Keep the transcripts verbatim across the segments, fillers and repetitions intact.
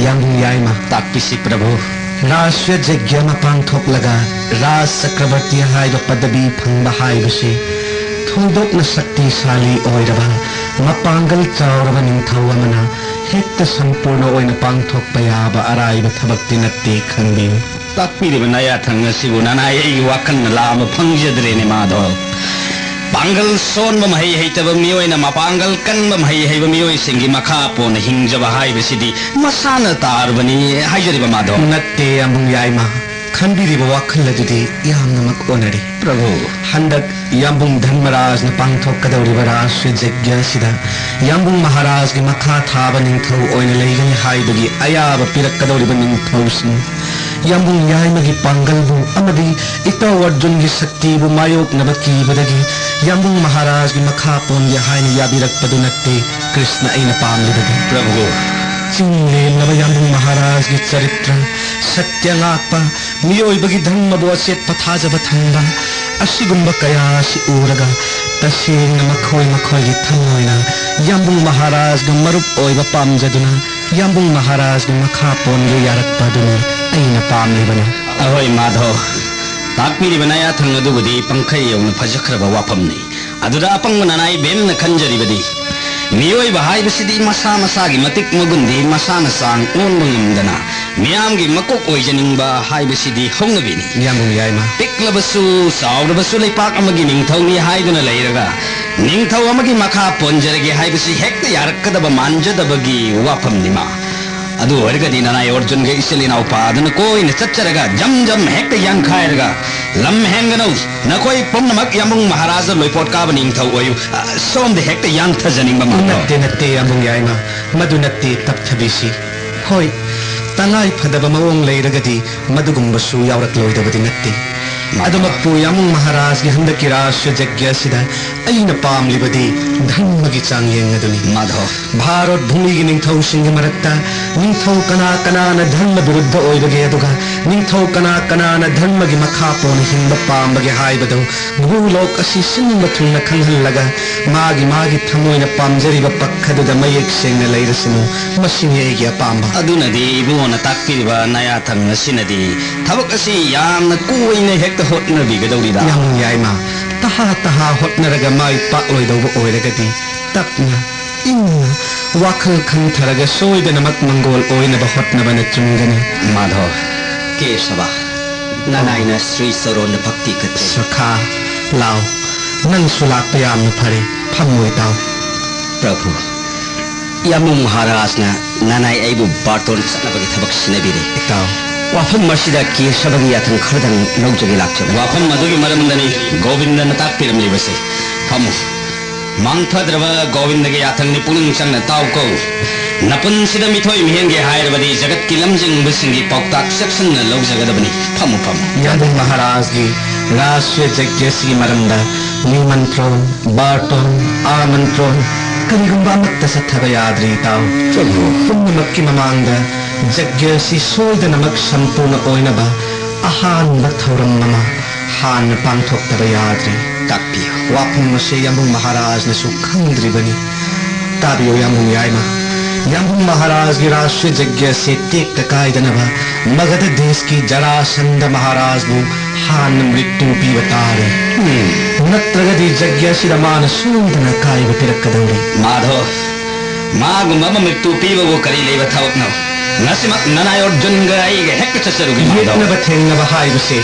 ꯌꯥꯝꯕꯨꯡ ꯌꯥꯏꯃ, ꯇꯥꯛꯄꯤꯁꯤ ꯄ꯭ꯔꯚꯨ꯫ ꯔꯥꯁ꯭ꯇ꯭ꯔꯤꯌ ꯌꯖ꯭ઞ ꯑꯃ ꯄꯥꯡꯊꯣꯛꯂꯒ ꯔꯥꯖ ꯆꯀ꯭ꯔꯕꯔꯇꯤ ꯍꯥꯏꯕ ꯄꯗꯕꯤ ꯐꯪꯕ ꯍꯥꯏꯕꯁꯤ ꯊꯣꯏꯗꯣꯛꯅ ꯁꯛꯇꯤꯁꯥꯂꯤ ꯑꯣꯏꯔꯕ, ꯃꯄꯥꯡꯒꯜ ꯆꯥꯎꯔꯕ ꯅꯤꯡꯊꯧ ꯑꯃꯅ ꯍꯦꯛꯇ ꯁꯝꯄꯨꯔꯅ ꯑꯣꯏꯅ ꯄꯥꯡꯊꯣꯛꯄ ꯌꯥꯕ ꯑꯔꯥꯏꯕ ꯊꯕꯛꯇꯤ ꯅꯠꯇꯦ, ꯈꯪꯕꯤꯌꯨ꯫ ꯇꯥꯛꯄꯤꯔꯤꯕ ꯅꯌꯥꯊꯪ ꯑꯁꯤꯕꯨ ꯅꯅꯥꯏ ꯑꯩꯒꯤ ꯋꯥꯈꯜꯅ ꯂꯥꯝꯕ ꯐꯪꯖꯗ꯭ꯔꯦꯅꯦ, ꯃꯥꯙꯕ꯫ ꯄꯥꯡꯒꯜ ꯁꯣꯟꯕ, ꯃꯍꯩ ꯍꯩꯇꯕ ꯃꯤꯑꯣꯏꯅ ꯃꯄꯥꯡꯒꯜ ꯀꯟꯕ, ꯃꯍꯩ ꯍꯩꯕ ꯃꯤꯑꯣꯏꯁꯤꯡꯒꯤ ꯃꯈꯥ ꯄꯣꯟꯅ ꯍꯤꯡꯖꯕ ꯍꯥꯏꯕꯁꯤꯗꯤ ꯃꯁꯥꯅ ꯇꯥꯔꯕꯅꯤ ꯍꯥꯏꯖꯔꯤꯕ, ꯃꯥꯙꯕ꯫ ꯅꯠꯇꯦ, ꯌꯥꯝꯕꯨꯡ ꯌꯥꯏꯃ꯫ ꯈꯟꯕꯤꯔꯤꯕ ꯋꯥꯈꯜ ꯑꯗꯨꯗꯤ ꯌꯥꯝꯅꯃꯛ ꯑꯣꯟꯅꯔꯦ꯫ ꯄ꯭ꯔꯚꯨ꯫ ꯍꯟꯗꯛ ꯌꯥꯝꯕꯨꯡ ꯙꯔꯃꯔꯥꯖꯅ ꯄꯥꯡꯊꯣꯛꯀꯗꯧꯔꯤꯕ ꯔꯥꯁ꯭ꯇ꯭ꯔꯤꯌ ꯌꯖ꯭ઞ ꯑꯁꯤꯗ ꯌꯥꯝꯕꯨꯡ ꯃꯍꯥꯔꯥꯖꯒꯤ ꯃꯈꯥ ꯊꯥꯕ ꯅꯤꯡꯊꯧ ꯑꯣꯏꯅ ꯂꯩꯒꯅꯤ ꯍꯥꯏꯕꯒꯤ ꯑꯌꯥꯕ ꯄꯤꯔꯛꯀꯗꯧꯔꯤꯕ ꯅꯤꯡꯊꯧꯁꯤꯡ, ꯌꯥꯝꯕꯨꯡ ꯌꯥꯏꯃꯒꯤ ꯄꯥꯡꯒꯜꯕꯨ ꯑꯃꯗꯤ ꯏꯇꯥꯎ ꯑꯔꯖꯨꯟꯒꯤ ꯁꯛꯇꯤꯕꯨ ꯃꯥꯌꯣꯛꯅꯕ ꯀꯤꯕꯗꯒꯤ ꯌꯥꯝꯕꯨꯡ ꯃꯍꯥꯔꯥꯖꯒꯤ ꯃꯈꯥ ꯄꯣꯟꯒꯦ ꯍꯥꯏꯅ ꯌꯥꯕꯤꯔꯛꯄꯗꯨ ꯅꯠꯇꯦ ꯀ꯭ꯔꯤꯁꯅ ꯑꯩꯅ ꯄꯥꯝꯂꯤꯕꯗꯤ꯫ ꯄ꯭ꯔꯚꯨ꯫ ꯆꯤꯡ ꯂꯦꯝꯂꯕ ꯌꯥꯝꯕꯨꯡ ꯃꯍꯥꯔꯥꯖꯒꯤ ꯆꯔꯤꯇ꯭ꯔ, ꯁꯠꯌ ꯉꯥꯛꯄ, ꯃꯤꯑꯣꯏꯕꯒꯤ ꯙꯔꯃꯕꯨ ꯑꯆꯦꯠꯄ ꯊꯥꯖꯕ ꯊꯝꯕ, ꯑꯁꯤꯒꯨꯝꯕ ꯀꯌꯥ ꯑꯁꯤ ꯎꯔꯒ ꯇꯁꯦꯡꯅ ꯃꯈꯣꯏ ꯃꯈꯣꯏꯒꯤ ꯊꯃꯣꯏꯅ ꯌꯥꯝꯕꯨꯡ ꯃꯍꯥꯔꯥꯖꯒ ꯃꯔꯨꯞ ꯑꯣꯏꯕ ꯄꯥꯝꯖꯗꯨꯅ ꯌꯥꯝꯕꯨꯡ ꯃꯍꯥꯔꯥꯖꯒꯤ ꯃꯈꯥ ꯄꯣꯟꯒꯦ ꯌꯥꯔꯛꯄ ꯑꯗꯨꯅꯤ ꯑꯩꯅ ꯄꯥꯝꯂꯤꯕꯅꯤ꯫ ꯑꯍꯣꯏ ꯃꯥꯙꯕ, ꯇꯥꯛꯄꯤꯔꯤꯕ ꯅꯌꯥꯊꯪ ꯑꯗꯨꯕꯨꯗꯤ ꯄꯪꯈꯩ ꯌꯧꯅ ꯐꯖꯈ꯭ꯔꯕ ꯋꯥꯐꯝꯅꯤ꯫ ꯑꯗꯨꯗ ꯑꯄꯪꯕ ꯅꯅꯥꯏ ꯕꯦꯝꯅ ꯈꯟꯖꯔꯤꯕꯗꯤ, ꯃꯤꯑꯣꯏꯕ ꯍꯥꯏꯕꯁꯤꯗꯤ ꯃꯁꯥ ꯃꯁꯥꯒꯤ ꯃꯇꯤꯛ ꯃꯒꯨꯟꯗꯤ ꯃꯁꯥꯅ ꯆꯥꯡ ꯑꯣꯟꯕ ꯉꯝꯗꯅ ꯃꯤꯌꯥꯝꯒꯤ ꯃꯀꯣꯛ ꯑꯣꯏꯖꯅꯤꯡꯕ ꯍꯥꯏꯕꯁꯤꯗꯤ ꯍꯧꯅꯕꯤꯅꯤ꯫ ꯌꯥꯝꯕꯨꯡ ꯌꯥꯏꯃ꯫ ꯄꯤꯛꯂꯕꯁꯨ ꯆꯥꯎꯔꯕꯁꯨ ꯂꯩꯄꯥꯛ ꯑꯃꯒꯤ ꯅꯤꯡꯊꯧꯅꯤ ꯍꯥꯏꯗꯨꯅ ꯂꯩꯔꯒ, ꯅꯤꯡꯊꯧ ꯑꯃꯒꯤ ꯃꯈꯥ ꯄꯣꯟꯖꯔꯒꯦ ꯍꯥꯏꯕꯁꯤ ꯍꯦꯛꯇ ꯌꯥꯔꯛꯀꯗꯕ ꯃꯥꯟꯖꯗꯕꯒꯤ ꯋꯥꯐꯝꯅꯤ ꯃꯥ꯫ ꯑꯗꯨ ꯑꯣꯏꯔꯒꯗꯤ ꯅꯅꯥꯏ ꯑꯔꯖꯨꯟꯒ ꯏꯆꯤꯜ ꯏꯅꯥꯎ ꯄꯥꯗꯨꯅ ꯀꯣꯏꯅ ꯆꯠꯆꯔꯒ ꯖꯝ ꯖꯝ ꯍꯦꯛꯇ ꯌꯥꯟꯈꯥꯏꯔꯒ ꯂꯝ ꯍꯦꯟꯒꯅꯧ꯫ ꯅꯈꯣꯏ ꯄꯨꯝꯅꯃꯛ ꯌꯥꯝꯕꯨꯡ ꯃꯍꯥꯔꯥꯖ ꯂꯣꯏꯄꯣꯠ ꯀꯥꯕ ꯅꯤꯡꯊꯧ ꯑꯣꯏꯌꯨ꯫ ꯑ, ꯁꯣꯝꯗ ꯍꯦꯛꯇ ꯌꯥꯟꯊꯖꯅꯤꯡꯕ ꯃꯥꯟꯗ꯭ꯔꯣ? ꯅꯠꯇꯦ, ꯅꯠꯇꯦ, ꯌꯥꯝꯕꯨꯡ ꯌꯥꯏꯃ꯫ ꯃꯗꯨ ꯅꯠꯇꯦ ꯇꯞꯊꯕꯤꯁꯤ꯫ ꯍꯣꯏ, ꯇꯉꯥꯏ ꯐꯗꯕ ꯃꯑꯣꯡ ꯂꯩꯔꯒꯗꯤ ꯃꯗꯨꯒꯨꯝꯕꯁꯨ ꯌꯥꯎꯔꯛꯂꯣꯏꯗꯕꯗꯤ ꯅꯠꯇꯦ꯫ ꯑꯗꯨꯃꯛꯄꯨ ꯌꯥꯝꯕꯨꯡ ꯃꯍꯥꯔꯥꯖꯒꯤ ꯍꯟꯗꯛꯀꯤ ꯔꯥꯁꯇ꯭ꯔꯤꯌ ꯌꯖ꯭ઞ ꯑꯁꯤꯗ ꯑꯩꯅ ꯄꯥꯝꯂꯤꯕꯗꯤ ꯙꯔꯃꯒꯤ ꯆꯥꯡꯌꯦꯡ ꯑꯗꯨꯅꯤ꯫ ꯃꯥꯙꯕ꯫ ꯚꯥꯔꯠ ꯚꯨꯃꯤꯒꯤ ꯅꯤꯡꯊꯧꯁꯤꯡꯒꯤ ꯃꯔꯛꯇ ꯅꯤꯡꯊꯧ ꯀꯅꯥ ꯀꯅꯥꯅ ꯙꯔꯃ ꯕꯤꯔꯨꯗꯙ ꯑꯣꯏꯕꯒꯦ, ꯑꯗꯨꯒ ꯅꯤꯡꯊꯧ ꯀꯅꯥ ꯀꯅꯥꯅ ꯙꯔꯃꯒꯤ ꯃꯈꯥ ꯄꯣꯟꯅ ꯍꯤꯡꯕ ꯄꯥꯝꯕꯒꯦ ꯍꯥꯏꯕꯗꯨ ꯚꯨꯂꯣꯛ ꯑꯁꯤ ꯁꯤꯟꯕ ꯊꯨꯡꯅ ꯈꯪꯍꯜꯂꯒ, ꯃꯥꯒꯤ ꯃꯥꯒꯤ ꯊꯃꯣꯏꯅ ꯄꯥꯝꯖꯔꯤꯕ ꯄꯛ ꯑꯗꯨꯗ ꯃꯌꯦꯛ ꯁꯦꯡꯅ ꯂꯩꯔꯁꯅꯨ꯫ ꯃꯁꯤꯅꯤ ꯑꯩꯒꯤ ꯑꯄꯥꯝꯕ꯫ ꯑꯗꯨꯅꯗꯤ ꯏꯕꯨꯡꯉꯣꯅ ꯇꯥꯛꯄꯤꯔꯤꯕ ꯅꯌꯥꯊꯪ ꯑꯁꯤꯅꯗꯤ ꯊꯕꯛ ꯑꯁꯤ ꯌꯥꯝꯅ ꯀꯨꯏꯅ ꯍꯦꯛꯇ ꯍꯣꯠꯅꯕꯤꯒꯗꯧꯔꯤꯗ꯫ ꯌꯥꯝ ꯌꯥꯏꯃ꯫ ꯇꯍꯥ ꯇꯍꯥ ꯍꯣꯠꯅꯔꯒ ꯃꯥꯏ ꯄꯥꯛꯂꯣꯏꯗꯧꯕ ꯑꯣꯏꯔꯒꯗꯤ ꯇꯞꯅ, ꯏꯪꯅ, ꯋꯥꯈꯜ ꯈꯟꯊꯔꯒ ꯁꯣꯏꯗꯅꯃꯛ ꯃꯪꯒꯣꯜ ꯑꯣꯏꯅꯕ ꯍꯣꯠꯅꯕꯅ ꯆꯨꯝꯒꯅꯤ꯫ ꯃꯥꯙꯕ꯫ ꯀꯦꯁꯕ, ꯅꯅꯥꯏꯅ ꯁ꯭ꯔꯤ ꯆꯔꯣꯟꯗ ꯚꯛꯇꯤ ꯀꯠꯆꯩ꯫ ꯁꯈꯥ, ꯂꯥꯎ, ꯅꯪꯁꯨ ꯂꯥꯛꯄ ꯌꯥꯝꯅ ꯐꯔꯦ꯫ ꯐꯝꯃꯨ ꯏꯇꯥꯎ꯫ ꯄ꯭ꯔꯚꯨ, ꯌꯥꯝꯕꯨꯡ ꯃꯍꯥꯔꯥꯖꯅ ꯅꯅꯥꯏ ꯑꯩꯕꯨ ꯕꯥꯔꯇꯣꯟ ꯆꯠꯅꯕꯒꯤ ꯊꯕꯛ ꯁꯤꯟꯅꯕꯤꯔꯦ꯫ ꯏꯇꯥꯎ꯫ ꯋꯥꯐꯝ ꯑꯁꯤꯗ ꯀꯦꯁꯕꯒꯤ ꯌꯥꯊꯪ ꯈꯔꯗꯪ ꯂꯧꯖꯒꯦ ꯂꯥꯛꯆꯕꯅꯤ꯫ ꯋꯥꯐꯝ ꯑꯗꯨꯒꯤ ꯃꯔꯝꯗꯅꯤ ꯒꯣꯕꯤꯟꯗꯅ ꯇꯥꯛꯄꯤꯔꯝꯂꯤꯕꯁꯦ꯫ ꯐꯝꯃꯨ꯫ ꯃꯥꯡꯊꯗ꯭ꯔꯕ ꯒꯣꯕꯤꯟꯗꯒꯤ ꯌꯥꯊꯪꯅꯤ, ꯄꯨꯛꯅꯤꯡ ꯆꯪꯅ ꯇꯥꯎꯀꯣ꯫ ꯅꯄꯨꯟꯁꯤꯗ ꯃꯤꯊꯣꯏ ꯃꯤꯍꯦꯟꯒꯦ ꯍꯥꯏꯔꯕꯗꯤ ꯖꯒꯠꯀꯤ ꯂꯝꯖꯤꯡꯕꯁꯤꯡꯒꯤ ꯄꯥꯎꯇꯥꯛ ꯆꯦꯛꯁꯤꯟꯅ ꯂꯧꯖꯒꯗꯕꯅꯤ꯫ ꯐꯝꯃꯨ, ꯐꯝꯃꯨ꯫ ꯌꯥꯝꯕꯨꯡ ꯃꯍꯥꯔꯥꯖꯒꯤ ꯔꯥꯁꯇ꯭ꯔꯤꯌ ꯌꯖ꯭ઞ ꯑꯁꯤꯒꯤ ꯃꯔꯝꯗ ꯅꯤꯃꯟꯇ꯭ꯔꯣꯟ, ꯕꯥꯔꯇꯣꯟ, ꯑꯥꯃꯟꯇ꯭ꯔꯣꯟ, ꯀꯔꯤꯒꯨꯝꯕ ꯑꯃꯠꯇ ꯆꯠꯊꯕ ꯌꯥꯗ꯭ꯔꯤ, ꯏꯇꯥꯎ꯫ ꯆꯠꯂꯣ꯫ ꯄꯨꯝꯅꯃꯛꯀꯤ ꯃꯃꯥꯡꯗ ꯌꯖ꯭ઞ ꯑꯁꯤ ꯁꯣꯏꯗꯅꯃꯛ ꯁꯝꯄꯨꯔꯅ ꯑꯣꯏꯅꯕ ꯑꯍꯥꯟꯕ ꯊꯧꯔꯝ ꯑꯃ ꯍꯥꯟꯅ ꯄꯥꯡꯊꯣꯛꯇꯕ ꯌꯥꯗ꯭ꯔꯤ꯫ ꯇꯥꯛꯄꯤꯌꯨ꯫ ꯋꯥꯐꯝ ꯑꯁꯤ ꯌꯥꯝꯕꯨꯡ ꯃꯍꯥꯔꯥꯖꯅꯁꯨ ꯈꯪꯗ꯭ꯔꯤꯕꯅꯤ꯫ ꯇꯥꯕꯤꯌꯨ, ꯌꯥꯝꯕꯨꯡ ꯌꯥꯏꯃ꯫ ꯌꯥꯝꯕꯨꯡ ꯃꯍꯥꯔꯥꯖꯒꯤ ꯔꯥꯁꯇ꯭ꯔꯤꯌ ꯌꯖ꯭ઞ ꯑꯁꯤ ꯇꯦꯛꯇ ꯀꯥꯏꯗꯅꯕ ꯃꯒꯙ ꯗꯦꯁꯀꯤ ꯖꯔꯥꯁꯟꯙ ꯃꯍꯥꯔꯥꯖꯕꯨ ꯍꯥꯟꯅ ꯃ꯭ꯔꯤꯇꯨ ꯄꯤꯕ ꯇꯥꯔꯦ꯫ ꯎꯝ꯫ ꯅꯠꯇ꯭ꯔꯒꯗꯤ ꯌꯖ꯭ઞ ꯑꯁꯤꯗ ꯃꯥꯅ ꯁꯣꯏꯗꯅ ꯑꯀꯥꯏꯕ ꯄꯤꯔꯛꯀꯗꯧꯔꯤ꯫ ꯃꯥꯙꯕ, ꯃꯥꯒꯨꯝꯕ ꯑꯃ ꯃ꯭ꯔꯤꯇꯨ ꯄꯤꯕꯕꯨ ꯀꯔꯤ ꯂꯩꯕ ꯊꯕꯛꯅꯣ? ꯉꯁꯤꯃꯛ ꯅꯅꯥꯏ ꯑꯔꯖꯨꯟꯒ ꯑꯩꯒ ꯍꯦꯛꯇ ꯆꯠꯆꯔꯨꯒꯦ, ꯃꯥꯙꯕ꯫ ꯌꯦꯠꯅꯕ ꯊꯦꯡꯅꯕ ꯍꯥꯏꯕꯁꯦ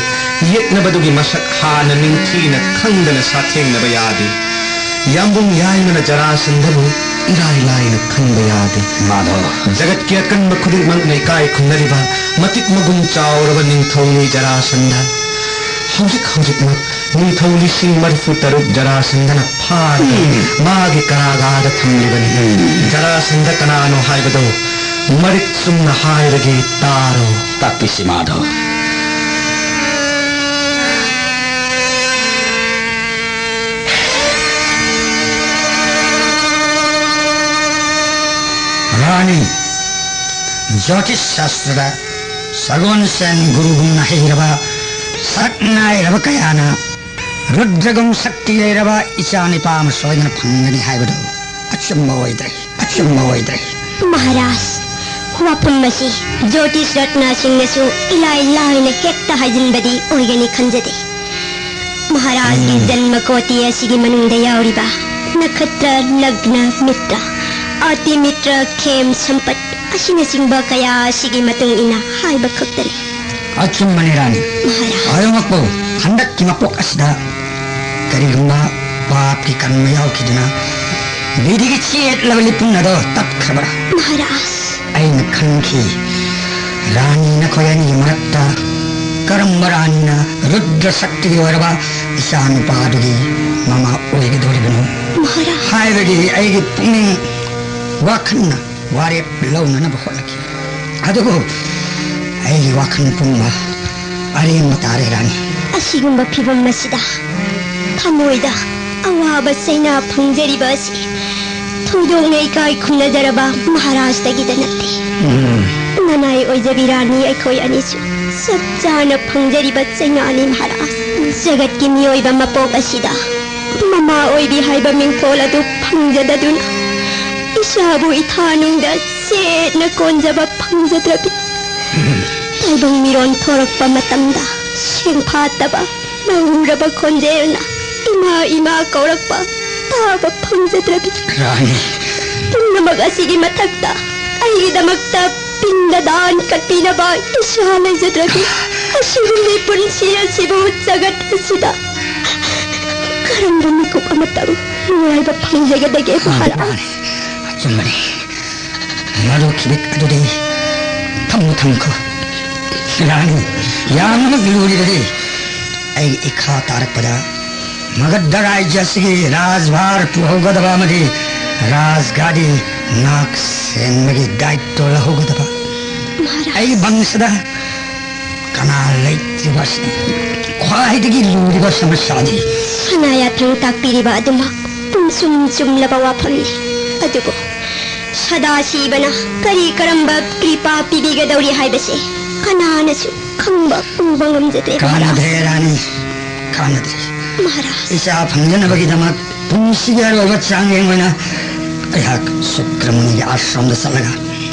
ꯌꯦꯠꯅꯕꯗꯨꯒꯤ ꯃꯁꯛ ꯍꯥꯟꯅ ꯅꯤꯡꯊꯤꯅ ꯈꯪꯗꯅ ꯁꯥꯊꯦꯡꯅꯕ ꯌꯥꯗꯦ꯫ ꯌꯥꯝꯕꯨꯡ ꯌꯥꯏꯃꯅ ꯖꯔꯥꯁꯟꯙꯕꯨ ꯏꯔꯥꯏ ꯂꯥꯏꯅ ꯈꯟꯕ ꯌꯥꯗꯦ꯫ ꯃꯥꯙꯕ꯫ ꯖꯒꯠꯀꯤ ꯑꯀꯟꯕ ꯈꯨꯗꯤꯡꯃꯛꯅ ꯏꯀꯥꯏ ꯈꯨꯝꯅꯔꯤꯕ ꯃꯇꯤꯛ ꯃꯒꯨꯟ ꯆꯥꯎꯔꯕ ꯅꯤꯡꯊꯧꯅꯤ ꯖꯔꯥꯁꯟꯙ꯫ ꯍꯧꯖꯤꯛ ꯍꯧꯖꯤꯛꯃꯛ ꯅꯤꯡꯊꯧ ꯂꯤꯁꯤꯡ ꯃꯔꯤꯐꯨ ꯇꯔꯨꯛ ꯖꯔꯥꯁꯟꯙꯅ ꯐꯥꯔꯒ ꯎꯝ꯫ ꯃꯥꯒꯤ ꯀꯔꯥꯒꯥꯔꯗ ꯊꯝꯂꯤꯕꯅꯤ꯫ ꯎꯝ꯫ ꯖꯔꯥꯁꯟꯙ ꯀꯅꯥꯅꯣ ꯍꯥꯏꯕꯗꯨ ꯃꯔꯤꯛ ꯆꯨꯝꯅ ꯍꯥꯏꯔꯒꯦ, ꯇꯥꯔꯣ꯫ ꯇꯥꯛꯄꯤꯁꯤ, ꯃꯥꯙꯕ꯫ ꯔꯥꯅꯤ, ꯖꯣꯇꯤꯁ ꯁꯥꯁꯇ꯭ꯔꯗ ꯁꯒꯣꯜꯁꯦꯟ ꯒꯨꯔꯨꯒꯨꯝꯅ ꯍꯩꯔꯕ ꯁꯛ ꯅꯥꯏꯔꯕ ꯀꯌꯥꯅ ꯔꯨꯗ꯭ꯔꯒꯨꯝ ꯁꯛꯇꯤ ꯂꯩꯔꯕ ꯏꯆꯥ ꯅꯨꯄꯥ ꯑꯃ ꯁꯣꯏꯗꯅ ꯐꯪꯒꯅꯤ ꯍꯥꯏꯕꯗꯨ ꯑꯆꯨꯝꯕ ꯑꯣꯏꯗ꯭ꯔꯦ, ꯑꯆꯨꯝꯕ ꯑꯣꯏꯗ꯭ꯔꯦ꯫ ꯃꯍꯥꯔꯥꯖ, ꯋꯥꯐꯝ ꯑꯁꯤ ꯖꯣꯇꯤꯁ ꯔꯠꯅꯥꯁꯤꯡꯅꯁꯨ ꯏꯂꯥꯏ ꯂꯥꯏꯅ ꯍꯦꯛꯇ ꯍꯥꯏꯖꯤꯟꯕꯗꯤ ꯑꯣꯏꯒꯅꯤ ꯈꯟꯖꯗꯦ꯫ ꯃꯍꯥꯔꯥꯖꯒꯤ ꯎꯝ꯫ ꯖꯟꯃ ꯀꯣꯇꯤ ꯑꯁꯤꯒꯤ ꯃꯅꯨꯡꯗ ꯌꯥꯎꯔꯤꯕ ꯅꯈꯇ꯭ꯔ, ꯂꯒ꯭ꯅ, ꯃꯤꯇ꯭ꯔ, ꯑꯇꯤ ꯃꯤꯇ꯭ꯔ, ꯈꯦꯝ, ꯁꯝꯄꯠ ꯑꯁꯤꯅꯆꯤꯡꯕ ꯀꯌꯥ ꯑꯁꯤꯒꯤ ꯃꯇꯨꯡ ꯏꯟꯅ ꯍꯥꯏꯕ ꯈꯛꯇꯅꯤ꯫ ꯑꯆꯨꯝꯕꯅꯤ ꯔꯥꯅꯤ꯫ ꯃꯍꯥꯔꯥꯖ꯫ ꯑꯗꯨꯃꯛꯄꯨ ꯍꯟꯗꯛꯀꯤ ꯃꯄꯣꯛ ꯑꯁꯤꯗ ꯀꯔꯤꯒꯨꯝꯕ ꯄꯥꯞꯀꯤ ꯀꯔꯃ ꯌꯥꯎꯈꯤꯗꯨꯅ ꯕꯤꯙꯤꯒꯤ ꯆꯦꯠꯂꯕ ꯂꯤꯄꯨꯟ ꯑꯗꯣ ꯇꯠꯈ꯭ꯔꯕ꯭ꯔꯥ? ꯃꯍꯥꯔꯥꯖ꯫ ꯑꯩꯅ ꯈꯟꯈꯤ, ꯔꯥꯅꯤ ꯅꯈꯣꯏ ꯑꯅꯤꯒꯤ ꯃꯔꯛꯇ ꯀꯔꯝꯕ ꯔꯥꯅꯤꯅ ꯔꯨꯗ꯭ꯔ ꯁꯛꯇꯤꯒꯤ ꯑꯣꯏꯔꯕ ꯏꯆꯥ ꯅꯨꯄꯥꯗꯨꯒꯤ ꯃꯃꯥ ꯑꯣꯏꯒꯗꯧꯔꯤꯕꯅꯣ? ꯃꯍꯥꯔꯥꯖ꯫ ꯍꯥꯏꯕꯒꯤ ꯑꯩꯒꯤ ꯄꯨꯛꯅꯤꯡ ꯋꯥꯈꯜꯅ ꯋꯥꯔꯦꯞ ꯂꯧꯅꯅꯕ ꯍꯣꯠꯅꯈꯤ꯫ ꯑꯗꯨꯕꯨ ꯑꯩꯒꯤ ꯋꯥꯈꯜ ꯄꯨꯝꯕ ꯑꯔꯦꯝꯕ ꯇꯥꯔꯦ, ꯔꯥꯅꯤ꯫ ꯑꯁꯤꯒꯨꯝꯕ ꯐꯤꯚꯝ ꯑꯁꯤꯗ ꯊꯃꯣꯏꯗ ꯑꯋꯥꯕ ꯆꯩꯅꯥ ꯐꯪꯖꯔꯤꯕ ꯑꯁꯤ ꯊꯣꯏꯗꯣꯛꯅ ꯏꯀꯥꯏ ꯈꯨꯝꯅꯖꯔꯕ ꯃꯍꯥꯔꯥꯖꯇꯒꯤꯗ ꯅꯠꯇꯦ꯫ ꯎꯝ꯫ ꯅꯅꯥꯏ ꯑꯣꯏꯖꯕꯤ ꯔꯥꯅꯤ ꯑꯩꯈꯣꯏ ꯑꯅꯤꯁꯨ ꯆꯞ ꯆꯥꯅ ꯐꯪꯖꯔꯤꯕ ꯆꯩꯅꯥꯅꯤ ꯃꯍꯥꯔꯥꯖ꯫ ꯖꯒꯠꯀꯤ ꯃꯤꯑꯣꯏꯕ ꯃꯄꯣꯛ ꯑꯁꯤꯗ ꯃꯃꯥ ꯑꯣꯏꯕꯤ ꯍꯥꯏꯕ ꯃꯤꯡꯊꯣꯜ ꯑꯗꯨ ꯐꯪꯖꯗꯗꯨꯅ ꯏꯁꯥꯕꯨ ꯏꯊꯥꯅꯨꯡꯗ ꯁꯦꯠꯅ ꯀꯣꯟꯖꯕ ꯐꯪꯖꯗ꯭ꯔꯕꯤ꯫ ꯇꯥꯏꯕꯪ ꯃꯤꯔꯣꯟ ꯊꯣꯔꯛꯄ ꯃꯇꯝꯗ ꯁꯦꯡꯐꯥꯠꯇꯕ ꯃꯍꯨꯔꯕ ꯈꯣꯟꯖꯦꯜꯅ ꯏꯃꯥ, ꯏꯃꯥ ꯀꯧꯔꯛꯄ ꯇꯥꯕ ꯐꯪꯖꯗ꯭ꯔꯕꯤ꯫ ꯔꯥꯅꯤ꯫ ꯄꯨꯝꯅꯃꯛ ꯑꯁꯤꯒꯤ ꯃꯊꯛꯇ ꯑꯩꯒꯤꯗꯃꯛꯇ ꯄꯤꯟꯗ ꯗꯥꯟ ꯀꯠꯄꯤꯅꯕ ꯏꯁꯥ ꯂꯩꯖꯗ꯭ꯔꯕꯤ꯫ ꯑꯁꯤꯒꯨꯝꯕꯤ ꯄꯨꯟꯁꯤ ꯑꯁꯤꯕꯨ ꯖꯒꯠ ꯑꯁꯤꯗ ꯀꯔꯝꯕ ꯃꯤꯀꯨꯞ ꯑꯃꯇꯪ ꯅꯨꯡꯉꯥꯏꯕ ꯐꯪꯖꯒꯗꯒꯦ ꯃꯍꯥꯔꯥꯖ? ꯃꯥꯅꯤ, ꯑꯆꯨꯝꯕꯅꯤ꯫ ꯃꯗꯨ ꯈꯤꯕꯤꯛ ꯑꯗꯨꯗꯤ ꯊꯝꯃꯨ, ꯊꯝꯈꯣ꯫ ꯔꯥꯅꯤ, ꯌꯥꯝꯅꯃꯛ ꯂꯨꯔꯤꯕꯗꯤ ꯑꯩ ꯏꯈꯥ ꯇꯥꯔꯛꯄꯗ ꯃꯒꯙ ꯔꯥꯖ꯭ꯌ ꯑꯁꯤꯒꯤ ꯔꯥꯖꯚꯥꯔ ꯄꯨꯍꯧꯒꯗꯕ ꯑꯃꯗꯤ ꯔꯥꯖꯒꯥꯗꯤ ꯉꯥꯛ ꯁꯦꯟꯕꯒꯤ ꯗꯥꯏꯇ꯭ꯋ ꯂꯧꯍꯧꯒꯗꯕ꯫ ꯃꯍꯥꯔꯥꯖ꯫ ꯑꯩꯒꯤ ꯕꯪꯁꯗ ꯀꯅꯥ ꯂꯩꯇ꯭ꯔꯤꯕ ꯑꯁꯤꯅꯤ ꯈ꯭ꯋꯥꯏꯗꯒꯤ ꯂꯨꯔꯤꯕ ꯁꯃꯁ꯭ꯌꯥꯗꯤ꯫ ꯁꯅꯥ ꯌꯥꯊꯪ ꯇꯥꯛꯄꯤꯔꯤꯕ ꯑꯗꯨꯃꯛ ꯄꯨꯝꯁꯨꯝ ꯆꯨꯝꯂꯕ ꯋꯥꯐꯝꯅꯤ꯫ ꯑꯗꯨꯕꯨ ꯁꯗꯥꯁꯤꯕꯅ ꯀꯔꯤ ꯀꯔꯝꯕ ꯀ꯭ꯔꯤꯄꯥ ꯄꯤꯕꯤꯒꯗꯧꯔꯤ ꯍꯥꯏꯕꯁꯦ ꯀꯅꯥꯅꯁꯨ ꯈꯪꯕ ꯎꯕ ꯉꯝꯖꯗ꯭ꯔꯦ, ꯃꯍꯥꯔꯥꯖ꯫ ꯀꯥꯟꯅꯗ꯭ꯔꯦ ꯔꯥꯅꯤ, ꯀꯥꯟꯅꯗ꯭ꯔꯦ꯫ ꯃꯍꯥꯔꯥꯖ꯫ ꯏꯆꯥ ꯐꯪꯖꯅꯕꯒꯤꯗꯃꯛ ꯄꯨꯟꯁꯤꯒꯤ ꯑꯔꯣꯏꯕ ꯆꯥꯡꯌꯦꯡ ꯑꯣꯏꯅ ꯑꯩꯍꯥꯛ ꯁꯨꯀ꯭ꯔꯃꯨꯅꯤꯒꯤ ꯑꯥꯁ꯭ꯔꯝꯗ ꯆꯠꯂꯒ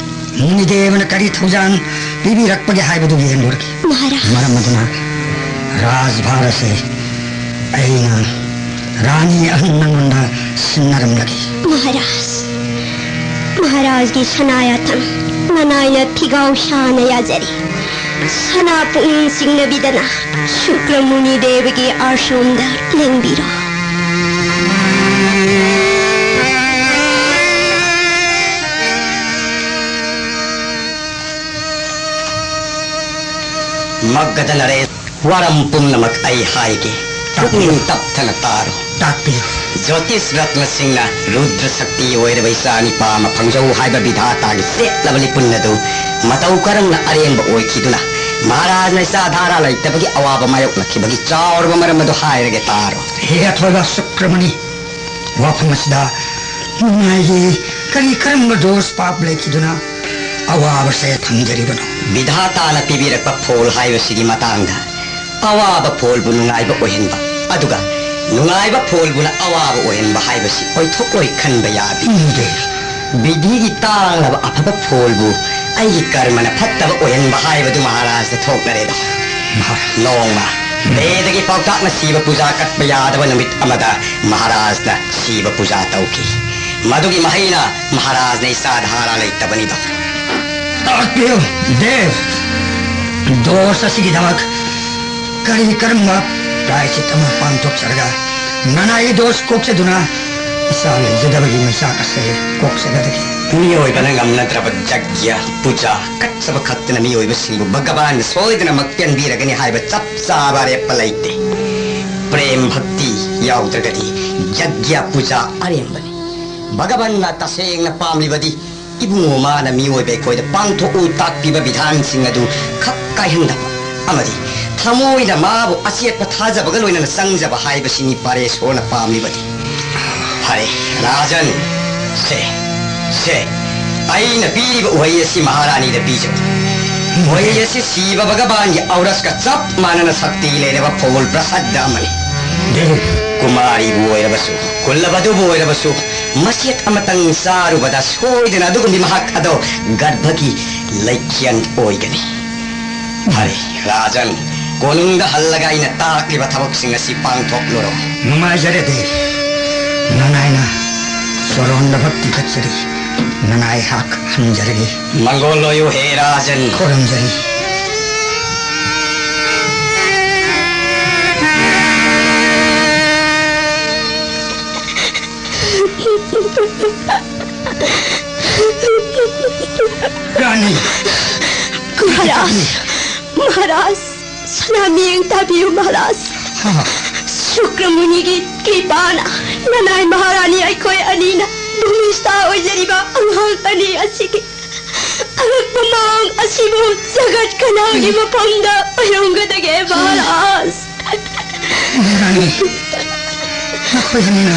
ꯃꯨꯅꯤꯗꯦꯕꯅ ꯀꯔꯤ ꯊꯧꯖꯥꯜ ꯄꯤꯕꯤꯔꯛꯄꯒꯦ ꯍꯥꯏꯕꯗꯨ ꯌꯦꯡꯂꯨꯔꯒꯦ꯫ ꯃꯍꯥꯔꯥꯖ꯫ ꯃꯔꯝ ꯑꯗꯨꯅ ꯔꯥꯖꯚꯥꯔ ꯑꯁꯤ ꯑꯩꯅ ꯔꯥꯅꯤ ꯑꯍꯟ ꯅꯉꯣꯟꯗ ꯁꯤꯟꯅꯔꯝꯂꯒꯦ꯫ ꯃꯍꯥꯔꯥꯖ, ꯃꯍꯥꯔꯥꯖꯒꯤ ꯁꯅꯥ ꯌꯥꯊꯪ ꯅꯅꯥꯏꯅ ꯐꯤꯒꯥꯎ ꯁꯥꯅ ꯌꯥꯖꯔꯤ꯫ ꯁꯅꯥ ꯄꯨꯛꯅꯤꯡ ꯆꯤꯡꯅꯕꯤꯗꯅ ꯁꯨꯀ꯭ꯔꯃꯨꯅꯤ ꯗꯦꯕꯒꯤ ꯑꯥꯁ꯭ꯔꯝꯗ ꯂꯦꯡꯕꯤꯔꯣ꯫ ꯃꯒꯗ ꯅꯔꯦꯟ, ꯋꯥꯔꯝ ꯄꯨꯝꯅꯃꯛ ꯑꯩ ꯍꯥꯏꯒꯦ꯫ ꯇꯥꯛꯄꯤꯌꯨ꯫ ꯄꯨꯛꯅꯤꯡ ꯇꯞꯊꯅ ꯇꯥꯔꯣ꯫ ꯇꯥꯛꯄꯤꯌꯨ꯫ ꯖꯣꯇꯤꯁ ꯔꯠꯅ ꯁꯤꯡꯅ ꯔꯨꯗ꯭ꯔ ꯁꯛꯇꯤ ꯑꯣꯏꯔꯕ ꯏꯆꯥ ꯅꯤꯄꯥ ꯑꯃ ꯐꯪꯖꯧ ꯍꯥꯏꯕ ꯕꯤꯙꯥꯇꯥꯒꯤ ꯆꯦꯠꯂꯕ ꯂꯤꯄꯨꯟ ꯑꯗꯨ ꯃꯇꯧ ꯀꯔꯝꯅ ꯑꯔꯦꯝꯕ ꯑꯣꯏꯈꯤꯗꯨꯅ ꯃꯍꯥꯔꯥꯖꯅ ꯏꯆꯥ ꯙꯥꯔꯥ ꯂꯩꯇꯕꯒꯤ ꯑꯋꯥꯕ ꯃꯥꯌꯣꯛꯅꯈꯤꯕꯒꯤ ꯆꯥꯎꯔꯕ ꯃꯔꯝ ꯑꯗꯨ ꯍꯥꯏꯔꯒꯦ ꯇꯥꯔꯣ꯫ ꯍꯦ ꯑꯊꯣꯏꯕ ꯁꯨꯀ꯭ꯔꯃꯨꯅꯤ, ꯋꯥꯐꯝ ꯑꯁꯤꯗ ꯅꯨꯡꯉꯥꯏꯒꯤ ꯀꯔꯤ ꯀꯔꯝꯕ ꯗꯣꯁ ꯄꯥꯞ ꯂꯩꯈꯤꯗꯨꯅ ꯑꯋꯥꯕꯁꯦ ꯊꯝꯖꯔꯤꯕꯅꯣ? ꯕꯤꯙꯥꯇꯥꯅ ꯄꯤꯕꯤꯔꯛꯄ ꯐꯣꯜ ꯍꯥꯏꯕꯁꯤꯒꯤ ꯃꯇꯥꯡꯗ ꯑꯋꯥꯕ ꯐꯣꯜꯕꯨ ꯅꯨꯡꯉꯥꯏꯕ ꯑꯣꯏꯍꯟꯕ, ꯑꯗꯨꯒ ꯅꯨꯡꯉꯥꯏꯕ ꯐꯣꯜꯕꯨꯅ ꯑꯋꯥꯕ ꯑꯣꯏꯍꯟꯕ ꯍꯥꯏꯕꯁꯤ ꯑꯣꯏꯊꯣꯛꯂꯣꯏ ꯈꯟꯕ ꯌꯥꯗꯦ꯫ ꯎꯝ, ꯗꯦ꯫ ꯕꯤꯙꯤꯒꯤ ꯇꯥꯡꯂꯕ ꯑꯐꯕ ꯐꯣꯜꯕꯨ ꯑꯩꯒꯤ ꯀꯔꯃꯅ ꯐꯠꯇꯕ ꯑꯣꯏꯍꯟꯕ ꯍꯥꯏꯕꯗꯨ ꯃꯍꯥꯔꯥꯖꯇ ꯊꯣꯛꯅꯔꯦꯗꯣ꯫ ꯃꯍꯥ- ꯅꯣꯡꯃ ꯎꯝ꯫ ꯚꯦꯗꯒꯤ ꯄꯥꯎꯇꯥꯛꯅ ꯁꯤꯕ ꯄꯨꯖꯥ ꯀꯠꯄ ꯌꯥꯗꯕ ꯅꯨꯃꯤꯠ ꯑꯃꯗ ꯃꯍꯥꯔꯥꯖꯅ ꯁꯤꯕ ꯄꯨꯖꯥ ꯇꯧꯈꯤ꯫ ꯃꯗꯨꯒꯤ ꯃꯍꯩꯅ ꯃꯍꯥꯔꯥꯖꯅ ꯏꯆꯥ ꯙꯥꯔꯥ ꯂꯩꯇꯕꯅꯤꯗꯣ꯫ ꯇꯥꯛꯄꯤꯌꯨ, ꯗꯦꯕ꯫ ꯗꯣꯁ ꯑꯁꯤꯒꯤꯗꯃꯛ ꯀꯔꯤ ꯀꯔꯝꯕ ꯄ꯭ꯔꯥꯏꯆꯤꯠ ꯑꯃ ꯄꯥꯡꯊꯣꯛꯆꯔꯒ ꯅꯅꯥꯏꯒꯤ ꯗꯣꯁ ꯀꯣꯛꯆꯗꯨꯅ ꯏꯆꯥ ꯂꯩꯖꯗꯕꯒꯤ ꯃꯩꯆꯥꯛ ꯑꯁꯦ ꯀꯣꯛꯆꯒꯗꯒꯦ? ꯃꯤꯑꯣꯏꯕꯅ ꯉꯝꯅꯗ꯭ꯔꯕ ꯖꯒ꯭ꯌ, ꯄꯨꯖꯥ, ꯀꯠꯆꯕ ꯈꯛꯇꯅ ꯃꯤꯑꯣꯏꯕꯁꯤꯡꯕꯨ ꯚꯒꯕꯥꯟꯅ ꯁꯣꯏꯗꯅꯃꯛ ꯄꯦꯟꯕꯤꯔꯒꯅꯤ ꯍꯥꯏꯕ ꯆꯞ ꯆꯥꯕ ꯑꯔꯦꯞꯄ ꯂꯩꯇꯦ꯫ ꯄ꯭ꯔꯦꯝ ꯚꯛꯇꯤ ꯌꯥꯎꯗ꯭ꯔꯒꯗꯤ ꯖꯒ꯭ꯌ, ꯄꯨꯖꯥ ꯑꯔꯦꯝꯕꯅꯤ꯫ ꯚꯒꯕꯟꯅ ꯇꯁꯦꯡꯅ ꯄꯥꯝꯂꯤꯕꯗꯤ ꯏꯕꯨꯡꯉꯣ ꯃꯥꯅ ꯃꯤꯑꯣꯏꯕ ꯑꯩꯈꯣꯏꯗ ꯄꯥꯡꯊꯣꯛꯎ ꯇꯥꯛꯄꯤꯕ ꯕꯤꯙꯥꯟꯁꯤꯡ ꯑꯗꯨ ꯈꯛ ꯀꯥꯏꯍꯟꯗꯕ ꯑꯃꯗꯤ ꯊꯃꯣꯏꯅ ꯃꯥꯕꯨ ꯑꯆꯦꯠꯄ ꯊꯥꯖꯕꯒ ꯂꯣꯏꯅꯅ ꯆꯪꯖꯕ ꯍꯥꯏꯕꯁꯤꯅꯤ ꯄꯔꯦꯁꯣꯔꯅ ꯄꯥꯝꯂꯤꯕꯗꯤ꯫ ꯐꯔꯦ, ꯔꯥꯖꯟ, ꯁꯦ, ꯁꯦ, ꯑꯩꯅ ꯄꯤꯔꯤꯕ ꯎꯍꯩ ꯑꯁꯤ ꯃꯍꯥꯔꯥꯅꯤꯗ ꯄꯤꯖꯧ꯫ ꯎꯍꯩ ꯑꯁꯤ ꯁꯤꯕ ꯚꯒꯕꯥꯟꯒꯤ ঔꯔꯁꯀ ꯆꯞ ꯃꯥꯟꯅꯅ ꯁꯛꯇꯤ ꯂꯩꯔꯕ ꯐꯧꯜ ꯄ꯭ꯔꯁꯥꯗ ꯑꯃꯅꯤ꯫ ꯗꯦꯕꯤ꯫ ꯀꯨꯃꯥꯔꯤꯕꯨ ꯑꯣꯏꯔꯕꯁꯨ, ꯀꯨꯜꯂꯕꯗꯨꯕꯨ ꯑꯣꯏꯔꯕꯁꯨ, ꯃꯆꯦꯠ ꯑꯃꯇꯪ ꯆꯥꯔꯨꯕꯗ ꯁꯣꯏꯗꯅ ꯑꯗꯨꯒꯨꯝꯕꯤ ꯃꯍꯥꯛ ꯑꯗꯣ ꯒꯔꯚꯒꯤ ꯂꯩꯈꯦꯟ ꯑꯣꯏꯒꯅꯤ꯫ ꯐꯔꯦ, ꯔꯥꯖꯟ, ꯀꯣꯅꯨꯡꯗ ꯍꯜꯂꯒ ꯑꯩꯅ ꯇꯥꯛꯂꯤꯕ ꯊꯕꯛꯁꯤꯡ ꯑꯁꯤ ꯄꯥꯡꯊꯣꯛꯂꯨꯔꯣ꯫ ꯅꯨꯡꯉꯥꯏꯖꯔꯦ ꯗꯦꯕꯤ꯫ ꯅꯅꯥꯏꯅ ꯆꯣꯔꯣꯟꯗ ꯚꯛꯇꯤ ꯀꯠꯆꯔꯤ꯫ ꯅꯅꯥꯏꯍꯥꯛ ꯍꯟꯖꯔꯒꯦ꯫ ꯃꯪꯒꯣꯜ ꯑꯣꯏꯌꯨ ꯍꯦ ꯔꯥꯖꯟ꯫ ꯈꯣꯏꯔꯝꯖꯔꯤ꯫ ꯔꯥꯅꯤ꯫ ꯃꯍꯥꯔꯥꯖ, ꯃꯍꯥꯔꯥꯖ, ꯁꯅꯥꯃꯤꯌꯦꯡ ꯇꯥꯕꯤꯌꯨ ꯃꯍꯥꯔꯥꯖ꯫ ꯍꯥ꯫ ꯁꯨꯀ꯭ꯔꯃꯨꯅꯤꯒꯤ ꯀ꯭ꯔꯤꯄꯥꯅ ꯅꯅꯥꯏ ꯃꯍꯥꯔꯥꯅꯤ ꯑꯩꯈꯣꯏ ꯑꯅꯤꯅ ꯚꯨꯃꯤꯁꯇꯥ ꯑꯣꯏꯖꯔꯤꯕ ꯑꯉꯥꯡ ꯑꯅꯤ ꯑꯁꯤꯒꯤ ꯑꯉꯛꯄ ꯃꯑꯣꯡ ꯑꯁꯤꯕꯨ ꯖꯒꯠ ꯈꯅꯥꯎꯒꯤ ꯃꯐꯝꯗ ꯑꯣꯏꯔꯝꯒꯗꯒꯦ ꯃꯍꯥꯔꯥꯖ꯫ ꯃꯍꯥꯔꯥꯅꯤ, ꯅꯈꯣꯏ ꯑꯅꯤꯅ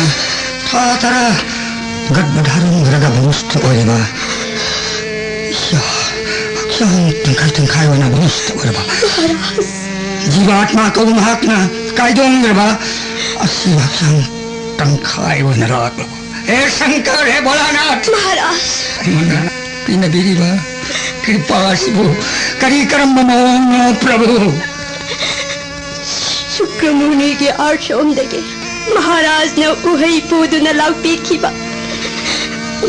ꯊꯥ ꯇꯔꯥ ꯒꯔꯚ ꯙꯥꯔꯟ ꯇꯧꯔꯒ ꯚ꯭ꯔꯁꯇ ꯑꯣꯏꯔꯤꯕ, ꯏꯌꯥ, ꯍꯛꯆꯥꯡ ꯇꯪꯈꯥꯏ ꯇꯪꯈꯥꯏ ꯑꯣꯏꯅ ꯚ꯭ꯔꯁꯇ ꯑꯣꯏꯔꯕ ꯖꯤꯕꯥꯠꯃꯥ ꯀꯧꯕ ꯃꯍꯥꯛꯅ ꯀꯥꯏꯗꯣꯡꯈ꯭ꯔꯕ ꯑꯁꯤꯕ ꯍꯛꯆꯥꯡ ꯇꯪꯈꯥꯏ ꯑꯣꯏꯅ ꯂꯥꯛꯂꯕ꯫ ꯍꯦ ꯁꯪꯀꯔ, ꯍꯦ ꯚꯣꯂꯥꯅꯥꯊ! ꯃꯍꯥꯔꯥꯖ! ꯑꯩꯉꯣꯟꯗ ꯄꯤꯅꯕꯤꯔꯤꯕ ꯀ꯭ꯔꯤꯄꯥ ꯑꯁꯤꯕꯨ ꯀꯔꯤ ꯀꯔꯝꯕ ꯃꯑꯣꯡꯅꯣ, ꯄ꯭ꯔꯚꯨ? ꯁꯨꯀ꯭ꯔꯃꯨꯅꯤꯒꯤ ꯑꯥꯁ꯭ꯔꯝꯗꯒꯤ ꯃꯍꯥꯔꯥꯖꯅ ꯎꯍꯩ ꯄꯨꯗꯨꯅ ꯂꯥꯛꯄꯤꯈꯤꯕ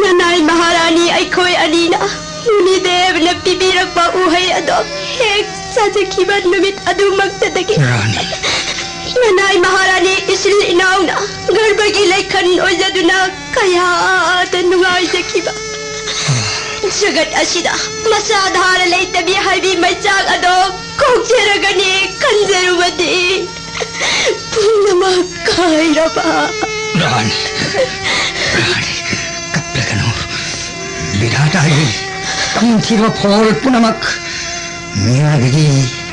ꯅꯅꯥꯏ ꯃꯍꯥꯔꯥꯅꯤ ꯑꯩꯈꯣꯏ ꯑꯅꯤꯅ ꯃꯨꯅꯤꯗꯦꯕꯅ ꯄꯤꯕꯤꯔꯛꯄ ꯎꯍꯩ ꯑꯗꯣ ꯍꯦꯛ ꯆꯥꯖꯈꯤꯕ ꯅꯨꯃꯤꯠ ꯑꯗꯨꯃꯛꯇꯗꯒꯤ ꯔꯥꯅꯤ꯫ ꯅꯅꯥꯏ ꯃꯍꯥꯔꯥꯅꯤ ꯏꯆꯤꯜ ꯏꯅꯥꯎꯅ ꯒꯔꯚꯒꯤ ꯂꯩꯈꯟ ꯑꯣꯏꯖꯗꯨꯅ ꯀꯌꯥꯗ ꯅꯨꯡꯉꯥꯏꯖꯈꯤꯕ꯫ ꯖꯒꯠ ꯑꯁꯤꯗ ꯃꯆꯥ ꯙꯥꯔ ꯂꯩꯇꯕꯤ ꯍꯥꯏꯕꯤ ꯃꯩꯆꯥꯛ ꯑꯗꯣ ꯀꯣꯛꯆꯔꯒꯅꯤ ꯈꯟꯖꯔꯨꯕꯗꯤ ꯄꯨꯝꯅꯃꯛ ꯀꯥꯏꯔꯕ꯫ ꯔꯥꯅꯤ, ꯔꯥꯅꯤ, ꯀꯞꯂꯒꯅꯨ꯫ ꯕꯤꯙꯥꯇꯥꯒꯤ ꯇꯝꯊꯤꯕ ꯐꯣꯜ ꯄꯨꯝꯅꯃꯛ ꯃꯤꯑꯣꯏꯕꯒꯤ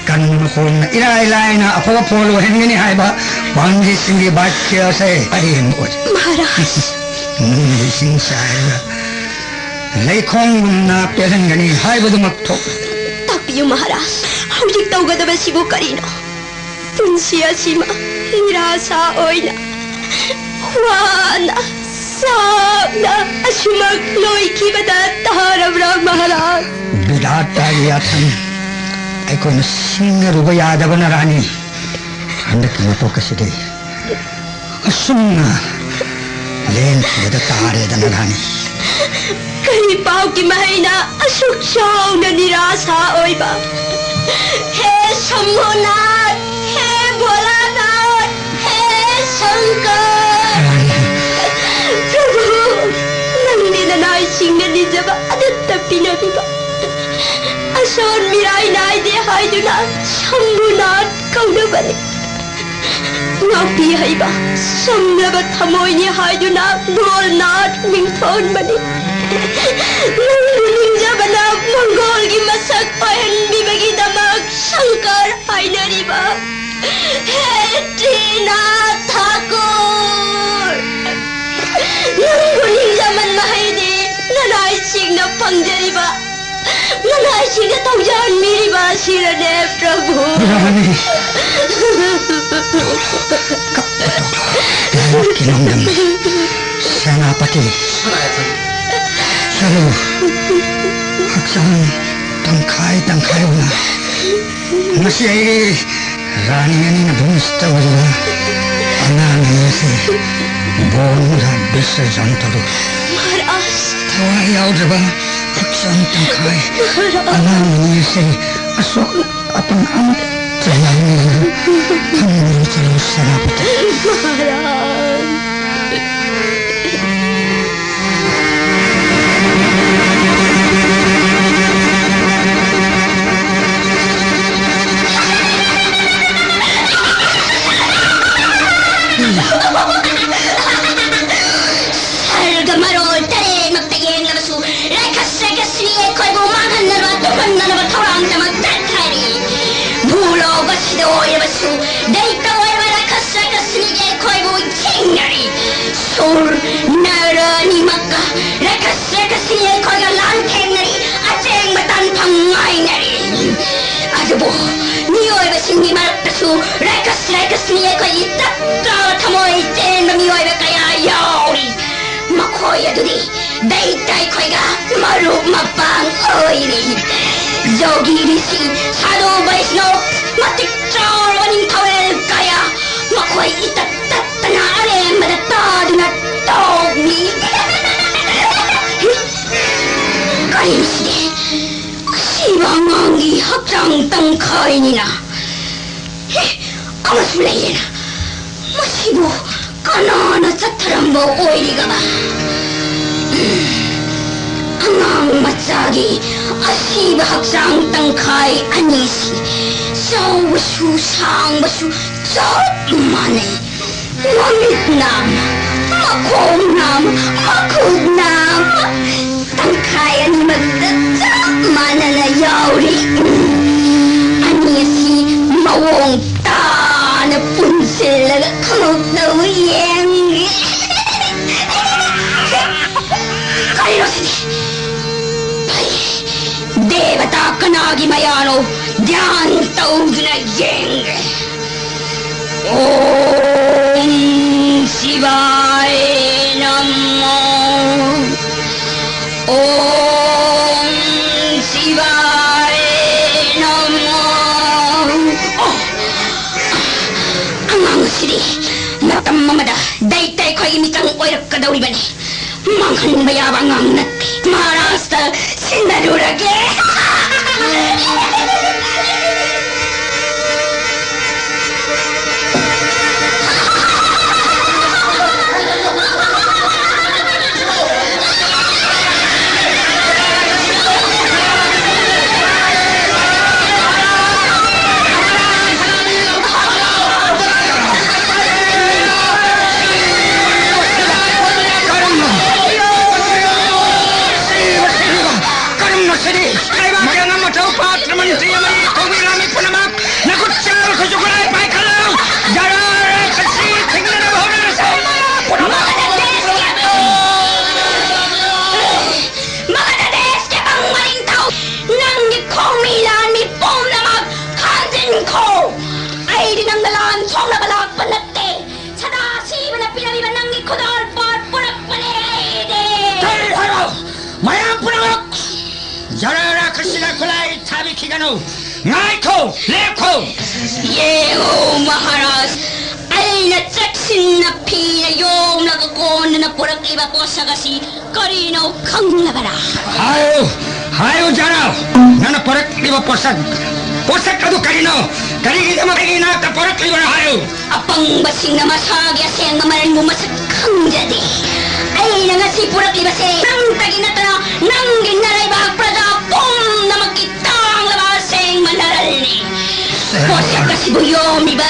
ꯀꯟ ꯃꯈꯣꯟꯅ ꯏꯔꯥꯏ ꯂꯥꯏꯅ ꯑꯐꯕ ꯐꯣꯜ ꯑꯣꯏꯍꯟꯒꯅꯤ ꯍꯥꯏꯕ ꯄꯥꯟꯖꯤꯁꯤꯡꯒꯤ ꯕꯥꯀ꯭ꯌ ꯑꯁꯦ ꯑꯔꯦꯝꯕ ꯑꯣꯏ꯫ ꯃꯍꯥꯔꯥꯖ! ꯅꯨꯡꯒꯤ ꯏꯁꯤꯡ ꯆꯥꯏꯔꯒ ꯂꯩꯈꯣꯝꯒꯨꯝꯅ ꯄꯦꯜꯍꯟꯒꯅꯤ ꯍꯥꯏꯕꯗꯨꯃꯛ ꯊꯣꯛꯂꯦ꯫ ꯇꯥꯛꯄꯤꯌꯨ ꯃꯍꯥꯔꯥꯖ, ꯍꯧꯖꯤꯛ ꯇꯧꯒꯗꯕꯁꯤꯕꯨ ꯀꯔꯤꯅꯣ? ꯄꯨꯟꯁꯤ ꯑꯁꯤꯃ ꯅꯤꯔꯥꯁꯥ ꯑꯣꯏꯅ ꯋꯥꯅ ꯆꯥꯛꯅ ꯑꯁꯨꯃꯛ ꯂꯣꯏꯈꯤꯕꯗ ꯇꯥꯔꯕ꯭ꯔꯥ ꯃꯍꯥꯔꯥꯖ? ꯕꯤꯙꯥꯇꯥꯒꯤ ꯌꯥꯊꯪ ꯑꯩꯈꯣꯏꯅ ꯁꯤꯡꯅꯔꯨꯕ ꯌꯥꯗꯕꯅ ꯔꯥꯅꯤ꯫ ꯍꯟꯗꯛꯀꯤ ꯃꯄꯣꯛ ꯑꯁꯤꯗꯤ ꯑꯁꯨꯝꯅ ꯂꯦꯟꯈꯤꯕꯗ ꯇꯥꯔꯦꯗꯅ ꯔꯥꯅꯤ꯫ ꯀꯔꯤ ꯄꯥꯎꯒꯤ ꯃꯍꯩꯅ ꯑꯁꯨꯛ ꯆꯥꯎꯅ ꯅꯤꯔꯥꯁꯥ ꯑꯣꯏꯕ? ꯍꯦ ꯁꯝꯚꯨꯅꯥꯊ, ꯍꯦ ꯚꯣꯂꯥꯅꯥꯊ, ꯍꯦ ꯁꯪꯀꯔ! ꯔꯥꯅꯤ꯫ ꯄ꯭ꯔꯚꯨ, ꯅꯪꯗꯤ ꯅꯅꯥꯏꯁꯤꯡꯅ ꯅꯤꯖꯕ ꯑꯗꯨ ꯇꯞꯄꯤꯅꯕꯤꯕ꯫ ꯑꯁꯣꯟ ꯃꯤꯔꯥꯏ ꯅꯥꯏꯗꯦ ꯍꯥꯏꯗꯨꯅ ꯁꯝꯚꯨꯅꯥꯊ ꯀꯧꯅꯕꯅꯤ꯫ ꯉꯥꯛꯄꯤ ꯍꯩꯕ ꯁꯝꯂꯕ ꯊꯃꯣꯏꯅꯤ ꯍꯥꯏꯗꯨꯅ ꯚꯣꯂꯥꯅꯥꯊ ꯃꯤꯡꯊꯣꯟꯕꯅꯤ꯫ ꯅꯪꯕꯨ ꯅꯤꯡꯖꯕꯅ ꯃꯪꯒꯣꯜꯒꯤ ꯃꯁꯛ ꯑꯣꯏꯍꯟꯕꯤꯕꯒꯤꯗꯃꯛ ꯁꯪꯀꯔ ꯍꯥꯏꯅꯔꯤꯕ꯫ ꯍꯦ ꯇ꯭ꯔꯤꯅꯥꯊ ꯊꯥꯀꯨꯔ! ꯅꯪꯕꯨ ꯅꯤꯡꯖꯃꯟꯕ ꯍꯩꯗꯤ ꯅꯅꯥꯏꯁꯤꯡꯅ ꯐꯪꯖꯔꯤꯕ ꯅꯅꯥꯏꯁꯤꯡꯗ ꯊꯧꯖꯥꯟꯕꯤꯔꯤꯕ ꯑꯁꯤꯅꯅꯦ, ꯄ꯭ꯔꯚꯨ꯫ ꯔꯥꯅꯤ! ꯀꯞꯄ ꯇꯣꯛꯂꯣ꯫ ꯂꯥꯏꯕꯛꯀꯤ ꯅꯣꯡꯗꯝ꯫ ꯁꯦꯅꯥꯄꯇꯤ꯫ ꯆꯠꯂꯨ꯫ ꯍꯛꯆꯥꯡ ꯇꯪꯈꯥꯏ ꯇꯪꯈꯥꯏ ꯑꯣꯏꯅ꯫ ꯉꯁꯤ ꯑꯩ ꯔꯥꯅꯤ ꯑꯅꯤꯅ ꯚꯨꯃꯤꯁ ꯇꯧꯔꯤꯕ ꯑꯉꯥꯡ ꯑꯅꯤ ꯑꯁꯤ ꯕꯣꯟ ꯔꯥꯖ ꯕꯤꯁꯔꯖꯟ ꯇꯧꯔꯨ꯫ ꯃꯍꯥꯔꯥꯖ! ꯊꯋꯥꯏ ꯌꯥꯎꯗ꯭ꯔꯕ ꯍꯛꯆꯥꯡ ꯇꯪꯈꯥꯏ ꯃꯍꯥꯔꯥꯖ! ꯑꯉꯥꯡ ꯑꯅꯤ ꯑꯁꯤ ꯑꯁꯣꯛ ꯑꯄꯟ ꯑꯃꯠꯇ ꯌꯥꯎꯗꯅ ꯐꯝꯗꯨꯅ ꯆꯠꯂꯨ ꯁꯦꯅꯥꯄꯇꯤ꯫ ꯃꯍꯥꯔꯥꯖ! ꯁꯔꯒ ꯃꯔꯣꯜ ꯇꯔꯦꯠꯃꯛꯇ ꯌꯦꯡꯂꯕꯁꯨ ꯔꯥꯈꯁ ꯔꯥꯈꯁꯤꯅꯤ ꯑꯩꯈꯣꯏꯕꯨ ꯃꯥꯡꯍꯟꯅꯕ, ꯇꯨꯝꯍꯟꯅꯅꯕ ꯊꯧꯔꯥꯡꯗꯃꯛ ꯆꯠꯈ꯭ꯔꯦ꯫ ꯚꯨꯂꯣꯛ ꯑꯁꯤꯗ ꯑꯣꯏꯔꯕꯁꯨ ꯗꯩꯇ ꯑꯣꯏꯕ ꯔꯥꯈꯁ ꯔꯥꯈꯁꯤꯅꯤꯒꯤ ꯑꯩꯈꯣꯏꯕꯨ ꯌꯦꯡꯅꯔꯤ꯫ ꯁꯨꯔ ꯅꯔ ꯑꯅꯤꯃꯛꯀ ꯔꯥꯈꯁ ꯔꯥꯈꯁꯤꯅꯤ ꯑꯩꯈꯣꯏ ꯔꯥꯏꯀꯁ, ꯔꯥꯏꯀꯁ ꯃꯤ ꯑꯩꯈꯣꯏꯒꯤ ꯇꯞ ꯇꯥꯕ ꯊꯃꯣꯏ ꯆꯦꯟꯕ ꯃꯤꯑꯣꯏꯕ ꯀꯌꯥ ꯌꯥꯎꯔꯤ꯫ ꯃꯈꯣꯏ ꯑꯗꯨꯗꯤ ꯗꯩꯇ ꯑꯩꯈꯣꯏꯒ ꯃꯔꯨꯞ ꯃꯄꯥꯡ ꯑꯣꯏꯔꯤ꯫ ꯖꯣꯒꯤ ꯔꯤꯁꯤ, ꯁꯥꯙꯨ ꯕꯩꯁꯅꯣꯞ, ꯃꯇꯤꯛ ꯆꯥꯔꯕ ꯅꯤꯡꯊꯧꯔꯦꯜ ꯀꯌꯥ, ꯃꯈꯣꯏ ꯏꯇꯠ ꯇꯠꯇꯅ ꯑꯔꯦꯝꯕꯗ ꯇꯥꯗꯨꯅ ꯇꯣꯛꯂꯤ꯫ ꯀꯔꯤꯅꯣ ꯁꯤꯗꯤ? ꯑꯁꯤꯕ ꯑꯉꯥꯡꯒꯤ ꯍꯛꯆꯥꯡ ꯇꯪꯈꯥꯏꯅꯤꯅ꯫ ꯍꯦ, ꯑꯃꯁꯨ ꯂꯩꯔꯦꯅ꯫ ꯃꯁꯤꯕꯨ ꯀꯅꯥꯅ ꯆꯠꯊꯔꯝꯕ ꯑꯣꯏꯔꯤꯒꯕ? ꯑꯉꯥꯡ ꯃꯆꯥꯒꯤ ꯑꯁꯤꯕ ꯍꯛꯆꯥꯡ ꯇꯪꯈꯥꯏ ꯑꯅꯤꯁꯤ ꯆꯥꯎꯕꯁꯨ ꯁꯥꯡꯕꯁꯨ ꯆꯞ ꯃꯥꯟꯅꯩ꯫ ꯃꯃꯤꯠꯅ, ꯃꯈꯣꯡꯅ, ꯃꯈꯨꯠꯅ, ꯇꯪꯈꯥꯏ ꯑꯅꯤꯃꯛꯇ ꯆꯞ ꯃꯥꯟꯅꯅ ꯌꯥꯎꯔꯤ꯫ ꯑꯅꯤ ꯑꯁꯤ ꯃꯑꯣꯡ ꯇꯥꯅ ꯄꯨꯟꯁꯤꯜꯂꯒ ꯑꯃꯨꯛꯇꯕꯨ ꯌꯦꯡꯒꯦ꯫ ꯀꯔꯤꯅꯣ ꯁꯤꯗꯤ? ꯐꯩ, ꯗꯦꯕꯇꯥ ꯀꯅꯥꯒꯤ ꯃꯌꯥꯅꯣ ꯙ꯭ꯌꯥꯟ ꯇꯧꯗꯨꯅ ꯌꯦꯡꯒꯦ꯫ ॐ शिवाय नमः। ॐ शिवाय नमः। ꯑꯣ, ꯑꯉꯥꯡ ꯑꯁꯤꯗꯤ ꯃꯇꯝ ꯑꯃꯗ ꯗꯩꯇ ꯑꯩꯈꯣꯏꯒꯤ ꯃꯤꯆꯪ ꯑꯣꯏꯔꯛꯀꯗꯧꯔꯤꯕꯅꯤ꯫ ꯃꯥꯡꯍꯟꯕ ꯌꯥꯕ ꯑꯉꯥꯡ ꯅꯠꯇꯦ꯫ ꯃꯍꯥꯔꯥꯖꯇ ꯁꯤꯟꯅꯔꯨꯔꯒꯦ꯫ ꯀꯔꯝꯅ ꯁꯤꯗꯤ? ꯂꯩꯕꯥꯛꯀꯤ ꯑꯉꯝ ꯑꯊꯧ ꯄꯥꯠꯇ꯭ꯔ ꯃꯟꯇ꯭ꯔꯤ ꯑꯃꯗꯤ ꯊꯧꯃꯤ ꯂꯥꯟꯃꯤ ꯄꯨꯝꯅꯃꯛ ꯅꯈꯨꯠ ꯆꯥꯜ ꯈꯨꯠꯁꯨ ꯈꯨꯠꯂꯥꯏ ꯄꯥꯏꯈꯠꯂꯨ꯫ ꯖꯔꯥ ꯔꯦ ꯀꯁꯤ ꯊꯤꯡꯅꯅꯕ ꯍꯣꯠꯅꯔꯁꯤ꯫ ꯃꯒꯙ ꯗꯦꯁꯀꯤ ꯑꯄꯪꯕ ꯅꯤꯡꯊꯧ, ꯅꯪꯒꯤ ꯈꯣꯡꯃꯤ ꯂꯥꯟꯃꯤ ꯄꯨꯝꯅꯃꯛ ꯈꯥꯝꯖꯤꯟꯈꯣ꯫ ꯑꯩ ꯈꯔ ꯈꯔ ꯈꯨꯠꯁꯤꯅ ꯈꯨꯠꯂꯥꯏ ꯊꯥꯕꯤꯈꯤꯒꯅꯨ꯫ ꯉꯥꯏꯈꯣ, ꯂꯦꯞꯈꯣ꯫ ꯌꯦꯡꯉꯨ, ꯃꯍꯥꯔꯥꯖ, ꯑꯩꯅ ꯆꯦꯛꯁꯤꯟꯅ ꯐꯤꯅ ꯌꯣꯝꯂꯒ ꯀꯣꯟꯗꯨꯅ ꯄꯨꯔꯛꯂꯤꯕ ꯄꯣꯠꯁꯛ ꯑꯁꯤ ꯀꯔꯤꯅꯣ ꯈꯪꯂꯕꯔꯥ? ꯍꯥꯏꯌꯨ, ꯍꯥꯏꯌꯨ, ꯖꯥꯔꯥ꯫ ꯅꯪꯅ ꯄꯨꯔꯛꯂꯤꯕ ꯄꯣꯠꯁꯛ, ꯄꯣꯠꯁꯛ ꯑꯗꯨ ꯀꯔꯤꯅꯣ? ꯀꯔꯤꯒꯤꯗꯃꯛ ꯑꯩꯒꯤ ꯏꯅꯥꯛꯇ ꯄꯨꯔꯛꯂꯤꯕꯅꯣ ꯍꯥꯏꯌꯨ꯫ ꯑꯄꯪꯕꯁꯤꯡꯅ ꯃꯁꯥꯒꯤ ꯑꯁꯦꯡꯕ ꯃꯔꯟꯕꯨ ꯃꯁꯛ ꯈꯪꯖꯗꯦ꯫ ꯑꯩꯅ ꯉꯁꯤ ꯄꯨꯔꯛꯂꯤꯕꯁꯦ ꯅꯪꯇꯒꯤ ꯅꯠꯇꯅ ꯅꯪꯒꯤ ꯅꯔꯩꯕꯥꯛ ꯄ꯭ꯔꯖꯥ ꯄꯨꯝꯅꯃꯛꯀꯤ ꯇꯥꯡꯂꯕ ꯑꯁꯦꯡꯕ ꯅꯔꯜꯅꯤ꯫ ꯄꯣꯠꯁꯛ ꯑꯁꯤꯕꯨ ꯌꯣꯝꯂꯤꯕ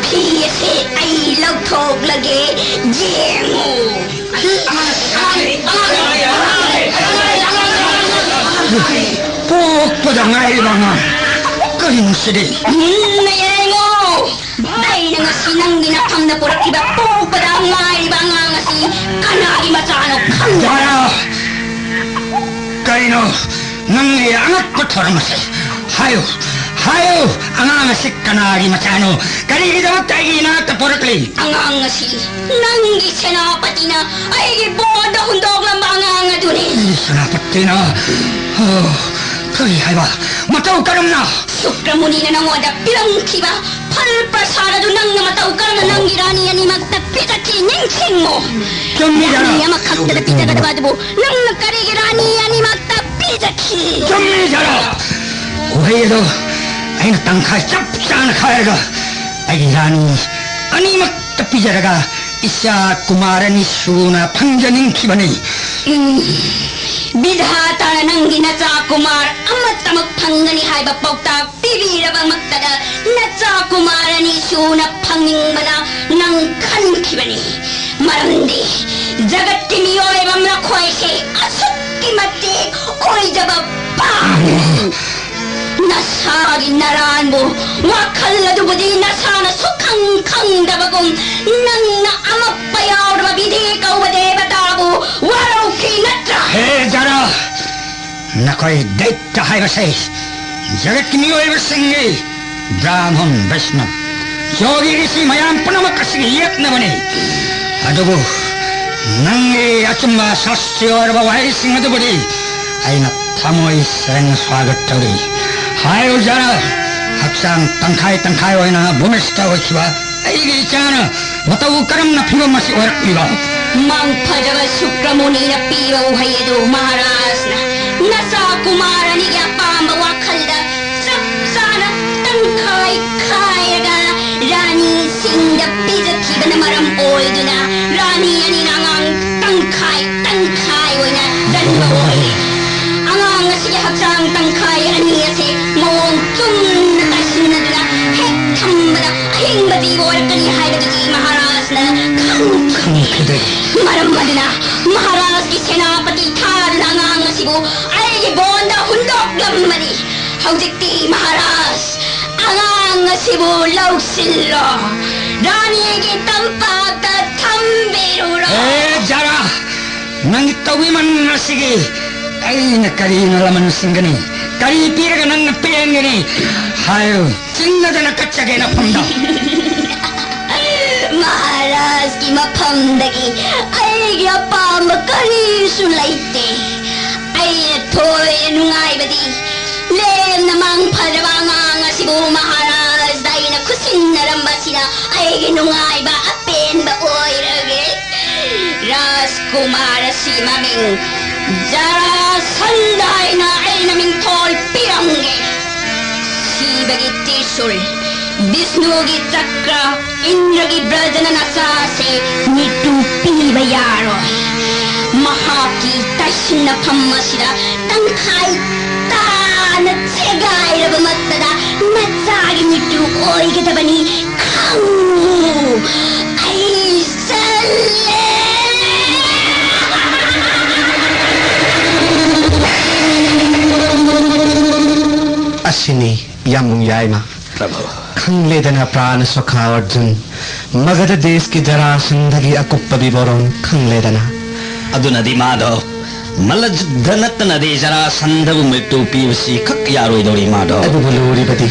ꯐꯤ ꯑꯁꯤ ꯑꯩ ꯂꯧꯊꯣꯛꯂꯒꯦ, ꯌꯦꯡꯉꯨ꯫ ꯄꯣꯛꯄꯗ ꯉꯥꯏꯔꯤꯕ ꯑꯉꯥꯡ꯫ ꯀꯔꯤꯅꯣ ꯁꯤꯗꯤ? ꯃꯨꯟꯅ ꯌꯦꯡꯉꯣ꯫ ꯑꯩꯅ ꯉꯁꯤ ꯅꯪꯒꯤ ꯅꯐꯝꯗ ꯄꯨꯔꯛꯈꯤꯕ ꯄꯣꯛꯄꯗ ꯉꯥꯏꯔꯤꯕ ꯑꯉꯥꯡ ꯑꯁꯤ ꯀꯅꯥꯒꯤ ꯃꯆꯥꯅꯣ ꯈꯪꯕ꯭ꯔꯥ? ꯖꯥꯔꯥ! ꯀꯔꯤꯅꯣ? ꯅꯪꯒꯤ ꯑꯉꯛꯄ ꯊꯧꯔꯝ ꯑꯁꯤ꯫ ꯍꯥꯏꯌꯨ, ꯍꯥꯏꯌꯨ, ꯑꯉꯥꯡ ꯑꯁꯤ ꯀꯅꯥꯒꯤ ꯃꯆꯥꯅꯣ? ꯀꯔꯤꯒꯤꯗꯃꯛꯇ ꯑꯩꯒꯤ ꯏꯅꯥꯛꯇ ꯄꯣꯔꯛꯂꯤ? ꯑꯉꯥꯡ ꯑꯁꯤ ꯅꯪꯒꯤ ꯁꯦꯅꯥꯄꯇꯤꯅ ꯑꯩꯒꯤ ꯕꯣꯔꯗ ꯍꯨꯟꯗꯣꯛꯂꯝꯕ ꯑꯉꯥꯡ ꯑꯗꯨꯅꯤ꯫ ꯑꯩꯒꯤ ꯁꯦꯅꯥꯄꯇꯤꯅ? ꯑꯣ, ꯀꯔꯤ ꯍꯥꯏꯕ? ꯃꯇꯧ ꯀꯔꯝꯅ? ꯁꯨꯀ꯭ꯔꯃꯨꯅꯤꯅ ꯅꯉꯣꯟꯗ ꯄꯤꯔꯝꯈꯤꯕ ꯐꯜ ꯄ꯭ꯔꯁꯥꯗ ꯑꯗꯨ ꯅꯪꯅ ꯃꯇꯧ ꯀꯔꯝꯅ ꯅꯪꯒꯤ ꯔꯥꯅꯤ ꯑꯅꯤꯃꯛꯇ ꯄꯤꯖꯈꯤ? ꯅꯤꯡꯁꯤꯡꯉꯨ꯫ ꯆꯨꯝꯃꯤ, ꯖꯥꯔꯥ꯫ ꯔꯥꯅꯤ ꯑꯃꯈꯛꯇꯗ ꯄꯤꯖꯒꯗꯕ ꯑꯗꯨꯕꯨ ꯅꯪꯅ ꯀꯔꯤꯒꯤ ꯔꯥꯅꯤ ꯑꯅꯤꯃꯛꯇ ꯄꯤꯖꯈꯤ? ꯆꯨꯝꯃꯤ, ꯖꯥꯔꯥ꯫ ꯎꯍꯩ ꯑꯗꯣ ꯑꯩꯅ ꯇꯪꯈꯥꯏ ꯆꯞ ꯆꯥꯅ ꯈꯥꯏꯔꯒ ꯑꯩꯒꯤ ꯔꯥꯅꯤ ꯑꯅꯤꯃꯛꯇ ꯄꯤꯖꯔꯒ ꯏꯆꯥ ꯀꯨꯃꯥꯔ ꯑꯅꯤ ꯁꯨꯅ ꯐꯪꯖꯅꯤꯡꯈꯤꯕꯅꯤ꯫ ꯎꯝ, ꯕꯤꯙꯥꯇꯥꯅ ꯅꯪꯒꯤ ꯅꯆꯥ ꯀꯨꯃꯥꯔ ꯑꯃꯠꯇꯃꯛ ꯐꯪꯒꯅꯤ ꯍꯥꯏꯕ ꯄꯥꯎꯇꯥꯛ ꯄꯤꯕꯤꯔꯕꯃꯛꯇꯗ ꯅꯆꯥ ꯀꯨꯃꯥꯔ ꯑꯅꯤ ꯁꯨꯅ ꯐꯪꯅꯤꯡꯕꯅ ꯅꯪ ꯈꯟꯈꯤꯕꯅꯤ꯫ ꯃꯔꯝꯗꯤ ꯖꯒꯠꯀꯤ ꯃꯤꯑꯣꯏꯕ ꯃꯈꯣꯏꯁꯦ ꯑꯁꯨꯛꯀꯤ ꯃꯇꯤꯛ ꯑꯣꯏꯖꯕ ꯄꯥꯞꯅꯤ꯫ ꯅꯁꯥꯒꯤ ꯅꯔꯥꯟꯕꯨ, ꯋꯥꯈꯜ ꯑꯗꯨꯕꯨꯗꯤ ꯅꯁꯥꯅ ꯁꯨꯛꯈꯪ ꯈꯪꯗꯕꯒꯨꯝ ꯅꯪꯅ ꯑꯃꯛꯄ ꯌꯥꯎꯗꯕ ꯕꯤꯙꯤ ꯀꯧꯕ ꯗꯦꯕꯇꯥꯕꯨ ꯋꯥꯔꯧꯈꯤ ꯅꯠꯇ꯭ꯔꯥ? ꯍꯦ ꯖꯥꯔꯥ! ꯅꯈꯣꯏ ꯗꯩꯇ꯭ꯌ ꯍꯥꯏꯕꯁꯦ ꯖꯒꯠꯀꯤ ꯃꯤꯑꯣꯏꯕꯁꯤꯡꯒꯤ ꯕ꯭ꯔꯥꯍꯃꯟ, ꯕꯩꯁꯅꯕ, ꯌꯣꯒꯤ ꯔꯤꯁꯤ ꯃꯌꯥꯝ ꯄꯨꯝꯅꯃꯛ ꯑꯁꯤꯒꯤ ꯌꯦꯛꯅꯕꯅꯤ꯫ ꯑꯗꯨꯕꯨ ꯅꯪꯒꯤ ꯑꯆꯨꯝꯕ ꯁꯥꯁꯇ꯭ꯔꯤ ꯑꯣꯏꯔꯕ ꯋꯥꯍꯩꯁꯤꯡ ꯑꯗꯨꯕꯨꯗꯤ ꯑꯩꯅ ꯊꯃꯣꯏ ꯁꯦꯡꯅ ꯁ꯭ꯋꯥꯒꯠ ꯇꯧꯔꯤ꯫ ꯍꯥꯏ ꯑꯣꯖꯥ, ꯍꯛꯆꯥꯡ ꯇꯪꯈꯥꯏ ꯇꯪꯈꯥꯏ ꯑꯣꯏꯅ ꯚꯨꯃꯤꯁꯇ ꯑꯣꯏꯈꯤꯕ ꯑꯩꯒꯤ ꯏꯆꯥꯅ ꯃꯇꯧ ꯀꯔꯝꯅ ꯐꯤꯕꯝ ꯑꯁꯤ ꯑꯣꯏꯔꯛꯂꯤꯕ? ꯃꯥꯡ ꯐꯖꯕ ꯁꯨꯀ꯭ꯔꯃꯨꯅꯤꯅ ꯄꯤꯕ ꯎꯍꯩ ꯑꯗꯨ ꯃꯍꯥꯔꯥꯖꯅ ꯅꯆꯥ ꯀꯨꯃꯥꯔ ꯑꯅꯤꯒꯤ ꯑꯄꯥꯝꯕ ꯋꯥꯈꯜꯗ ꯆꯞ ꯆꯥꯅ ꯇꯪꯈꯥꯏ ꯈꯥꯏꯔꯒ ꯔꯥꯅꯤꯁꯤꯡꯗ ꯄꯤꯖꯈꯤꯕꯅ ꯃꯔꯝ ꯑꯣꯏꯗꯨꯅ ꯔꯥꯅꯤ ꯑꯅꯤꯅ ꯑꯉꯥꯡ ꯇꯪꯈꯥꯏ ꯇꯪꯈꯥꯏ ꯑꯣꯏꯅ ꯆꯟꯕ ꯑꯣꯏꯔꯦ꯫ ꯑꯉꯥꯡ ꯑꯁꯤꯒꯤ ꯍꯛꯆꯥꯡ ꯇꯪꯈꯥꯏ ꯑꯅꯤ ꯑꯁꯤ ꯃꯑꯣꯡ ꯆꯨꯝꯅ ꯇꯥꯁꯤꯟꯅꯗꯨꯅ ꯍꯦꯛ ꯊꯝꯕꯗ ꯑꯍꯤꯡꯕ ꯖꯤꯕ ꯑꯣꯏꯔꯛꯀꯅꯤ ꯍꯥꯏꯕꯗꯨꯗꯤ ꯃꯍꯥꯔꯥꯖꯅ ꯈꯪ-, ꯈꯪꯈꯤꯗꯦ꯫ ꯃꯔꯝ ꯑꯗꯨꯅ ꯃꯍꯥꯔꯥꯖꯀꯤ ꯁꯦꯅꯥꯄꯇꯤ ꯊꯥꯗꯨꯅ ꯑꯉꯥꯡ ꯑꯁꯤꯕꯨ ꯑꯩꯒꯤ ꯕꯣꯟꯗ ꯍꯨꯟꯗꯣꯛꯂꯝꯕꯅꯤ꯫ ꯍꯧꯖꯤꯛꯇꯤ ꯃꯍꯥꯔꯥꯖ, ꯑꯉꯥꯡ ꯑꯁꯤꯕꯨ ꯂꯧꯁꯤꯜꯂꯣ, ꯔꯥꯅꯤꯒꯤ ꯇꯝꯄꯥꯛꯇ ꯊꯝꯕꯤꯔꯨꯔꯣ꯫ ꯍꯦ ꯖꯥꯔꯥ, ꯅꯪꯒꯤ ꯇꯧꯕꯤꯃꯟ ꯑꯁꯤꯒꯤ ꯑꯩꯅ ꯀꯔꯤꯅ ꯂꯃꯟ ꯁꯤꯡꯒꯅꯤ? ꯀꯔꯤ ꯄꯤꯔꯒ ꯅꯪꯅ ꯄꯦꯟꯒꯅꯤ? ꯍꯥꯏꯌꯨ, ꯆꯤꯡꯅꯗꯅ ꯀꯠꯆꯒꯦ ꯅꯐꯝꯗ꯫ ꯃꯍꯥꯔꯥꯖꯀꯤ ꯃꯐꯝꯗꯒꯤ ꯑꯩꯒꯤ ꯑꯄꯥꯝꯕ ꯀꯔꯤꯁꯨ ꯂꯩꯇꯦ꯫ ꯑꯩꯅ ꯊꯣꯏꯅ ꯅꯨꯡꯉꯥꯏꯕꯗꯤ ꯂꯦꯝꯅ ꯃꯥꯡ ꯐꯖꯕ ꯑꯉꯥꯡ ꯑꯁꯤꯕꯨ ꯃꯍꯥꯔꯥꯖꯗ ꯑꯩꯅ ꯈꯨꯠꯁꯤꯟꯅꯔꯝꯕꯁꯤꯅ ꯑꯩꯒꯤ ꯅꯨꯡꯉꯥꯏꯕ ꯑꯄꯦꯟꯕ ꯑꯣꯏꯔꯒꯦ꯫ ꯔꯥꯖꯀꯨꯃꯥꯔ ꯑꯁꯤ ꯃꯃꯤꯡ ꯖꯔꯥꯁꯟꯙ ꯍꯥꯏꯅ ꯑꯩꯅ ꯃꯤꯡꯊꯣꯜ ꯄꯤꯔꯝꯒꯦ꯫ ꯁꯤꯕꯒꯤ ꯇ꯭ꯔꯤꯁꯨꯜ, ꯕꯤꯁꯅꯨꯒꯤ ꯆꯀ꯭ꯔ, ꯏꯟꯗ꯭ꯔꯒꯤ ꯕ꯭ꯔꯖꯅ ꯅꯆꯥꯁꯦ ꯃꯤꯠꯇꯨ ꯄꯤꯕ ꯌꯥꯔꯣꯏ꯫ ꯃꯍꯥꯛꯀꯤ ꯇꯥꯏꯁꯤꯟꯅꯐꯝ ꯑꯁꯤꯗ ꯇꯪꯈꯥꯏ ꯇꯥꯅ ꯆꯦꯒꯥꯏꯔꯕꯃꯛꯇꯗ ꯅꯆꯥꯒꯤ ꯃꯤꯠꯇꯨ ꯑꯣꯏꯒꯗꯕꯅꯤ꯫ ꯈꯪꯉꯨ, ꯑꯩ ꯆꯜꯂꯦ꯫ ꯑꯁꯤꯅꯤ ꯌꯥꯝꯕꯨꯡ ꯌꯥꯏꯃ꯫ ꯄ꯭ꯔꯚꯨ꯫ ꯈꯪꯂꯦꯗꯅ ꯄ꯭ꯔꯥꯅ ꯁꯣꯈꯥ ꯑꯔꯖꯨꯟ, ꯃꯒꯙ ꯗꯦꯁꯀꯤ ꯖꯔꯥꯁꯟꯙꯒꯤ ꯑꯀꯨꯞꯄ ꯕꯤꯕꯣꯔꯣꯟ ꯈꯪꯂꯦꯗꯅ꯫ ꯑꯗꯨꯅꯗꯤ ꯃꯥꯙꯕ, ꯃꯜꯂ ꯖꯨꯗ꯭ꯙ ꯅꯠꯇꯅꯗꯤ ꯖꯔꯥꯁꯟꯙꯕꯨ ꯃ꯭ꯔꯤꯇꯨ ꯄꯤꯕꯁꯤ ꯈꯛ ꯌꯥꯔꯣꯏꯗꯧꯔꯤ ꯃꯥꯙꯕ꯫ ꯑꯗꯨꯕꯨ ꯂꯨꯔꯤꯕꯗꯤ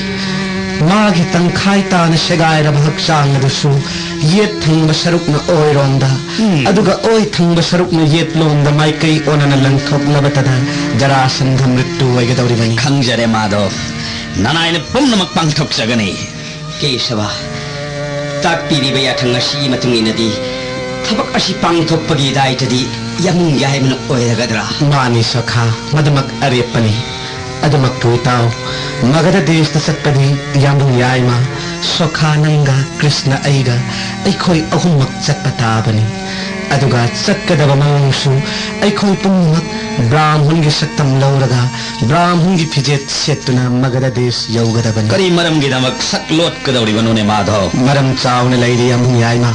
ꯃꯥꯒꯤ ꯇꯪꯈꯥꯏ ꯇꯥꯅ ꯁꯦꯒꯥꯏꯔꯕ ꯍꯛꯆꯥꯡ ꯑꯗꯨꯁꯨ ꯌꯦꯠ ꯊꯪꯕ ꯁꯔꯨꯛꯅ ꯑꯣꯏꯔꯣꯝꯗ, ꯎꯝ꯫ ꯑꯗꯨꯒ ꯑꯣꯏ ꯊꯪꯕ ꯁꯔꯨꯛꯅ ꯌꯦꯠꯂꯣꯝꯗ ꯃꯥꯏꯀꯩ ꯑꯣꯟꯅꯅ ꯂꯪꯊꯣꯛꯂꯕꯇꯗ ꯖꯔꯥꯁꯟꯙ ꯃ꯭ꯔꯤꯇꯨ ꯑꯣꯏꯒꯗꯧꯔꯤꯕꯅꯤ꯫ ꯈꯪꯖꯔꯦ ꯃꯥꯙꯕ, ꯅꯅꯥꯏꯅ ꯄꯨꯝꯅꯃꯛ ꯄꯥꯡꯊꯣꯛꯆꯒꯅꯤ꯫ ꯀꯦꯁꯕ, ꯇꯥꯛꯄꯤꯔꯤꯕ ꯌꯥꯊꯪ ꯑꯁꯤꯒꯤ ꯃꯇꯨꯡ ꯏꯟꯅꯗꯤ ꯊꯕꯛ ꯑꯁꯤ ꯄꯥꯡꯊꯣꯛꯄꯒꯤ ꯗꯥꯏꯇꯗꯤ ꯌꯥꯝꯕꯨꯡ ꯌꯥꯏꯃꯅ ꯑꯣꯏꯔꯒꯗ꯭ꯔꯥ? ꯃꯥꯅꯤ ꯁꯈꯥ, ꯃꯗꯨꯃꯛ ꯑꯔꯦꯞꯄꯅꯤ꯫ ꯑꯗꯨꯃꯛꯄꯨ ꯏꯇꯥꯎ, ꯃꯒꯙ ꯗꯦꯁꯇ ꯆꯠꯄꯗꯤ ꯌꯥꯝꯕꯨꯡ ꯌꯥꯏꯃ, ꯁꯣꯈꯥ ꯅꯪꯒ ꯀ꯭ꯔꯤꯁꯅ ꯑꯩꯒ, ꯑꯩꯈꯣꯏ ꯑꯍꯨꯝꯃꯛ ꯆꯠꯄ ꯇꯥꯕꯅꯤ꯫ ꯑꯗꯨꯒ ꯆꯠꯀꯗꯕ ꯃꯑꯣꯡꯁꯨ ꯑꯩꯈꯣꯏ ꯄꯨꯝꯅꯃꯛ ꯕ꯭ꯔꯥꯍꯃꯟꯒꯤ ꯁꯛꯇꯝ ꯂꯧꯔꯒ, ꯕ꯭ꯔꯥꯍꯃꯟꯒꯤ ꯐꯤꯖꯦꯠ ꯁꯦꯠꯇꯨꯅ ꯃꯒꯙ ꯗꯦꯁ ꯌꯧꯒꯗꯕꯅꯤ꯫ ꯀꯔꯤ ꯃꯔꯝꯒꯤꯗꯃꯛ ꯁꯛ ꯂꯣꯠꯀꯗꯧꯔꯤꯕꯅꯣꯅꯦ ꯃꯥꯙꯕ? ꯃꯔꯝ ꯆꯥꯎꯅ ꯂꯩꯔꯤ ꯌꯥꯝꯕꯨꯡ ꯌꯥꯏꯃ,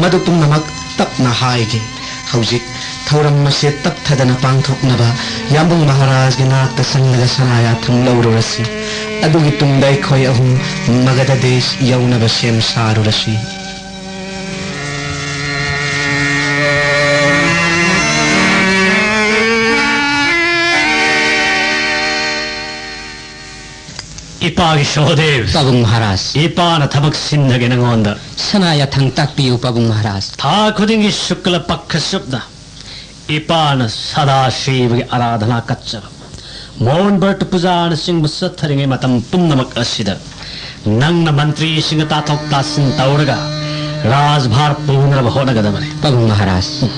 ꯃꯗꯨ ꯄꯨꯝꯅꯃꯛ ꯇꯞꯅ ꯍꯥꯏꯒꯦ꯫ ꯍꯧꯖꯤꯛ ꯊꯧꯔꯝ ꯑꯁꯤ ꯇꯞꯊꯗꯅ ꯄꯥꯡꯊꯣꯛꯅꯕ ꯌꯥꯝꯕꯨꯡ ꯃꯍꯥꯔꯥꯖꯒꯤ ꯅꯥꯛꯇ ꯆꯪꯂꯒ ꯁꯅꯥ ꯌꯥꯊꯪ ꯂꯧꯔꯨꯔꯁꯤ꯫ ꯑꯗꯨꯒꯤ ꯇꯨꯡꯗ ꯑꯩꯈꯣꯏ ꯑꯍꯨꯝ ꯃꯒꯙ ꯗꯦꯁ ꯌꯧꯅꯕ ꯁꯦꯝ ꯁꯥꯔꯨꯔꯁꯤ꯫ ꯏꯄꯥꯒꯤ ꯁꯍꯗꯦꯕ꯫ ꯄꯥꯕꯨꯡ ꯃꯍꯥꯔꯥꯖ꯫ ꯏꯄꯥꯅ ꯊꯕꯛ ꯁꯤꯟꯅꯒꯦ ꯅꯉꯣꯟꯗ꯫ ꯁꯅꯥ ꯌꯥꯊꯪ ꯇꯥꯛꯄꯤꯌꯨ ꯄꯥꯕꯨꯡ ꯃꯍꯥꯔꯥꯖ꯫ ꯊꯥ ꯈꯨꯗꯤꯡꯒꯤ ꯁꯨꯛꯂ ꯄꯛꯈ ꯆꯨꯞꯅ ꯏꯄꯥꯅ ꯁꯗꯥ ꯁꯤꯕꯒꯤ ꯑꯔꯥꯙꯅꯥ ꯀꯠꯆꯕ, ꯃꯣꯍꯟ ꯕꯔꯇ ꯄꯨꯖꯥꯅꯆꯤꯡꯕ ꯆꯠꯊꯔꯤꯉꯩ ꯃꯇꯝ ꯄꯨꯝꯅꯃꯛ ꯑꯁꯤꯗ ꯅꯪꯅ ꯃꯟꯇ꯭ꯔꯤꯁꯤꯡꯒ ꯇꯥꯊꯣꯛ ꯇꯥꯁꯤꯟ ꯇꯧꯔꯒ ꯔꯥꯖꯚꯥꯔ ꯄꯨꯅꯅꯕ ꯍꯣꯠꯅꯒꯗꯕꯅꯤ꯫ ꯄꯥꯕꯨꯡ ꯃꯍꯥꯔꯥꯖ꯫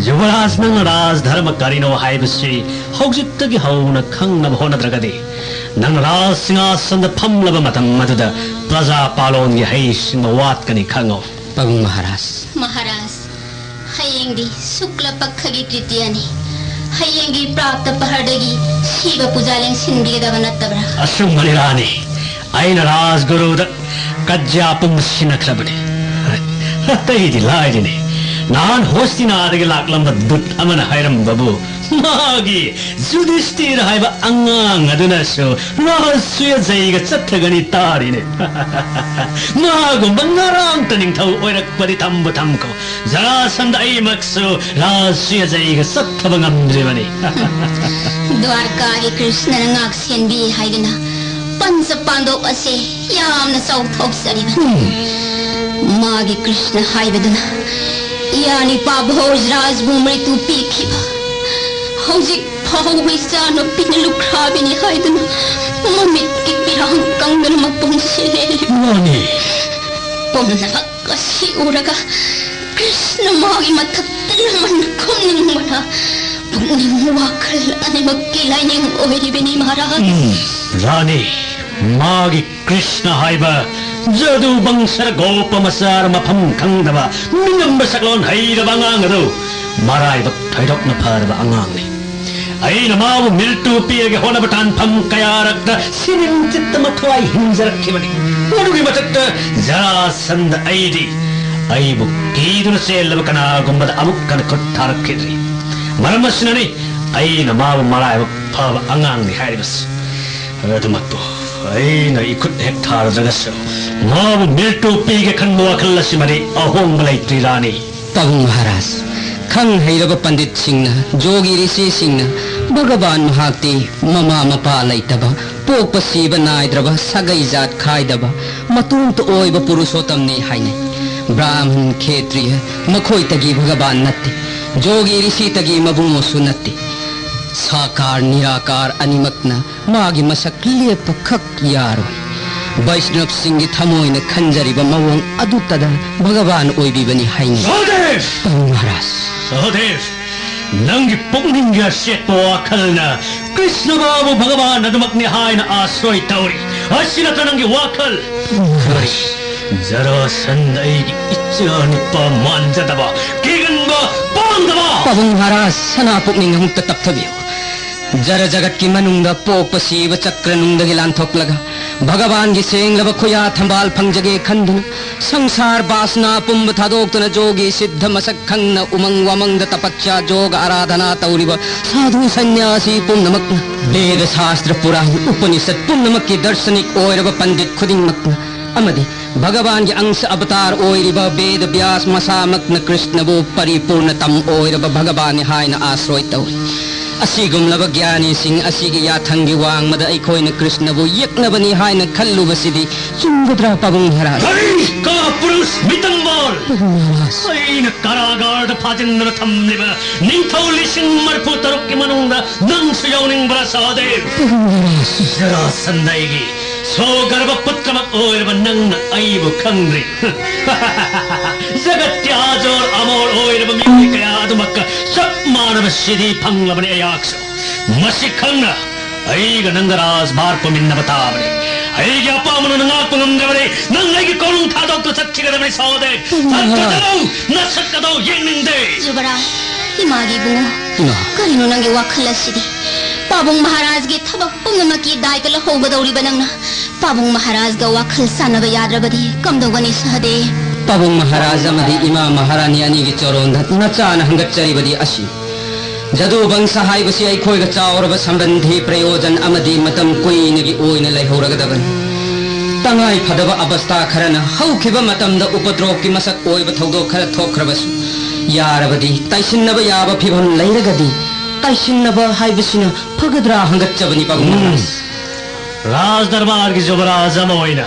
ꯌꯨꯕꯔꯥꯖ, ꯅꯪꯅ ꯔꯥꯖ ꯙꯔꯃ ꯀꯔꯤꯅꯣ ꯍꯥꯏꯕꯁꯤ ꯍꯧꯖꯤꯛꯇꯒꯤ ꯍꯧꯅ ꯈꯪꯅꯕ ꯍꯣꯠꯅꯗ꯭ꯔꯒꯗꯤ ꯅꯪ ꯔꯥꯖ ꯁꯤꯡꯍꯥꯁꯟꯗ ꯐꯝꯂꯕ ꯃꯇꯝ ꯑꯗꯨꯗ ꯄ꯭ꯔꯖꯥ ꯄꯥꯂꯣꯟꯒꯤ ꯍꯩꯁꯤꯡꯕ ꯋꯥꯠꯀꯅꯤ ꯈꯪꯉꯣ꯫ ꯄꯥꯕꯨꯡ ꯃꯍꯥꯔꯥꯖ꯫ ꯃꯍꯥꯔꯥꯖ, ꯍꯌꯦꯡꯗꯤ ꯁꯨꯛꯂ ꯄꯛꯈꯒꯤ ꯇ꯭ꯔꯤꯇꯤꯌꯥꯅꯤ꯫ ꯍꯌꯦꯡꯒꯤ ꯄ꯭ꯔꯥꯞꯇ ꯄꯍꯔꯗꯒꯤ ꯁꯤꯕ ꯄꯨꯖꯥ ꯂꯦꯡꯁꯤꯟꯕꯤꯒꯗꯕ ꯅꯠꯇꯕ꯭ꯔꯥ? ꯑꯆꯨꯝꯕꯅꯤ ꯔꯥꯅꯤ, ꯑꯩꯅ ꯔꯥꯖꯒꯨꯔꯨꯗ ꯀꯖ꯭ꯌꯥ ꯄꯨꯝꯕ ꯁꯤꯟꯅꯈ꯭ꯔꯕꯅꯤ꯫ ꯑꯇꯩꯗꯤ ꯂꯥꯏꯔꯤꯅꯤ, ꯅꯍꯥꯟ ꯍꯣꯁꯇꯤꯅꯥꯗꯒꯤ ꯂꯥꯛꯂꯝꯕ ꯗꯨꯠ ꯑꯃꯅ ꯍꯥꯏꯔꯝꯕꯕꯨ ꯃꯥꯒꯤ ꯌꯨꯙꯤꯁꯇꯤꯔ ꯍꯥꯏꯕ ꯑꯉꯥꯡ ꯑꯗꯨꯅꯁꯨ ꯔꯥꯖꯁꯨꯌ ꯖꯩꯒ ꯆꯠꯊꯒꯅꯤ ꯇꯥꯔꯤꯅꯦ꯫ ꯃꯥꯒꯨꯝꯕ ꯉꯔꯥꯡꯇ ꯅꯤꯡꯊꯧ ꯑꯣꯏꯔꯛꯄꯗꯤ ꯊꯝꯕꯨ ꯊꯝꯈꯣ, ꯖꯔꯥꯁꯟꯗ ꯑꯩꯃꯛꯁꯨ ꯔꯥꯖꯁꯨꯌ ꯖꯩꯒ ꯆꯠꯊꯕ ꯉꯝꯗ꯭ꯔꯤꯕꯅꯤ꯫ ꯗ꯭ꯋꯥꯔꯀꯥꯒꯤ ꯀ꯭ꯔꯤꯁꯅꯅ ꯉꯥꯛ ꯁꯦꯟꯕꯤ ꯍꯥꯏꯗꯨꯅ ꯄꯟꯆ ꯄꯥꯟꯗꯣꯞ ꯑꯁꯦ ꯌꯥꯝꯅ ꯆꯥꯎꯊꯣꯛꯆꯔꯤꯕꯅꯤ꯫ ꯃꯥꯒꯤ ꯀ꯭ꯔꯤꯁꯅ ꯍꯥꯏꯕꯗꯨꯅ ꯏꯌꯥ ꯅꯨꯄꯥ ꯚꯣꯖꯔꯥꯖꯕꯨ ꯃ꯭ꯔꯤꯇꯨ ꯄꯤꯈꯤꯕ꯫ ꯍꯧꯖꯤꯛ ꯐꯥꯎꯕ ꯏꯆꯥꯅꯨꯄꯤꯅ ꯂꯨꯈ꯭ꯔꯥꯕꯤꯅꯤ ꯍꯥꯏꯗꯨꯅ ꯃꯃꯤꯠꯀꯤ ꯄꯤꯔꯥꯡ ꯀꯪꯗꯅ ꯃꯄꯨꯟꯁꯤ ꯂꯦꯜꯂꯤ꯫ ꯃꯥꯅꯤ꯫ ꯄꯨꯝꯅꯃꯛ ꯑꯁꯤ ꯎꯔꯒ ꯀ꯭ꯔꯤꯁꯅ ꯃꯥꯒꯤ ꯃꯊꯛꯇ ꯅꯃꯟ ꯈꯨꯝꯅꯤꯡꯕꯅ ꯄꯨꯛꯅꯤꯡ ꯋꯥꯈꯜ ꯑꯅꯤꯃꯛꯀꯤ ꯂꯥꯏꯅꯤꯡ ꯑꯣꯏꯔꯤꯕꯅꯤ ꯃꯍꯥꯔꯥꯖ꯫ ꯎꯝ, ꯔꯥꯅꯤ, ꯃꯥꯒꯤ ꯀ꯭ꯔꯤꯁꯅ ꯍꯥꯏꯕ ꯖꯗꯨ ꯕꯪꯁꯔ ꯒꯣꯄ ꯃꯆꯥꯔ ꯃꯐꯝ ꯈꯪꯗꯕ ꯃꯤꯉꯝꯕ ꯁꯛꯂꯣꯟ ꯍꯩꯔꯕ ꯑꯉꯥꯡ ꯑꯗꯨ ꯃꯔꯥꯏꯕꯛ ꯊꯣꯏꯗꯣꯛꯅ ꯐꯔꯕ ꯑꯉꯥꯡꯅꯤ꯫ ꯑꯩꯅ ꯃꯥꯕꯨ ꯃꯤꯔꯇꯨ ꯄꯤꯔꯒꯦ ꯍꯣꯠꯅꯕ ꯇꯥꯟꯐꯝ ꯀꯌꯥꯔꯛꯇ ꯁꯤꯅꯤꯡ ꯆꯤꯠꯇ ꯃꯊ꯭ꯋꯥꯏ ꯍꯤꯡꯖꯔꯛꯈꯤꯕꯅꯤ꯫ ꯃꯗꯨꯒꯤ ꯃꯊꯛꯇ ꯖꯔꯥꯁꯟꯗ ꯑꯩꯗꯤ ꯑꯩꯕꯨ ꯀꯤꯗꯨꯅ ꯆꯦꯜꯂꯕ ꯀꯅꯥꯒꯨꯝꯕꯗ ꯑꯃꯨꯛ ꯍꯟꯅ ꯈꯨꯠ ꯊꯥꯔꯛꯈꯤꯗ꯭ꯔꯤ꯫ ꯃꯔꯝ ꯑꯁꯤꯅꯅꯤ ꯑꯩꯅ ꯃꯥꯕꯨ ꯃꯔꯥꯏꯕꯛ ꯐꯕ ꯑꯉꯥꯡꯅꯤ ꯍꯥꯏꯔꯤꯕꯁꯤ꯫ ꯑꯗꯨꯃꯛꯄꯨ ꯑꯩꯅ ꯏꯈꯨꯠ ꯍꯦꯛ ꯊꯥꯔꯗ꯭ꯔꯒꯁꯨ ꯃꯥꯕꯨ ꯃꯤꯔꯇꯨ ꯄꯤꯒꯦ ꯈꯟꯕ ꯋꯥꯈꯜ ꯑꯁꯤꯃꯗꯤ ꯑꯍꯣꯡꯕ ꯂꯩꯇ꯭ꯔꯤ ꯔꯥꯅꯤ꯫ ꯄꯥꯕꯨꯡ ꯃꯍꯥꯔꯥꯖ, ꯈꯪ ꯍꯩꯔꯕ ꯄꯟꯗꯤꯠꯁꯤꯡꯅ, ꯖꯣꯒꯤ ꯔꯤꯁꯤꯁꯤꯡꯅ ꯚꯒꯕꯥꯟ ꯃꯍꯥꯛꯇꯤ ꯃꯃꯥ ꯃꯄꯥ ꯂꯩꯇꯕ, ꯄꯣꯛꯄ ꯁꯤꯕ ꯅꯥꯏꯗ꯭ꯔꯕ, ꯁꯥꯒꯩ ꯖꯥꯠ ꯈꯥꯏꯗꯕ, ꯃꯇꯣꯝꯇ ꯑꯣꯏꯕ ꯄꯨꯔꯨꯁꯣꯠꯇꯝꯅꯤ ꯍꯥꯏꯅꯩ꯫ ꯕ꯭ꯔꯥꯍꯃꯟ, ꯈꯦꯇ꯭ꯔꯤꯌ ꯃꯈꯣꯏꯇꯒꯤ ꯚꯒꯕꯥꯟ ꯅꯠꯇꯦ꯫ ꯖꯣꯒꯤ ꯔꯤꯁꯤꯇꯒꯤ ꯃꯕꯨꯡꯉꯣꯁꯨ ꯅꯠꯇꯦ꯫ ꯁꯥꯀꯥꯔ ꯅꯤꯔꯥꯀꯥꯔ ꯑꯅꯤꯃꯛꯅ ꯃꯥꯒꯤ ꯃꯁꯛ ꯂꯦꯞꯄ ꯈꯛ ꯌꯥꯔꯣꯏ꯫ ꯕꯩꯁꯅꯕꯁꯤꯡꯒꯤ ꯊꯃꯣꯏꯅ ꯈꯟꯖꯔꯤꯕ ꯃꯑꯣꯡ ꯑꯗꯨꯇꯗ ꯚꯒꯕꯥꯟ ꯑꯣꯏꯕꯤꯕꯅꯤ ꯍꯥꯏꯅꯩ꯫ ꯁꯍꯗꯦꯕ! ꯄꯥꯕꯨꯡ ꯃꯍꯥꯔꯥꯖ꯫ ꯁꯍꯗꯦꯕ! ꯅꯪꯒꯤ ꯄꯨꯛꯅꯤꯡꯒꯤ ꯑꯆꯦꯠꯄ ꯋꯥꯈꯜꯅ ꯀ꯭ꯔꯤꯁꯅ ꯕꯥꯕꯨ ꯚꯒꯕꯥꯟ ꯑꯗꯨꯃꯛꯅꯤ ꯍꯥꯏꯅ ꯑꯥꯁ꯭ꯔꯣꯏ ꯇꯧꯔꯤ꯫ ꯑꯁꯤ ꯅꯠꯇ꯭ꯔ ꯅꯪꯒꯤ ꯋꯥꯈꯜ? ꯖꯔꯥꯁꯟꯗ ꯑꯩꯒꯤ ꯏꯆꯥ ꯅꯨꯄꯥ ꯃꯥꯟꯖꯗꯕ, ꯀꯤꯒꯟꯕ, ꯄꯥꯝꯗꯕ! ꯄꯥꯕꯨꯡ ꯃꯍꯥꯔꯥꯖ, ꯁꯅꯥ ꯄꯨꯛꯅꯤꯡ ꯑꯃꯨꯛꯇ ꯇꯞꯊꯕꯤꯌꯨ꯫ ꯖꯔ ꯖꯒꯠꯀꯤ ꯃꯅꯨꯡꯗ ꯄꯣꯛꯄ ꯁꯤꯕ ꯆꯀ꯭ꯔ ꯅꯨꯡꯗꯒꯤ ꯂꯥꯟꯊꯣꯛꯂꯒ ꯚꯒꯕꯥꯟꯒꯤ ꯁꯦꯡꯂꯕ ꯈꯨꯌꯥ ꯊꯝꯕꯥꯜ ꯐꯪꯖꯒꯦ ꯈꯟꯗꯨꯅ ꯁꯪꯁꯥꯔ ꯕꯥꯁꯅꯥ ꯄꯨꯝꯕ ꯊꯥꯗꯣꯛꯇꯨꯅ ꯖꯣꯒꯤ ꯁꯤꯗ꯭ꯙ ꯃꯁꯛ ꯈꯪꯅ ꯎꯃꯪ ꯋꯥꯃꯪꯗ ꯇꯄꯁ꯭ꯌꯥ ꯖꯣꯒ ꯑꯔꯥꯙꯅꯥ ꯇꯧꯔꯤꯕ ꯁꯥꯙꯨ ꯁꯟꯌꯥꯁꯤ ꯄꯨꯝꯅꯃꯛꯅ, ꯕꯦꯗ ꯁꯥꯁꯇ꯭ꯔ ꯄꯨꯔꯥꯟ ꯎꯄꯅꯤꯁꯠ ꯄꯨꯝꯅꯃꯛꯀꯤ ꯗꯔꯁꯅꯤꯛ ꯑꯣꯏꯔꯕ ꯄꯟꯗꯤꯠ ꯈꯨꯗꯤꯡꯃꯛꯅ ꯑꯃꯗꯤ ꯚꯒꯕꯥꯟꯒꯤ ꯑꯪꯁ ꯑꯕꯇꯥꯔ ꯑꯣꯏꯔꯤꯕ ꯕꯦꯗ ꯕ꯭ꯌꯥꯁ ꯃꯁꯥꯃꯛꯅ ꯀ꯭ꯔꯤꯁꯅꯕꯨ ꯄꯔꯤꯄꯨꯔꯅꯇꯝ ꯑꯣꯏꯔꯕ ꯚꯒꯕꯥꯟꯅꯤ ꯍꯥꯏꯅ ꯑꯥꯁ꯭ꯔꯣꯏ ꯇꯧꯔꯤ꯫ ꯑꯁꯤꯒꯨꯝꯂꯕ ꯒ꯭ꯌꯥꯅꯤꯁꯤꯡ ꯑꯁꯤꯒꯤ ꯌꯥꯊꯪꯒꯤ ꯋꯥꯡꯃꯗ ꯑꯩꯈꯣꯏꯅ ꯀ꯭ꯔꯤꯁꯅꯕꯨ ꯌꯦꯛꯅꯕꯅꯤ ꯍꯥꯏꯅ ꯈꯜꯂꯨꯕꯁꯤꯗꯤ ꯆꯨꯝꯒꯗ꯭ꯔꯥ, ꯄꯥꯕꯨꯡ ꯃꯍꯥꯔꯥꯖ? ꯀꯥ ꯄꯨꯔꯨꯁ ꯃꯤꯇꯪꯕꯣꯜ! ꯄꯥꯕꯨꯡ ꯃꯍꯥꯔꯥꯖ! ꯑꯩꯅ ꯀꯥꯔꯥꯒꯥꯔꯗ ꯐꯥꯖꯤꯟꯗꯨꯅ ꯊꯝꯂꯤꯕ ꯅꯤꯡꯊꯧ ꯂꯤꯁꯤꯡ ꯃꯔꯤꯐꯨ ꯇꯔꯨꯛꯀꯤ ꯃꯅꯨꯡꯗ ꯅꯪꯁꯨ ꯌꯥꯎꯅꯤꯡꯕ꯭ꯔꯥ, ꯁꯍꯗꯦꯕ? ꯄꯥꯕꯨꯡ ꯃꯍꯥꯔꯥꯖ! ꯖꯔꯥꯁꯟꯗ ꯑꯩꯒꯤ ꯁꯣꯒꯔꯕ ꯄꯨꯠꯀꯃꯛ ꯑꯣꯏꯔꯕ ꯅꯪꯅ ꯑꯩꯕꯨ ꯈꯪꯗ꯭ꯔꯤ꯫ ꯖꯒꯠꯀꯤ ꯑꯥꯖꯣꯔ ꯑꯃꯣꯔ ꯑꯣꯏꯔꯕ ꯃꯤꯑꯣꯏ ꯀꯌꯥ ꯑꯗꯨꯃꯛꯀ ꯆꯞ ꯃꯥꯟꯅꯕ ꯁꯤꯗꯤ ꯐꯪꯂꯕꯅꯤ ꯑꯩꯍꯥꯛꯁꯨ꯫ ꯃꯁꯤ ꯈꯪꯅ ꯑꯩꯒ ꯅꯪꯒ ꯔꯥꯖꯚꯥꯔ ꯄꯨꯃꯤꯟꯅꯕ ꯇꯥꯕꯅꯤ꯫ ꯑꯩꯒꯤ ꯑꯄꯥꯝꯕꯅ ꯉꯥꯛꯄ ꯉꯝꯗ꯭ꯔꯕꯗꯤ ꯅꯪ ꯑꯩꯒꯤ ꯀꯣꯅꯨꯡ ꯊꯥꯗꯣꯛꯇꯨ ꯆꯠꯈꯤꯒꯗꯕꯅꯤ, ꯁꯍꯗꯦꯕ꯫ ꯏꯃꯥ꯫ ꯍꯟꯊꯗꯧ ꯅꯁꯛ ꯑꯗꯧ ꯌꯦꯡꯅꯤꯡꯗꯦ꯫ ꯖꯨꯕꯔꯥꯖ, ꯏꯃꯥꯒꯤ ꯏꯕꯨꯡꯉꯣ, ꯏꯃꯥ꯫ ꯀꯔꯤꯅꯣ ꯅꯪꯒꯤ ꯋꯥꯈꯜ ꯑꯁꯤꯗꯤ? ꯄꯥꯕꯨꯡ ꯃꯍꯥꯔꯥꯖꯒꯤ ꯊꯕꯛ ꯄꯨꯝꯅꯃꯛꯀꯤ ꯗꯥꯏꯇ ꯂꯧꯍꯧꯒꯗꯧꯔꯤꯕ ꯅꯪꯅ ꯄꯥꯕꯨꯡ ꯃꯍꯥꯔꯥꯖꯒ ꯋꯥꯈꯜ ꯆꯥꯟꯅꯕ ꯌꯥꯗ꯭ꯔꯕꯗꯤ ꯀꯝꯗꯧꯒꯅꯤ, ꯁꯍꯗꯦꯕ? ꯄꯥꯕꯨꯡ ꯃꯍꯥꯔꯥꯖ ꯑꯃꯗꯤ ꯏꯃꯥ ꯃꯍꯥꯔꯥꯅꯤ ꯑꯅꯤꯒꯤ ꯆꯣꯔꯣꯟꯗ ꯅꯆꯥꯅ ꯍꯪꯒꯠꯆꯔꯤꯕꯗꯤ ꯑꯁꯤ꯫ ꯖꯗꯨ ꯕꯪꯁ ꯍꯥꯏꯕꯁꯤ ꯑꯩꯈꯣꯏꯒ ꯆꯥꯎꯔꯕ ꯁꯝꯕꯟꯙꯤ, ꯄ꯭ꯔꯌꯣꯖꯟ ꯑꯃꯗꯤ ꯃꯇꯝ ꯀꯨꯏꯅꯒꯤ ꯑꯣꯏꯅ ꯂꯩꯍꯧꯔꯒꯗꯕꯅꯤ꯫ ꯇꯉꯥꯏ ꯐꯗꯕ ꯑꯕꯁꯊꯥ ꯈꯔꯅ ꯍꯧꯈꯤꯕ ꯃꯇꯝꯗ ꯎꯄꯗ꯭ꯔꯣꯞꯀꯤ ꯃꯁꯛ ꯑꯣꯏꯕ ꯊꯧꯗꯣꯛ ꯈꯔ ꯊꯣꯛꯈ꯭ꯔꯕꯁꯨ, ꯌꯥꯔꯕꯗꯤ ꯇꯥꯏꯁꯤꯟꯅꯕ ꯌꯥꯕ ꯐꯤꯚꯝ ꯂꯩꯔꯒꯗꯤ ꯇꯥꯏꯁꯤꯟꯅꯕ ꯍꯥꯏꯕꯁꯤꯅ ꯐꯒꯗ꯭ꯔꯥ ꯍꯪꯒꯠꯆꯕꯅꯤ, ꯄꯥꯕꯨꯡ ꯎꯝ꯫ ꯃꯍꯥꯔꯥꯖ꯫ ꯔꯥꯖ ꯗꯔꯕꯥꯔꯒꯤ ꯖꯨꯕꯔꯥꯖ ꯑꯃ ꯑꯣꯏꯅ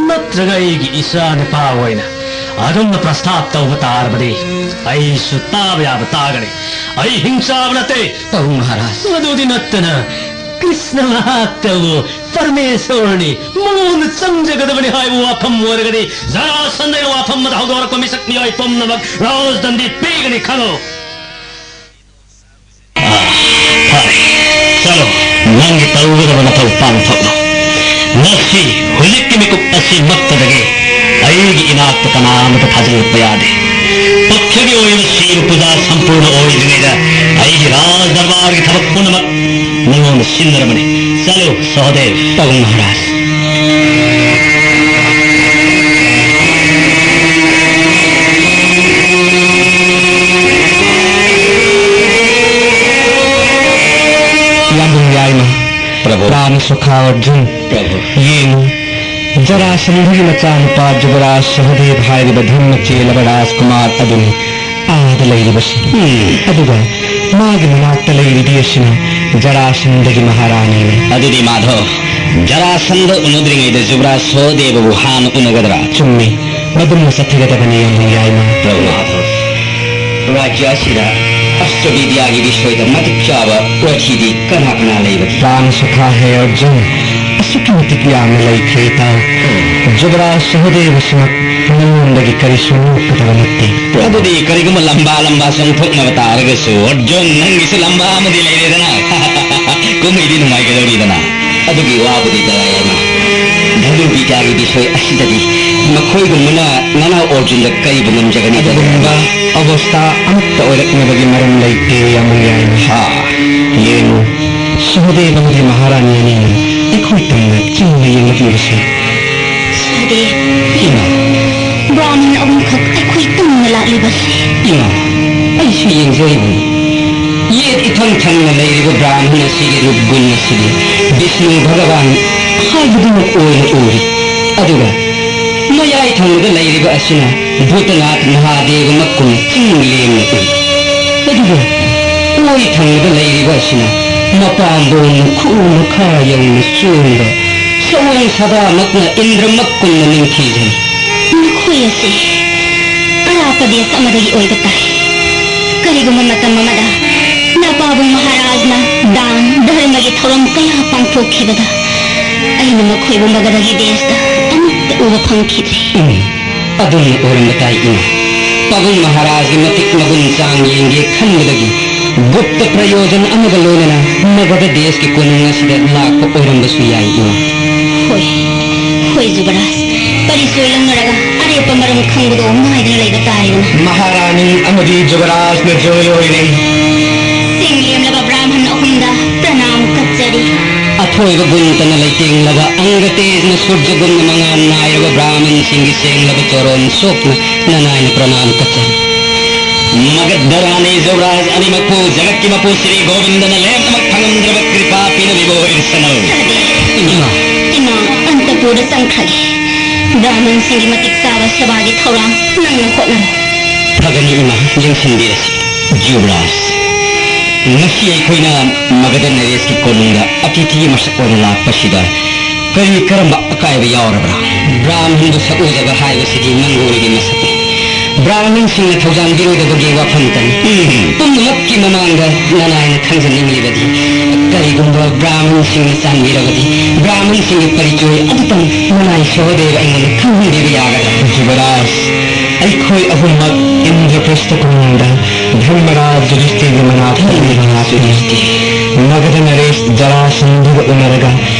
ꯅꯠꯇ꯭ꯔꯒ ꯑꯩꯒꯤ ꯏꯆꯥ ꯅꯨꯄꯥ ꯑꯣꯏꯅ ꯑꯗꯣꯝꯅ ꯄ꯭ꯔꯁꯇꯥꯞ ꯇꯧꯕ ꯇꯥꯔꯕꯗꯤ ꯑꯩꯁꯨ ꯇꯥꯕ ꯌꯥꯕ ꯇꯥꯒꯅꯤ꯫ ꯑꯩ ꯍꯤꯡꯆꯥꯕ ꯅꯠꯇꯦ꯫ ꯄꯥꯕꯨꯡ ꯃꯍꯥꯔꯥꯖ꯫ ꯃꯗꯨꯗꯤ ꯅꯠꯇꯅ ꯀ꯭ꯔꯤꯁꯅ ꯃꯍꯥꯛꯇꯕꯨ ꯄꯔꯃꯦꯁꯣꯔꯅꯤ, ꯃꯉꯣꯟꯗ ꯆꯪꯖꯒꯗꯕꯅꯤ ꯍꯥꯏꯕ ꯋꯥꯐꯝ ꯑꯣꯏꯔꯒꯗꯤ ꯖꯔꯥꯁꯟꯗꯅ ꯋꯥꯐꯝ ꯑꯃꯗ ꯍꯧꯗꯣꯔꯛꯄ ꯃꯤꯁꯛ ꯃꯤꯑꯣꯏ ꯄꯨꯝꯅꯃꯛ ꯔꯥꯖꯗꯟꯗꯤ ꯄꯤꯒꯅꯤ ꯈꯪꯉꯨ꯫ ꯑꯥ, ꯐꯔꯦ꯫ ꯆꯠꯂꯣ, ꯅꯪꯒꯤ ꯇꯧꯒꯗꯕ ꯅꯊꯧ ꯄꯥꯡꯊꯣꯛꯂꯣ꯫ ꯉꯁꯤ, ꯍꯧꯖꯤꯛꯀꯤ ꯃꯤꯀꯨꯞ ꯑꯁꯤꯃꯛꯇꯗꯒꯤ ꯑꯩꯒꯤ ꯏꯅꯥꯛꯇ ꯀꯅꯥ ꯑꯃꯠꯇ ꯊꯥꯖꯤꯜꯂꯛꯄ ꯌꯥꯗꯦ꯫ ꯄꯛꯈ꯭ꯌꯒꯤ ꯑꯣꯏꯕ ꯁꯤꯕ ꯄꯨꯖꯥ ꯁꯝꯄꯨꯔꯅ ꯑꯣꯏꯗ꯭ꯔꯤꯉꯩꯗ ꯑꯩꯒꯤ ꯔꯥꯖ ꯗꯔꯕꯥꯔꯒꯤ ꯊꯕꯛ ꯄꯨꯝꯅꯃꯛ ꯅꯉꯣꯟꯗ ꯁꯤꯟꯅꯔꯕꯅꯤ꯫ ꯆꯠꯂꯨ, ꯁꯍꯗꯦꯕ꯫ ꯄꯥꯕꯨꯡ ꯃꯍꯥꯔꯥꯖ꯫ ꯌꯥꯝꯕꯨꯡ ꯌꯥꯏꯃ, ꯄ꯭ꯔꯚꯨ꯫ ꯄ꯭ꯔꯥꯟ ꯁꯨꯈꯥ ꯑꯔꯖꯨꯟ, ꯄ꯭ꯔꯚꯨ꯫ ꯌꯦꯡꯉꯨ, ꯖꯔꯥꯁꯟꯙꯒꯤ ꯃꯆꯥꯅꯨꯄꯥ ꯖꯨꯕꯔꯥꯖ ꯁꯍꯗꯦꯕ ꯍꯥꯏꯔꯤꯕ ꯙꯔꯃ ꯆꯦꯜꯂꯕ ꯔꯥꯖꯀꯨꯃꯥꯔ ꯑꯗꯨꯅꯤ ꯑꯥꯗ ꯂꯩꯔꯤꯕꯁꯤ꯫ ꯎꯝ꯫ ꯑꯗꯨꯒ ꯃꯥꯒꯤ ꯃꯅꯥꯛꯇ ꯂꯩꯔꯤꯕꯤ ꯑꯁꯤꯅ ꯖꯔꯥꯁꯟꯗꯒꯤ ꯃꯍꯥꯔꯥꯅꯤꯅꯤ꯫ ꯑꯗꯨꯗꯤ ꯃꯥꯙꯣ, ꯖꯔꯥꯁꯟꯗ ꯎꯅꯗ꯭ꯔꯤꯉꯩꯗ ꯖꯨꯕꯔꯥꯖ ꯁꯣꯍꯗꯦꯕꯕꯨ ꯍꯥꯟꯅ ꯎꯅꯒꯗ꯭ꯔꯥ? ꯆꯨꯝꯃꯤ꯫ ꯃꯗꯨꯝꯅ ꯆꯠꯊꯒꯗꯕꯅꯤ, ꯌꯥꯝꯕꯨꯡ ꯌꯥꯏꯃ꯫ ꯄ꯭ꯔꯚꯨ ꯃꯥꯙꯣ, ꯔꯥꯖ꯭ꯌ ꯑꯁꯤꯗ ꯑꯁꯇ꯭ꯔ ꯕꯤꯗ꯭ꯌꯥꯒꯤ ꯕꯤꯁꯣꯏꯗ ꯃꯇꯤꯛ ꯆꯥꯕ ꯄ꯭ꯔꯊꯤꯗꯤ ꯀꯅꯥ ꯀꯅꯥ ꯂꯩꯕꯒꯦ? ꯄ꯭ꯔꯥꯟ ꯁꯨꯈꯥ ꯍꯦ ꯑꯔꯖꯨꯟ, ꯑꯁꯨꯛꯀꯤ ꯃꯇꯤꯛ ꯌꯥꯝꯅ ꯂꯩꯈ꯭ꯔꯦ, ꯏꯇꯥꯎ꯫ ꯖꯨꯕꯔꯥꯖ ꯁꯍꯗꯦꯕꯁꯤꯃꯛ ꯅꯉꯣꯟꯗꯒꯤ ꯀꯔꯤꯁꯨ ꯂꯣꯞꯀꯗꯕ ꯅꯠꯇꯦ꯫ ꯑꯗꯨꯗꯤ ꯀꯔꯤꯒꯨꯝꯕ ꯂꯝꯕꯥ ꯂꯝꯕꯥ ꯆꯣꯡꯊꯣꯛꯅꯕ ꯇꯥꯔꯒꯁꯨ, ꯑꯔꯖꯨꯟ, ꯅꯪꯒꯤꯁꯨ ꯂꯝꯕꯥ ꯑꯃꯗꯤ ꯂꯩꯔꯦꯗꯅ꯫ ꯀꯨꯝꯍꯩꯗꯤ ꯅꯨꯡꯉꯥꯏꯒꯗꯧꯔꯤꯗꯅ꯫ ꯑꯗꯨꯒꯤ ꯋꯥꯕꯨꯗꯤ ꯗꯥꯔꯥ ꯌꯥꯏꯃ, ꯙꯅꯨ ꯕꯤꯗ꯭ꯌꯥꯒꯤ ꯕꯤꯁꯣꯏ ꯑꯁꯤꯗꯗꯤ ꯃꯈꯣꯏꯒꯨꯝꯕꯅ ꯅꯅꯥꯎ ꯑꯔꯖꯨꯟꯗ ꯀꯔꯤꯕꯨ ꯉꯝꯖꯒꯅꯤ? ꯑꯗꯨꯒꯨꯝꯕ ꯑꯕꯣꯁꯊꯥ ꯑꯃꯠꯇ ꯑꯣꯏꯔꯛꯅꯕꯒꯤ ꯃꯔꯝ ꯂꯩꯇꯦ, ꯌꯥꯝꯕꯨꯡ ꯌꯥꯏꯃ꯫ ꯍꯥ꯫ ꯌꯦꯡꯉꯨ, ꯁꯍꯗꯦꯕ ꯑꯃꯗꯤ ꯃꯍꯥꯔꯥꯅꯤ ꯑꯅꯤꯅ ꯑꯩꯈꯣꯏ ꯇꯝꯅ ꯆꯤꯡꯅ ꯌꯦꯡꯂꯛꯂꯤꯕꯁꯦ꯫ ꯁꯍꯗꯦꯕ, ꯏꯃꯥ꯫ ꯕ꯭ꯔꯥꯍꯃꯟ ꯑꯍꯨꯝꯈꯛ ꯑꯩꯈꯣꯏ ꯇꯝꯅ ꯂꯥꯛꯂꯤꯕꯁꯦ꯫ ꯏꯃꯥ, ꯑꯩꯁꯨ ꯌꯦꯡꯖꯔꯤꯕꯅꯤ꯫ ꯌꯦꯠ ꯏꯊꯪ ꯊꯪꯅ ꯂꯩꯔꯤꯕ ꯕ꯭ꯔꯥꯍꯃꯟ ꯑꯁꯤꯒꯤ ꯔꯨꯞ ꯒꯨꯟ ꯑꯁꯤꯗꯤ ꯕꯤꯁꯅꯨ ꯚꯒꯕꯥꯟ ꯍꯥꯏꯕꯗꯨꯃꯛ ꯑꯣꯏꯅ ꯎꯔꯤ꯫ ꯑꯗꯨꯒ ꯃꯌꯥꯏ ꯊꯪꯕꯗ ꯂꯩꯔꯤꯕ ꯑꯁꯤꯅ ꯚꯨꯇꯅꯥꯊ ꯃꯍꯥꯗꯦꯕꯃꯛ ꯀꯨꯝꯅ ꯆꯤꯡ ꯂꯦꯡꯅ ꯎꯏ꯫ ꯑꯗꯨꯒ ꯑꯣꯏ ꯊꯪꯕꯗ ꯂꯩꯔꯤꯕ ꯑꯁꯤꯅ ꯃꯄꯥꯝꯕꯣꯝꯅ ꯈꯨ ꯃꯈꯥ ꯌꯧꯅ ꯆꯣꯡꯕ ꯁꯑꯣꯡ ꯁꯥꯗꯥꯃꯛꯅ ꯏꯟꯗ꯭ꯔꯃꯛ ꯀꯨꯝꯅ ꯅꯤꯡꯊꯤꯖꯩ꯫ ꯃꯈꯣꯏ ꯑꯁꯤ ꯑꯔꯥꯞꯄ ꯗꯦꯁ ꯑꯃꯗꯒꯤ ꯑꯣꯏꯕ ꯇꯥꯏ꯫ ꯀꯔꯤꯒꯨꯝꯕ ꯃꯇꯝ ꯑꯃꯗ ꯅꯄꯥꯕꯨꯡ ꯃꯍꯥꯔꯥꯖꯅ ꯗꯥꯟ ꯙꯔꯃꯒꯤ ꯊꯧꯔꯝ ꯀꯌꯥ ꯄꯥꯡꯊꯣꯛꯈꯤꯕꯗ ꯑꯩꯅ ꯃꯈꯣꯏꯕꯨ ꯃꯒꯙꯒꯤ ꯗꯦꯁꯇ ꯑꯃꯠꯇ ꯎꯕ ꯐꯪꯈꯤꯗ꯭ꯔꯤ꯫ ꯎꯝ, ꯑꯗꯨꯝꯅ ꯑꯣꯏꯔꯝꯕ ꯇꯥꯏ, ꯏꯃꯥ꯫ ꯄꯥꯕꯨꯡ ꯃꯍꯥꯔꯥꯖꯒꯤ ꯃꯇꯤꯛ ꯃꯒꯨꯟ ꯆꯥꯡ ꯌꯦꯡꯒꯦ ꯈꯟꯕꯗꯒꯤ ꯒꯨꯞꯇ ꯄ꯭ꯔꯌꯣꯖꯟ ꯑꯃꯒ ꯂꯣꯏꯅꯅ ꯃꯒꯙ ꯗꯦꯁꯀꯤ ꯀꯣꯅꯨꯡ ꯑꯁꯤꯗ ꯂꯥꯛꯄ ꯑꯣꯏꯔꯝꯕꯁꯨ ꯌꯥꯏ, ꯏꯃꯥ꯫ ꯍꯣꯏ, ꯍꯣꯏ, ꯖꯨꯕꯔꯥꯖ꯫ ꯄꯔꯤꯆꯣꯏ ꯂꯧꯅꯔꯒ ꯑꯔꯦꯞꯄ ꯃꯔꯝ ꯈꯪꯕꯗꯣ ꯉꯥꯏꯗꯨꯅ ꯂꯩꯕ ꯇꯥꯔꯦꯗꯅ꯫ ꯃꯍꯥꯔꯥꯅꯤ ꯑꯃꯗꯤ ꯖꯨꯕꯔꯥꯖꯅ ꯖꯣꯏ ꯑꯣꯏꯔꯦ꯫ ꯆꯤꯡ ꯂꯦꯝꯂꯕ ꯕ꯭ꯔꯥꯍꯃꯟ ꯑꯍꯨꯝꯗ ꯄ꯭ꯔꯅꯥꯝ ꯀꯠꯆꯔꯤ꯫ ꯑꯊꯣꯏꯕ ꯒꯨꯟꯇꯅ ꯂꯩꯇꯦꯡꯂꯕ ꯑꯪꯒ ꯇꯦꯖꯅ ꯁꯨꯔꯖꯒꯨꯝꯅ ꯃꯉꯥꯜ ꯅꯥꯏꯔꯕ ꯕ꯭ꯔꯥꯍꯃꯟꯁꯤꯡꯒꯤ ꯁꯦꯡꯂꯕ ꯆꯣꯔꯣꯟ ꯁꯣꯛꯅ ꯅꯅꯥꯏꯅ ꯄ꯭ꯔꯅꯥꯝ ꯀꯠꯆꯔꯤ꯫ ꯃꯒꯙ ꯔꯥꯅꯤ ꯖꯨꯕꯔꯥꯖ ꯑꯅꯤꯃꯛꯄꯨ ꯖꯒꯠꯀꯤ ꯃꯄꯨ ꯁ꯭ꯔꯤ ꯒꯣꯕꯤꯟꯗꯅ ꯂꯦꯝꯅꯃꯛ ꯐꯪꯉꯝꯗ꯭ꯔꯕ ꯀ꯭ꯔꯤꯄꯥ ꯄꯤꯅꯕꯤꯕ ꯑꯣꯏꯔꯁꯅꯨ꯫ ꯁꯍꯗꯦꯕ, ꯏꯃꯥ꯫ ꯏꯃꯥ, ꯑꯟꯇꯄꯨꯔꯗ ꯆꯪꯈ꯭ꯔꯒꯦ꯫ ꯕ꯭ꯔꯥꯍꯃꯟꯁꯤꯡꯒꯤ ꯃꯇꯤꯛ ꯆꯥꯕ ꯁꯦꯕꯥꯒꯤ ꯊꯧꯔꯥꯡ ꯅꯪꯅ ꯍꯣꯠꯅꯔꯣ꯫ ꯐꯒꯅꯤ ꯏꯃꯥ, ꯌꯦꯡꯁꯤꯟꯕꯤꯔꯁꯤ꯫ ꯖꯨꯕꯔꯥꯖ, ꯉꯁꯤ ꯑꯩꯈꯣꯏꯅ ꯃꯒꯙ ꯅꯔꯦꯁꯀꯤ ꯀꯣꯅꯨꯡꯗ ꯑꯇꯤꯊꯤꯒꯤ ꯃꯁꯛ ꯑꯣꯏꯅ ꯂꯥꯛꯄꯁꯤꯗ ꯀꯔꯤ ꯀꯔꯝꯕ ꯑꯀꯥꯏꯕ ꯌꯥꯎꯔꯕ꯭ꯔꯥ? ꯕ꯭ꯔꯥꯍꯃꯟꯕꯨ ꯁꯛꯎꯖꯕ ꯍꯥꯏꯕꯁꯤꯗꯤ ꯃꯪꯒꯣꯜꯒꯤ ꯃꯁꯛꯅꯤ꯫ ꯕ꯭ꯔꯥꯍꯃꯟꯁꯤꯡꯅ ꯊꯧꯖꯥꯟꯕꯤꯔꯣꯏꯗꯕꯒꯤ ꯋꯥꯐꯝꯇꯅꯤ꯫ ꯎꯝ꯫ ꯄꯨꯝꯅꯃꯛꯀꯤ ꯃꯃꯥꯡꯗ ꯅꯅꯥꯏꯅ ꯈꯪꯖꯅꯤꯡꯂꯤꯕꯗꯤ, ꯀꯔꯤꯒꯨꯝꯕ ꯕ꯭ꯔꯥꯍꯃꯟꯁꯤꯡꯅ ꯆꯥꯟꯕꯤꯔꯕꯗꯤ, ꯕ꯭ꯔꯥꯍꯃꯟꯁꯤꯡꯒꯤ ꯄꯔꯤꯆꯣꯏ ꯑꯗꯨꯇꯪ ꯅꯅꯥꯏ ꯁꯍꯗꯦꯕ ꯑꯩꯉꯣꯟꯗ ꯈꯪꯍꯟꯕꯤꯕ ꯌꯥꯒꯗ꯭ꯔꯥ? ꯌꯨꯕꯔꯥꯖ, ꯑꯩꯈꯣꯏ ꯑꯍꯨꯝꯃꯛ ꯏꯟꯗ꯭ꯔꯄ꯭ꯔꯁꯊ ꯀꯣꯅꯨꯡꯗ ꯙꯔꯃꯔꯥꯖ ꯌꯨꯙꯤꯁꯊꯤꯔꯒꯤ ꯃꯅꯥꯛꯇ ꯎꯝ꯫ ꯂꯩꯕ ꯉꯥꯛꯇꯅꯤ꯫ ꯃꯒꯙ ꯅꯔꯦꯁ ꯖꯔꯥꯁꯟꯙꯒ ꯎꯅꯔꯒ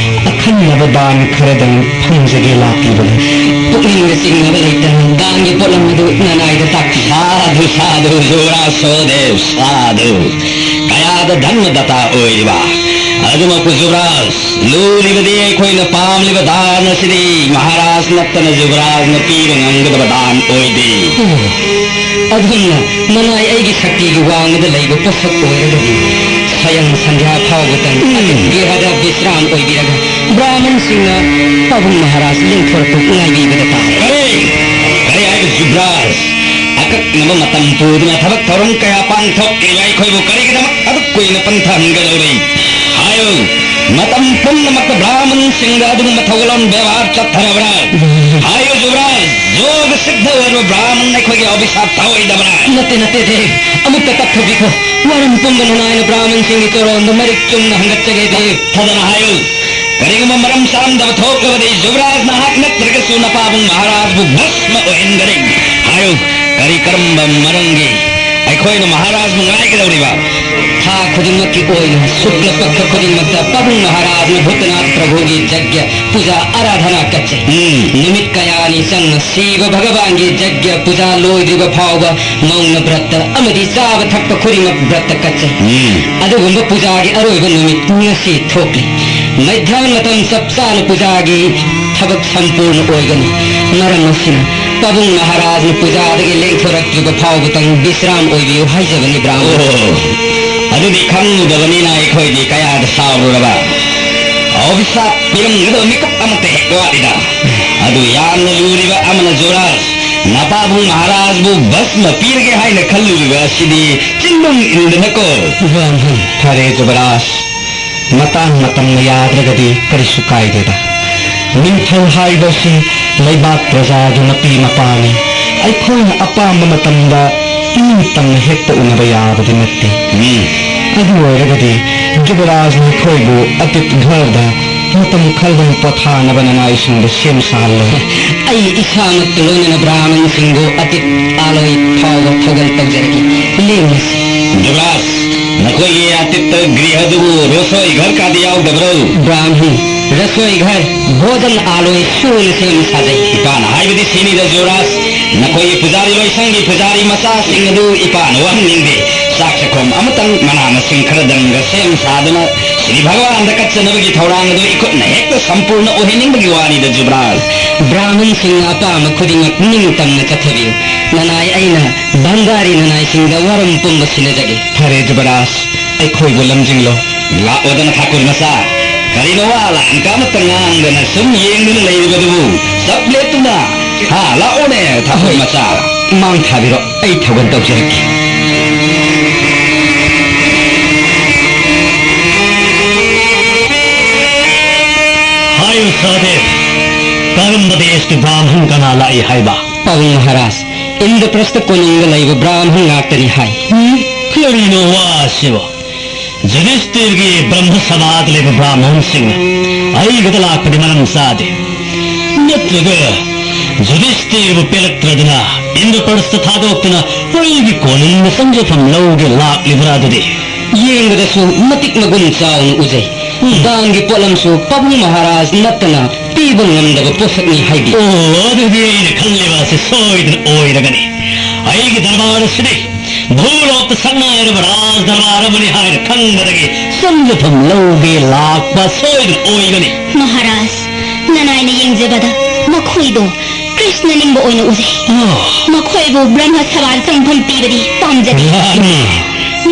ꯑꯈꯟꯅꯕ ꯗꯥꯟ ꯈꯔꯗꯪ ꯐꯪꯖꯒꯦ ꯂꯥꯛꯂꯤꯕꯅꯤ꯫ ꯄꯨꯛꯅꯤꯡꯗ ꯆꯤꯡꯅꯕ ꯂꯩꯇꯅ ꯗꯥꯟꯒꯤ ꯄꯣꯠꯂꯝ ꯑꯗꯨ ꯅꯅꯥꯏꯗ ꯇꯥꯛꯄꯤ꯫ ꯁꯥꯙꯨ, ꯁꯥꯙꯨ, ꯌꯨꯕꯔꯥꯖ ꯁꯍꯗꯦꯕ, ꯁꯥꯙꯨ꯫ ꯀꯌꯥꯗ ꯙꯔꯃꯗꯥꯇꯥ ꯑꯣꯏꯔꯤꯕ ꯑꯗꯨꯃꯛꯄꯨ ꯌꯨꯕꯔꯥꯖ, ꯂꯨꯔꯤꯕꯗꯤ ꯑꯩꯈꯣꯏꯅ ꯄꯥꯝꯂꯤꯕ ꯗꯥꯟ ꯑꯁꯤꯗꯤ ꯃꯍꯥꯔꯥꯖ ꯅꯠꯇꯅ ꯌꯨꯕꯔꯥꯖꯅ ꯄꯤꯕ ꯉꯝꯒꯗꯕ ꯗꯥꯟ ꯑꯣꯏꯗꯦ꯫ ꯑꯣ, ꯑꯗꯨꯝꯅ ꯃꯅꯥꯏ ꯑꯩꯒꯤ ꯁꯛꯇꯤꯒꯤ ꯋꯥꯡꯃꯗ ꯂꯩꯕ ꯄꯣꯠꯁꯛ ꯑꯣꯏꯔꯒꯗꯤ ꯁꯌꯪ ꯁꯟꯙ꯭ꯌꯥ ꯐꯥꯎꯕꯗꯪ ꯎꯝ꯫ ꯒꯦꯍꯗ ꯕꯤꯁ꯭ꯔꯥꯝ ꯑꯣꯏꯕꯤꯔꯒ ꯕ꯭ꯔꯥꯍꯃꯟꯁꯤꯡꯅ ꯄꯥꯕꯨꯡ ꯃꯍꯥꯔꯥꯖ ꯂꯦꯡꯊꯣꯔꯛꯄ ꯉꯥꯏꯕꯤꯕꯗ ꯇꯥꯔꯦ꯫ ꯀꯔꯤ? ꯀꯔꯤ ꯍꯥꯏꯕ ꯌꯨꯕꯔꯥꯖ? ꯑꯀꯛꯅꯕ ꯃꯇꯝ ꯄꯨꯗꯨꯅ ꯊꯕꯛ ꯊꯧꯔꯝ ꯀꯌꯥ ꯄꯥꯡꯊꯣꯛꯂꯤꯕ ꯑꯩꯈꯣꯏꯕꯨ ꯀꯔꯤꯒꯤꯗꯃꯛ ꯑꯗꯨꯛ ꯀꯨꯏꯅ ꯄꯟꯊꯍꯟꯒꯗꯧꯔꯤ? ꯍꯥꯏꯌꯨ, ꯃꯇꯝ ꯄꯨꯝꯅꯃꯛꯇ ꯕ꯭ꯔꯥꯍꯃꯟꯁꯤꯡꯗ ꯑꯗꯨꯒꯨꯝꯕ ꯊꯧꯒꯜꯂꯣꯟ ꯕꯦꯕꯥꯔ ꯆꯠꯊꯔꯕ꯭ꯔꯥ? ꯍꯥꯏꯌꯨ ꯌꯨꯕꯔꯥꯖ, ꯌꯣꯒ ꯁꯤꯗ ꯑꯣꯏꯔꯕ ꯕ꯭ꯔꯥꯍꯃꯟ ꯑꯩꯈꯣꯏꯒꯤ ꯑꯚꯤꯁꯥꯞ ꯊꯧꯑꯣꯏꯗꯕ꯭ꯔꯥ? ꯅꯠꯇꯦ, ꯅꯠꯇꯦ, ꯗꯦꯕ꯫ ꯑꯃꯨꯛꯇ ꯇꯞꯊꯣꯛꯄꯤꯈꯣ꯫ ꯋꯥꯔꯝ ꯄꯨꯝꯕ ꯅꯅꯥꯏꯅ ꯕ꯭ꯔꯥꯍꯃꯟꯁꯤꯡꯒꯤ ꯆꯣꯔꯣꯟꯗ ꯃꯔꯤꯛ ꯆꯨꯝꯅ ꯍꯪꯒꯠꯆꯒꯦ, ꯗꯦꯕ꯫ ꯐꯖꯅ ꯍꯥꯏꯌꯨ꯫ ꯀꯔꯤꯒꯨꯝꯕ ꯃꯔꯝ ꯆꯥꯝꯗꯕ ꯊꯣꯛꯂꯕꯗꯤ ꯌꯨꯕꯔꯥꯖ ꯅꯍꯥꯛ ꯅꯠꯇ꯭ꯔꯒꯁꯨ ꯅꯄꯥꯕꯨꯡ ꯃꯍꯥꯔꯥꯖꯕꯨ ꯚꯁꯃ ꯑꯣꯏꯍꯟꯒꯅꯤ꯫ ꯍꯥꯏꯌꯨ, ꯀꯔꯤ ꯀꯔꯝꯕ ꯃꯔꯝꯒꯤ ꯑꯩꯈꯣꯏꯅ ꯃꯍꯥꯔꯥꯖꯕꯨ ꯉꯥꯏꯒꯗꯧꯔꯤꯕ? ꯊꯥ ꯈꯨꯗꯤꯡꯃꯛꯀꯤ ꯑꯣꯏꯅ ꯁꯨꯛꯂ ꯄꯛꯈ ꯈꯨꯗꯤꯡꯃꯛꯇ ꯄꯥꯕꯨꯡ ꯃꯍꯥꯔꯥꯖꯅ ꯚꯨꯇꯅꯥꯊ ꯄ꯭ꯔꯚꯨꯒꯤ ꯖꯒ꯭ꯌ ꯄꯨꯖꯥ ꯑꯔꯥꯙꯅꯥ ꯀꯠꯆꯩ꯫ ꯎꯝ꯫ ꯅꯨꯃꯤꯠ ꯀꯌꯥꯅꯤ ꯆꯪꯅ ꯁꯤꯕ ꯚꯒꯕꯥꯟꯒꯤ ꯖꯒ꯭ꯌ ꯄꯨꯖꯥ ꯂꯣꯏꯗ꯭ꯔꯤꯕ ꯐꯥꯎꯕ ꯃꯧꯅ ꯕ꯭ꯔꯠꯇ ꯑꯃꯗꯤ ꯆꯥꯕ ꯊꯛꯄ ꯈꯨꯗꯤꯡꯃꯛ ꯕ꯭ꯔꯠꯇ ꯀꯠꯆꯩ꯫ ꯎꯝ꯫ ꯑꯗꯨꯒꯨꯝꯕ ꯄꯨꯖꯥꯒꯤ ꯑꯔꯣꯏꯕ ꯅꯨꯃꯤꯠ ꯉꯁꯤ ꯊꯣꯛꯂꯤ꯫ ꯃꯩꯙ꯭ꯌꯥꯟ ꯃꯇꯝ ꯆꯞ ꯆꯥꯅ ꯄꯨꯖꯥꯒꯤ ꯊꯕꯛ ꯁꯝꯄꯨꯔꯅ ꯑꯣꯏꯒꯅꯤ꯫ ꯃꯔꯝ ꯑꯁꯤꯅ ꯄꯥꯕꯨꯡ ꯃꯍꯥꯔꯥꯖꯅ ꯄꯨꯖꯥꯗꯒꯤ ꯂꯦꯡꯊꯣꯔꯛꯇ꯭ꯔꯤꯕ ꯐꯥꯎꯕꯇꯪ ꯕꯤꯁ꯭ꯔꯥꯝ ꯑꯣꯏꯕꯤꯌꯨ ꯍꯥꯏꯖꯕꯅꯤ, ꯕ꯭ꯔꯥꯍꯃꯟ꯫ ꯑꯣ, ꯑꯗꯨꯗꯤ ꯈꯪꯂꯨꯗꯕꯅꯤꯅ ꯑꯩꯈꯣꯏꯗꯤ ꯀꯌꯥꯗ ꯁꯥꯎꯔꯨꯔꯕ꯫ ꯑꯣꯐꯤꯁꯥꯔ ꯄꯤꯔꯝꯒꯗꯕ ꯃꯤꯀꯨꯞ ꯑꯃꯠꯇ ꯍꯦꯛ ꯋꯥꯠꯂꯤꯗ꯫ ꯑꯗꯨ ꯌꯥꯝꯅ ꯂꯨꯔꯤꯕ ꯑꯃꯅ ꯖꯨꯕꯔꯥꯖ, ꯅꯄꯥꯕꯨꯡ ꯃꯍꯥꯔꯥꯖꯕꯨ ꯚꯁꯃ ꯄꯤꯔꯒꯦ ꯍꯥꯏꯅ ꯈꯜꯂꯨꯔꯤꯕ ꯑꯁꯤꯗꯤ ꯆꯤꯟꯗꯨꯝ ꯏꯟꯗꯅꯀꯣ꯫ ꯕ꯭ꯔꯥꯍꯃꯟ꯫ ꯐꯔꯦ ꯖꯨꯕꯔꯥꯖ, ꯃꯇꯥꯡ ꯃꯇꯝꯅ ꯌꯥꯗ꯭ꯔꯒꯗꯤ ꯀꯔꯤꯁꯨ ꯀꯥꯏꯗꯦꯗ꯫ ꯅꯤꯡꯊꯧ ꯍꯥꯏꯕꯁꯤ ꯂꯩꯕꯥꯛ ꯄ꯭ꯔꯖꯥꯒꯤ ꯃꯄꯤ ꯃꯄꯥꯅꯤ꯫ ꯑꯩꯈꯣꯏꯅ ꯑꯄꯥꯝꯕ ꯃꯇꯝꯗ ꯏꯅꯤꯡ ꯇꯝꯅ ꯍꯦꯛꯇ ꯎꯅꯕ ꯌꯥꯕꯗꯤ ꯅꯠꯇꯦ꯫ ꯎꯝ꯫ ꯑꯗꯨ ꯑꯣꯏꯔꯒꯗꯤ ꯖꯨꯕꯔꯥꯖ ꯅꯈꯣꯏꯕꯨ ꯑꯇꯤꯠ ꯘꯔꯗ ꯃꯇꯝ ꯈꯔꯗꯪ ꯄꯣꯊꯥꯅꯕ ꯅꯅꯥꯏꯁꯤꯡꯗ ꯁꯦꯝ ꯁꯥꯍꯜꯂꯣ꯫ ꯑꯩ ꯏꯁꯥꯃꯛꯇ ꯂꯣꯏꯅꯅ ꯕ꯭ꯔꯥꯍꯃꯟꯁꯤꯡꯕꯨ ꯑꯇꯤꯠ ꯑꯥꯂꯣꯏ ꯐꯥꯎꯕ ꯊꯧꯒꯜ ꯇꯧꯖꯔꯒꯦ꯫ ꯂꯦꯡꯂꯁꯤ꯫ ꯖꯨꯕꯔꯥꯖ, ꯅꯈꯣꯏꯒꯤ ꯑꯇꯤꯠꯇ ꯒ꯭ꯔꯤꯍꯗꯨꯕꯨ ꯔꯁꯣꯏ ꯘꯔ ꯀꯥꯗꯤ ꯌꯥꯎꯗꯕ꯭ꯔꯣ? ꯕ꯭ꯔꯥꯍꯃꯟ, ꯔꯁꯣꯏ ꯘꯔ ꯚꯣꯖꯟ ꯑꯥꯂꯣꯏ ꯁꯨꯅ ꯁꯦꯝ ꯁꯥꯖꯩ꯫ ꯏꯄꯥꯅ ꯍꯥꯏꯕꯗꯤ ꯁꯤꯅꯤꯗ ꯖꯨꯕꯔꯥꯖ, ꯅꯈꯣꯏꯒꯤ ꯄꯨꯖꯥꯔꯤ ꯂꯣꯏꯁꯪꯒꯤ ꯄꯨꯖꯥꯔꯤ ꯃꯆꯥꯁꯤꯡ ꯑꯗꯨ ꯏꯄꯥꯅ ꯋꯥꯍꯟꯅꯤꯡꯗꯦ꯫ ꯆꯥꯛ ꯆꯥꯛꯈꯣꯝ ꯑꯃꯇꯪ ꯃꯅꯥ ꯃꯁꯤꯡ ꯈꯔꯗꯪꯒ ꯁꯦꯝ ꯁꯥꯗꯨꯅ ꯁ꯭ꯔꯤ ꯚꯒꯋꯥꯟꯗ ꯀꯠꯆꯅꯕꯒꯤ ꯊꯧꯔꯥꯡ ꯑꯗꯨ ꯏꯈꯨꯠꯅ ꯍꯦꯛꯇ ꯁꯝꯄꯨꯔꯅ ꯑꯣꯏꯍꯟꯅꯤꯡꯕꯒꯤ ꯋꯥꯅꯤꯗ ꯖꯨꯕꯔꯥꯖ꯫ ꯕ꯭ꯔꯥꯍꯃꯟꯁꯤꯡꯅ ꯑꯄꯥꯝꯕ ꯈꯨꯗꯤꯡꯃꯛ ꯅꯤꯡꯇꯝꯅ ꯆꯠꯊꯕꯤꯌꯨ꯫ ꯅꯅꯥꯏ ꯑꯩꯅ ꯚꯟꯗꯥꯔꯤ ꯅꯅꯥꯏꯁꯤꯡꯗ ꯋꯥꯔꯝ ꯄꯨꯝꯕ ꯁꯤꯟꯅꯖꯒꯦ꯫ ꯐꯔꯦ ꯖꯨꯕꯔꯥꯖ, ꯑꯩꯈꯣꯏꯕꯨ ꯂꯝꯖꯤꯡꯂꯣ꯫ ꯂꯥꯛꯑꯣꯗꯅ ꯊꯥꯀꯨꯔ ꯃꯆꯥ, ꯀꯔꯤꯅꯣ ꯋꯥ ꯂꯥꯟ ꯀꯥ ꯑꯃꯠꯇ ꯉꯥꯡꯗꯅ ꯁꯨꯝ ꯌꯦꯡꯗꯨꯅ ꯂꯩꯔꯤꯕꯗꯨꯕꯨ? ꯆꯞ ꯂꯦꯞꯇꯨꯅ꯫ ꯍꯥ, ꯂꯥꯛꯑꯣꯅꯦ ꯊꯥꯀꯨꯔ ꯃꯆꯥ꯫ ꯃꯥꯡ ꯊꯥꯕꯤꯔꯣ, ꯑꯩ ꯊꯧꯒꯜ ꯇꯧꯖꯔꯛꯀꯦ꯫ ꯍꯥꯏꯌꯨ ꯁꯍꯗꯦꯕ, ꯀꯔꯝꯕ ꯗꯦꯁꯀꯤ ꯕ꯭ꯔꯥꯍꯃꯟ ꯀꯅꯥ ꯂꯥꯛꯏ ꯍꯥꯏꯕ? ꯄꯥꯕꯨꯡ ꯃꯍꯥꯔꯥꯖ, ꯏꯟꯗ꯭ꯔꯄ꯭ꯔꯁꯇ ꯀꯣꯅꯨꯡꯗ ꯂꯩꯕ ꯕ꯭ꯔꯥꯍꯃꯟ ꯉꯥꯛꯇꯅꯤ ꯍꯥꯏ꯫ ꯎꯝ? ꯀꯔꯤꯅꯣ ꯋꯥꯁꯤꯕꯣ? ꯌꯨꯙꯤꯁꯇꯤꯔꯒꯤ ꯕ꯭ꯔꯍꯃ ꯁꯚꯥꯗ ꯂꯩꯕ ꯕ꯭ꯔꯥꯍꯃꯟꯁꯤꯡꯅ ꯑꯩꯒꯗ ꯂꯥꯛꯄꯗꯤ ꯃꯔꯝ ꯆꯥꯗꯦ꯫ ꯅꯠꯇ꯭ꯔꯒ ꯌꯨꯙꯤꯁꯇꯤꯔꯕꯨ ꯄꯦꯜꯂꯛꯇ꯭ꯔꯗꯨꯅ ꯏꯟꯗ꯭ꯔꯄ꯭ꯔꯁꯇ ꯊꯥꯗꯣꯛꯇꯨꯅ ꯑꯩꯒꯤ ꯀꯣꯅꯨꯡꯗ ꯆꯪꯖꯐꯝ ꯂꯧꯒꯦ ꯂꯥꯛꯂꯤꯕ꯭ꯔꯥ ꯑꯗꯨꯗꯤ? ꯌꯦꯡꯕꯗꯁꯨ ꯃꯇꯤꯛ ꯃꯒꯨꯟ ꯆꯥꯎꯅ ꯎꯖꯩ꯫ ꯎꯝ꯫ ꯗꯥꯟꯒꯤ ꯄꯣꯠꯂꯝꯁꯨ ꯄꯥꯕꯨꯡ ꯃꯍꯥꯔꯥꯖ ꯅꯠꯇꯅ ꯄꯤꯕ ꯉꯝꯗꯕ ꯄꯣꯠꯁꯛꯅꯤ ꯍꯥꯏꯕꯤ꯫ ꯑꯣ, ꯑꯗꯨꯗꯤ ꯑꯩꯅ ꯈꯜꯂꯤꯕ ꯑꯁꯤ ꯁꯣꯏꯗꯅ ꯑꯣꯏꯔꯒꯅꯤ꯫ ꯑꯩꯒꯤ ꯗꯔꯕꯥꯔ ꯑꯁꯤꯗꯤ ꯚꯨꯂꯣꯛꯇ ꯁꯛꯅꯥꯏꯔꯕ ꯔꯥꯖ ꯗꯔꯕꯥꯔ ꯑꯃꯅꯤ ꯍꯥꯏꯅ ꯈꯪꯕꯗꯒꯤ ꯆꯪꯖꯐꯝ ꯂꯧꯒꯦ ꯂꯥꯛꯄ ꯁꯣꯏꯗꯅ ꯑꯣꯏꯒꯅꯤ꯫ ꯃꯍꯥꯔꯥꯖ, ꯅꯅꯥꯏꯅ ꯌꯦꯡꯖꯕꯗ ꯃꯈꯣꯏꯗꯣ ꯀ꯭ꯔꯤꯁꯅ ꯅꯤꯡꯕ ꯑꯣꯏꯅ ꯎꯖꯩ꯫ ꯑꯣ꯫ ꯃꯈꯣꯏꯕꯨ ꯕ꯭ꯔꯍꯃ ꯁꯚꯥꯗ ꯆꯪꯐꯝ ꯄꯤꯕꯗꯤ ꯄꯥꯝꯖꯗꯦ꯫ ꯔꯥꯅꯤ,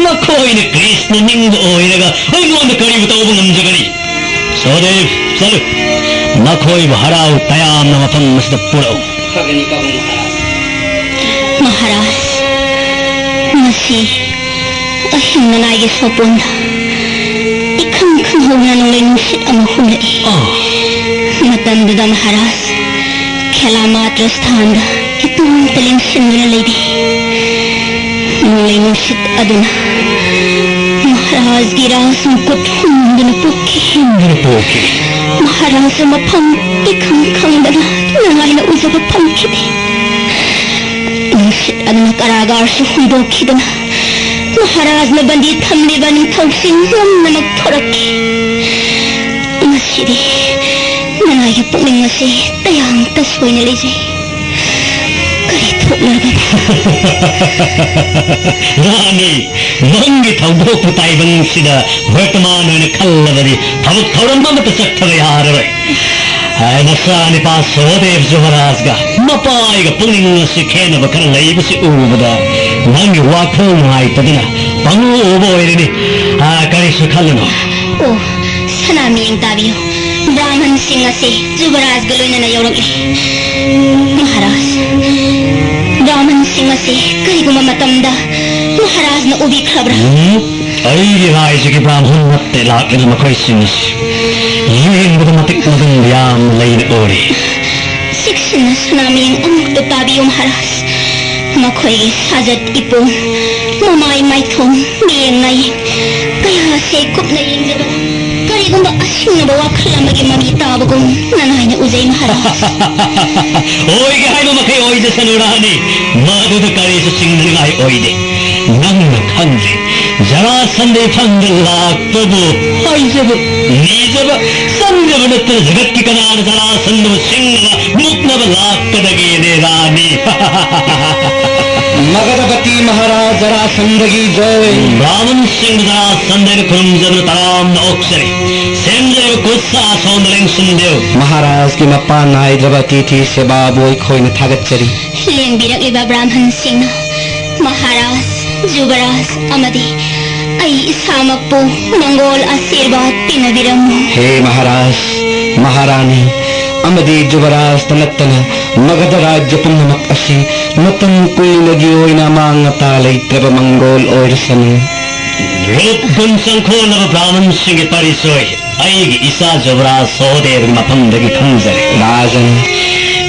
ꯃꯈꯣꯏꯅ ꯀ꯭ꯔꯤꯁꯅ ꯅꯤꯡꯕ ꯑꯣꯏꯔꯒ ꯑꯩꯉꯣꯟꯗ ꯀꯔꯤꯕꯨ ꯇꯧꯕ ꯉꯝꯖꯒꯅꯤ? ꯁꯍꯗꯦꯕ, ꯆꯠꯂꯨ꯫ ꯃꯈꯣꯏꯕꯨ ꯍꯔꯥꯎ ꯇꯌꯥꯝꯅ ꯃꯐꯝ ꯑꯁꯤꯗ ꯄꯨꯔꯛꯎ꯫ ꯐꯒꯅꯤ, ꯄꯥꯕꯨꯡ ꯃꯍꯥꯔꯥꯖ꯫ ꯃꯍꯥꯔꯥꯖ, ꯉꯁꯤ ꯑꯍꯤꯡ ꯅꯅꯥꯏꯒꯤ ꯁꯣꯄꯣꯟꯗ ꯏꯈꯪ ꯈꯪꯍꯧꯅ ꯅꯣꯡꯂꯩ ꯅꯨꯡꯁꯤꯠ ꯑꯃ ꯍꯨꯝꯂꯛꯏ꯫ ꯑꯥ꯫ ꯃꯇꯝꯗꯨꯗ ꯃꯍꯥꯔꯥꯖ ꯈꯦꯂꯥꯃꯥꯇ꯭ꯔ ꯁ꯭ꯊꯥꯟꯗ ꯏꯇꯣꯝꯇ ꯂꯦꯡꯁꯤꯟꯗꯨꯅ ꯂꯩꯔꯤ꯫ ꯅꯣꯡꯂꯩ ꯅꯨꯡꯁꯤꯠ ꯑꯗꯨꯅ ꯃꯍꯥꯔꯥꯖꯒꯤ ꯔꯥꯖ ꯃꯀꯨꯠ ꯍꯨꯝꯗꯨꯅ ꯄꯣꯛꯈꯤ꯫ ꯍꯨꯝꯗꯨꯅ ꯄꯣꯛꯈꯤ꯫ ꯃꯍꯥꯔꯥꯖ ꯃꯐꯝ ꯏꯈꯪ ꯈꯪꯗꯅ ꯅꯨꯡꯉꯥꯏꯅ ꯎꯖꯕ ꯐꯪꯈꯤꯗꯦ꯫ ꯅꯨꯡꯁꯤꯠ ꯑꯗꯨꯅ ꯀꯔꯥꯒꯥꯔꯁꯨ ꯍꯨꯝꯗꯣꯛꯈꯤꯗꯨꯅ ꯃꯍꯥꯔꯥꯖꯅ ꯕꯟꯗꯤ ꯊꯝꯂꯤꯕ ꯅꯤꯡꯊꯧꯁꯤꯡ ꯄꯨꯝꯅꯃꯛ ꯊꯣꯔꯛꯈꯤ꯫ ꯉꯁꯤꯗꯤ ꯅꯅꯥꯏꯒꯤ ꯄꯨꯛꯅꯤꯡ ꯑꯁꯤ ꯇꯌꯥꯡ ꯇꯁꯣꯏꯅ ꯂꯩꯖꯩ꯫ ꯀꯔꯤ ꯊꯣꯛꯂꯒꯅꯤ? ꯔꯥꯅꯤ, ꯅꯪꯒꯤ ꯊꯧꯗꯣꯛꯄꯨ ꯇꯥꯏꯕꯪꯁꯤꯗ ꯋꯔꯇꯃꯥꯟ ꯑꯣꯏꯅ ꯈꯜꯂꯕꯗꯤ ꯊꯕꯛ ꯊꯧꯔꯝ ꯑꯃꯠꯇ ꯆꯠꯊꯕ ꯌꯥꯔꯔꯣꯏ꯫ ꯍꯥꯏ, ꯅꯆꯥ ꯅꯤꯄꯥ ꯁꯍꯗꯦꯕ ꯖꯨꯕꯔꯥꯖꯒ ꯃꯄꯥꯒ ꯄꯨꯛꯅꯤꯡ ꯑꯁꯤ ꯈꯦꯟꯅꯕ ꯈꯔ ꯂꯩꯕꯁꯤ ꯎꯕꯗ ꯅꯪꯒꯤ ꯋꯥꯈꯜ ꯅꯨꯡꯉꯥꯏꯇꯗꯨꯅ ꯄꯪꯎ ꯎꯕ ꯑꯣꯏꯔꯅꯤ꯫ ꯑꯥ, ꯀꯔꯤꯁꯨ ꯈꯜꯂꯨꯅꯨ꯫ ꯑꯣ, ꯁꯅꯥꯃꯤꯌꯦꯡ ꯇꯥꯕꯤꯌꯨ, ꯕ꯭ꯔꯥꯍꯃꯟꯁꯤꯡ ꯑꯁꯤ ꯖꯨꯕꯔꯥꯖꯒ ꯂꯣꯏꯅꯅ ꯌꯧꯔꯛꯂꯤ꯫ ꯃꯍꯥꯔꯥꯖ, ꯕ꯭ꯔꯥꯍꯃꯟꯁꯤꯡ ꯑꯁꯤ ꯀꯔꯤꯒꯨꯝꯕ ꯃꯇꯝꯗ ꯃꯍꯥꯔꯥꯖꯅ ꯎꯕꯤꯈ꯭ꯔꯕ꯭ꯔꯥ? ꯎꯝ, ꯑꯩꯒꯤ ꯔꯥꯏꯖꯒꯤ ꯕ꯭ꯔꯥꯍꯃꯟ ꯅꯠꯇꯦ ꯂꯥꯛꯂꯤꯕ ꯃꯈꯣꯏꯁꯤꯡ ꯑꯁꯤ꯫ ꯌꯦꯡꯕꯗ ꯃꯇꯤꯛ ꯃꯒꯨꯟ ꯌꯥꯝꯅ ꯂꯩꯅ ꯎꯔꯤ꯫ ꯆꯦꯛꯁꯤꯟꯅ ꯁꯅꯥꯃꯤꯌꯦꯡ ꯑꯃꯨꯛꯇ ꯇꯥꯕꯤꯌꯨ ꯃꯍꯥꯔꯥꯖ꯫ ꯃꯈꯣꯏꯒꯤ ꯁꯥꯖꯠ ꯏꯄꯣꯝ, ꯃꯃꯥꯏ ꯃꯥꯏꯊꯣꯡ, ꯃꯤꯠꯌꯦꯡ ꯅꯥꯌꯦꯡ ꯀꯌꯥ ꯑꯁꯤ ꯀꯨꯞꯅ ꯌꯦꯡꯖꯕꯗ ꯀꯔꯤꯒꯨꯝꯕ ꯑꯁꯤꯡꯅꯕ ꯋꯥꯈꯜ ꯑꯃꯒꯤ ꯃꯃꯤ ꯇꯥꯕꯒꯨꯝ ꯅꯅꯥꯏꯅ ꯎꯖꯩ ꯃꯍꯥꯔꯥꯖ꯫ ꯑꯣꯏꯒꯦ ꯍꯥꯏꯕ ꯃꯈꯩ ꯑꯣꯏꯖꯁꯅꯨ ꯔꯥꯅꯤ, ꯃꯗꯨꯗ ꯀꯔꯤꯁꯨ ꯆꯤꯡꯅꯅꯤꯡꯉꯥꯏ ꯑꯣꯏꯗꯦ꯫ ꯅꯪꯅ ꯈꯪꯗ꯭ꯔꯤ, ꯖꯔꯥꯁꯟꯗ ꯏꯐꯝꯗ ꯂꯥꯛꯄꯕꯨ ꯍꯥꯏꯖꯕ, ꯅꯤꯖꯕ, ꯆꯪꯖꯕ ꯅꯠꯇꯅ ꯖꯒꯠꯀꯤ ꯀꯅꯥꯅ ꯖꯔꯥꯁꯟꯗꯕꯨ ꯁꯤꯡꯅꯕ, ꯃꯨꯛꯅꯕ ꯂꯥꯛꯀꯗꯒꯦꯅꯦ ꯔꯥꯅꯤ? ꯃꯒꯙꯄꯇꯤ ꯃꯍꯥꯔꯥꯖ ꯖꯔꯥꯁꯟꯗꯒꯤ ꯖꯩ꯫ ꯕ꯭ꯔꯥꯍꯃꯟꯁꯤꯡ ꯖꯔꯥꯁꯟꯗꯅ ꯈꯨꯔꯨꯝꯖꯕꯅ ꯇꯔꯥꯝꯅ ꯑꯣꯛꯆꯔꯤ꯫ ꯁꯦꯝꯖꯔꯤꯕ ꯈꯨꯠ ꯁꯥ ꯁꯣꯝꯗ ꯂꯦꯡꯁꯤꯟꯕꯤꯌꯨ꯫ ꯃꯍꯥꯔꯥꯖꯀꯤ ꯃꯄꯥꯟ ꯅꯥꯏꯗ꯭ꯔꯕ ꯑꯇꯤꯊꯤ ꯁꯦꯕꯥꯕꯨ ꯑꯩꯈꯣꯏꯅ ꯊꯥꯒꯠꯆꯔꯤ꯫ ꯂꯦꯡꯕꯤꯔꯛꯂꯤꯕ ꯕ꯭ꯔꯥꯍꯃꯟꯁꯤꯡꯅ ꯃꯍꯥꯔꯥꯖ, ꯖꯨꯕꯔꯥꯖ ꯑꯃꯗꯤ ꯑꯩ ꯏꯁꯥꯃꯛꯄꯨ ꯃꯪꯒꯣꯜ ꯑꯥꯁꯤꯔꯕꯥꯗ ꯄꯤꯅꯕꯤꯔꯝꯃꯨ꯫ ꯍꯦ ꯃꯍꯥꯔꯥꯖ, ꯃꯍꯥꯔꯥꯅꯤ, ꯑꯃꯗꯤ ꯖꯨꯕꯔꯥꯖꯇ ꯅꯠꯇꯅ ꯃꯒꯙ ꯔꯥꯖ꯭ꯌ ꯄꯨꯝꯅꯃꯛ ꯑꯁꯤ ꯃꯇꯝ ꯀꯨꯏꯅꯒꯤ ꯑꯣꯏꯅ ꯑꯃꯥꯡ ꯑꯇꯥ ꯂꯩꯇ꯭ꯔꯕ ꯃꯪꯒꯣꯜ ꯑꯣꯏꯔꯁꯅꯨ꯫ ꯔꯨꯞ ꯒꯨꯟ ꯆꯪꯈꯣꯜꯂꯕ ꯕ꯭ꯔꯥꯍꯃꯟꯁꯤꯡꯒꯤ ꯄꯥꯔꯤꯁꯣꯏ ꯑꯩꯒꯤ ꯏꯆꯥ ꯖꯨꯕꯔꯥꯖ ꯁꯍꯣꯗꯦꯕꯒꯤ ꯃꯐꯝꯗꯒꯤ ꯈꯪꯖꯔꯦ꯫ ꯔꯥꯖꯟ꯫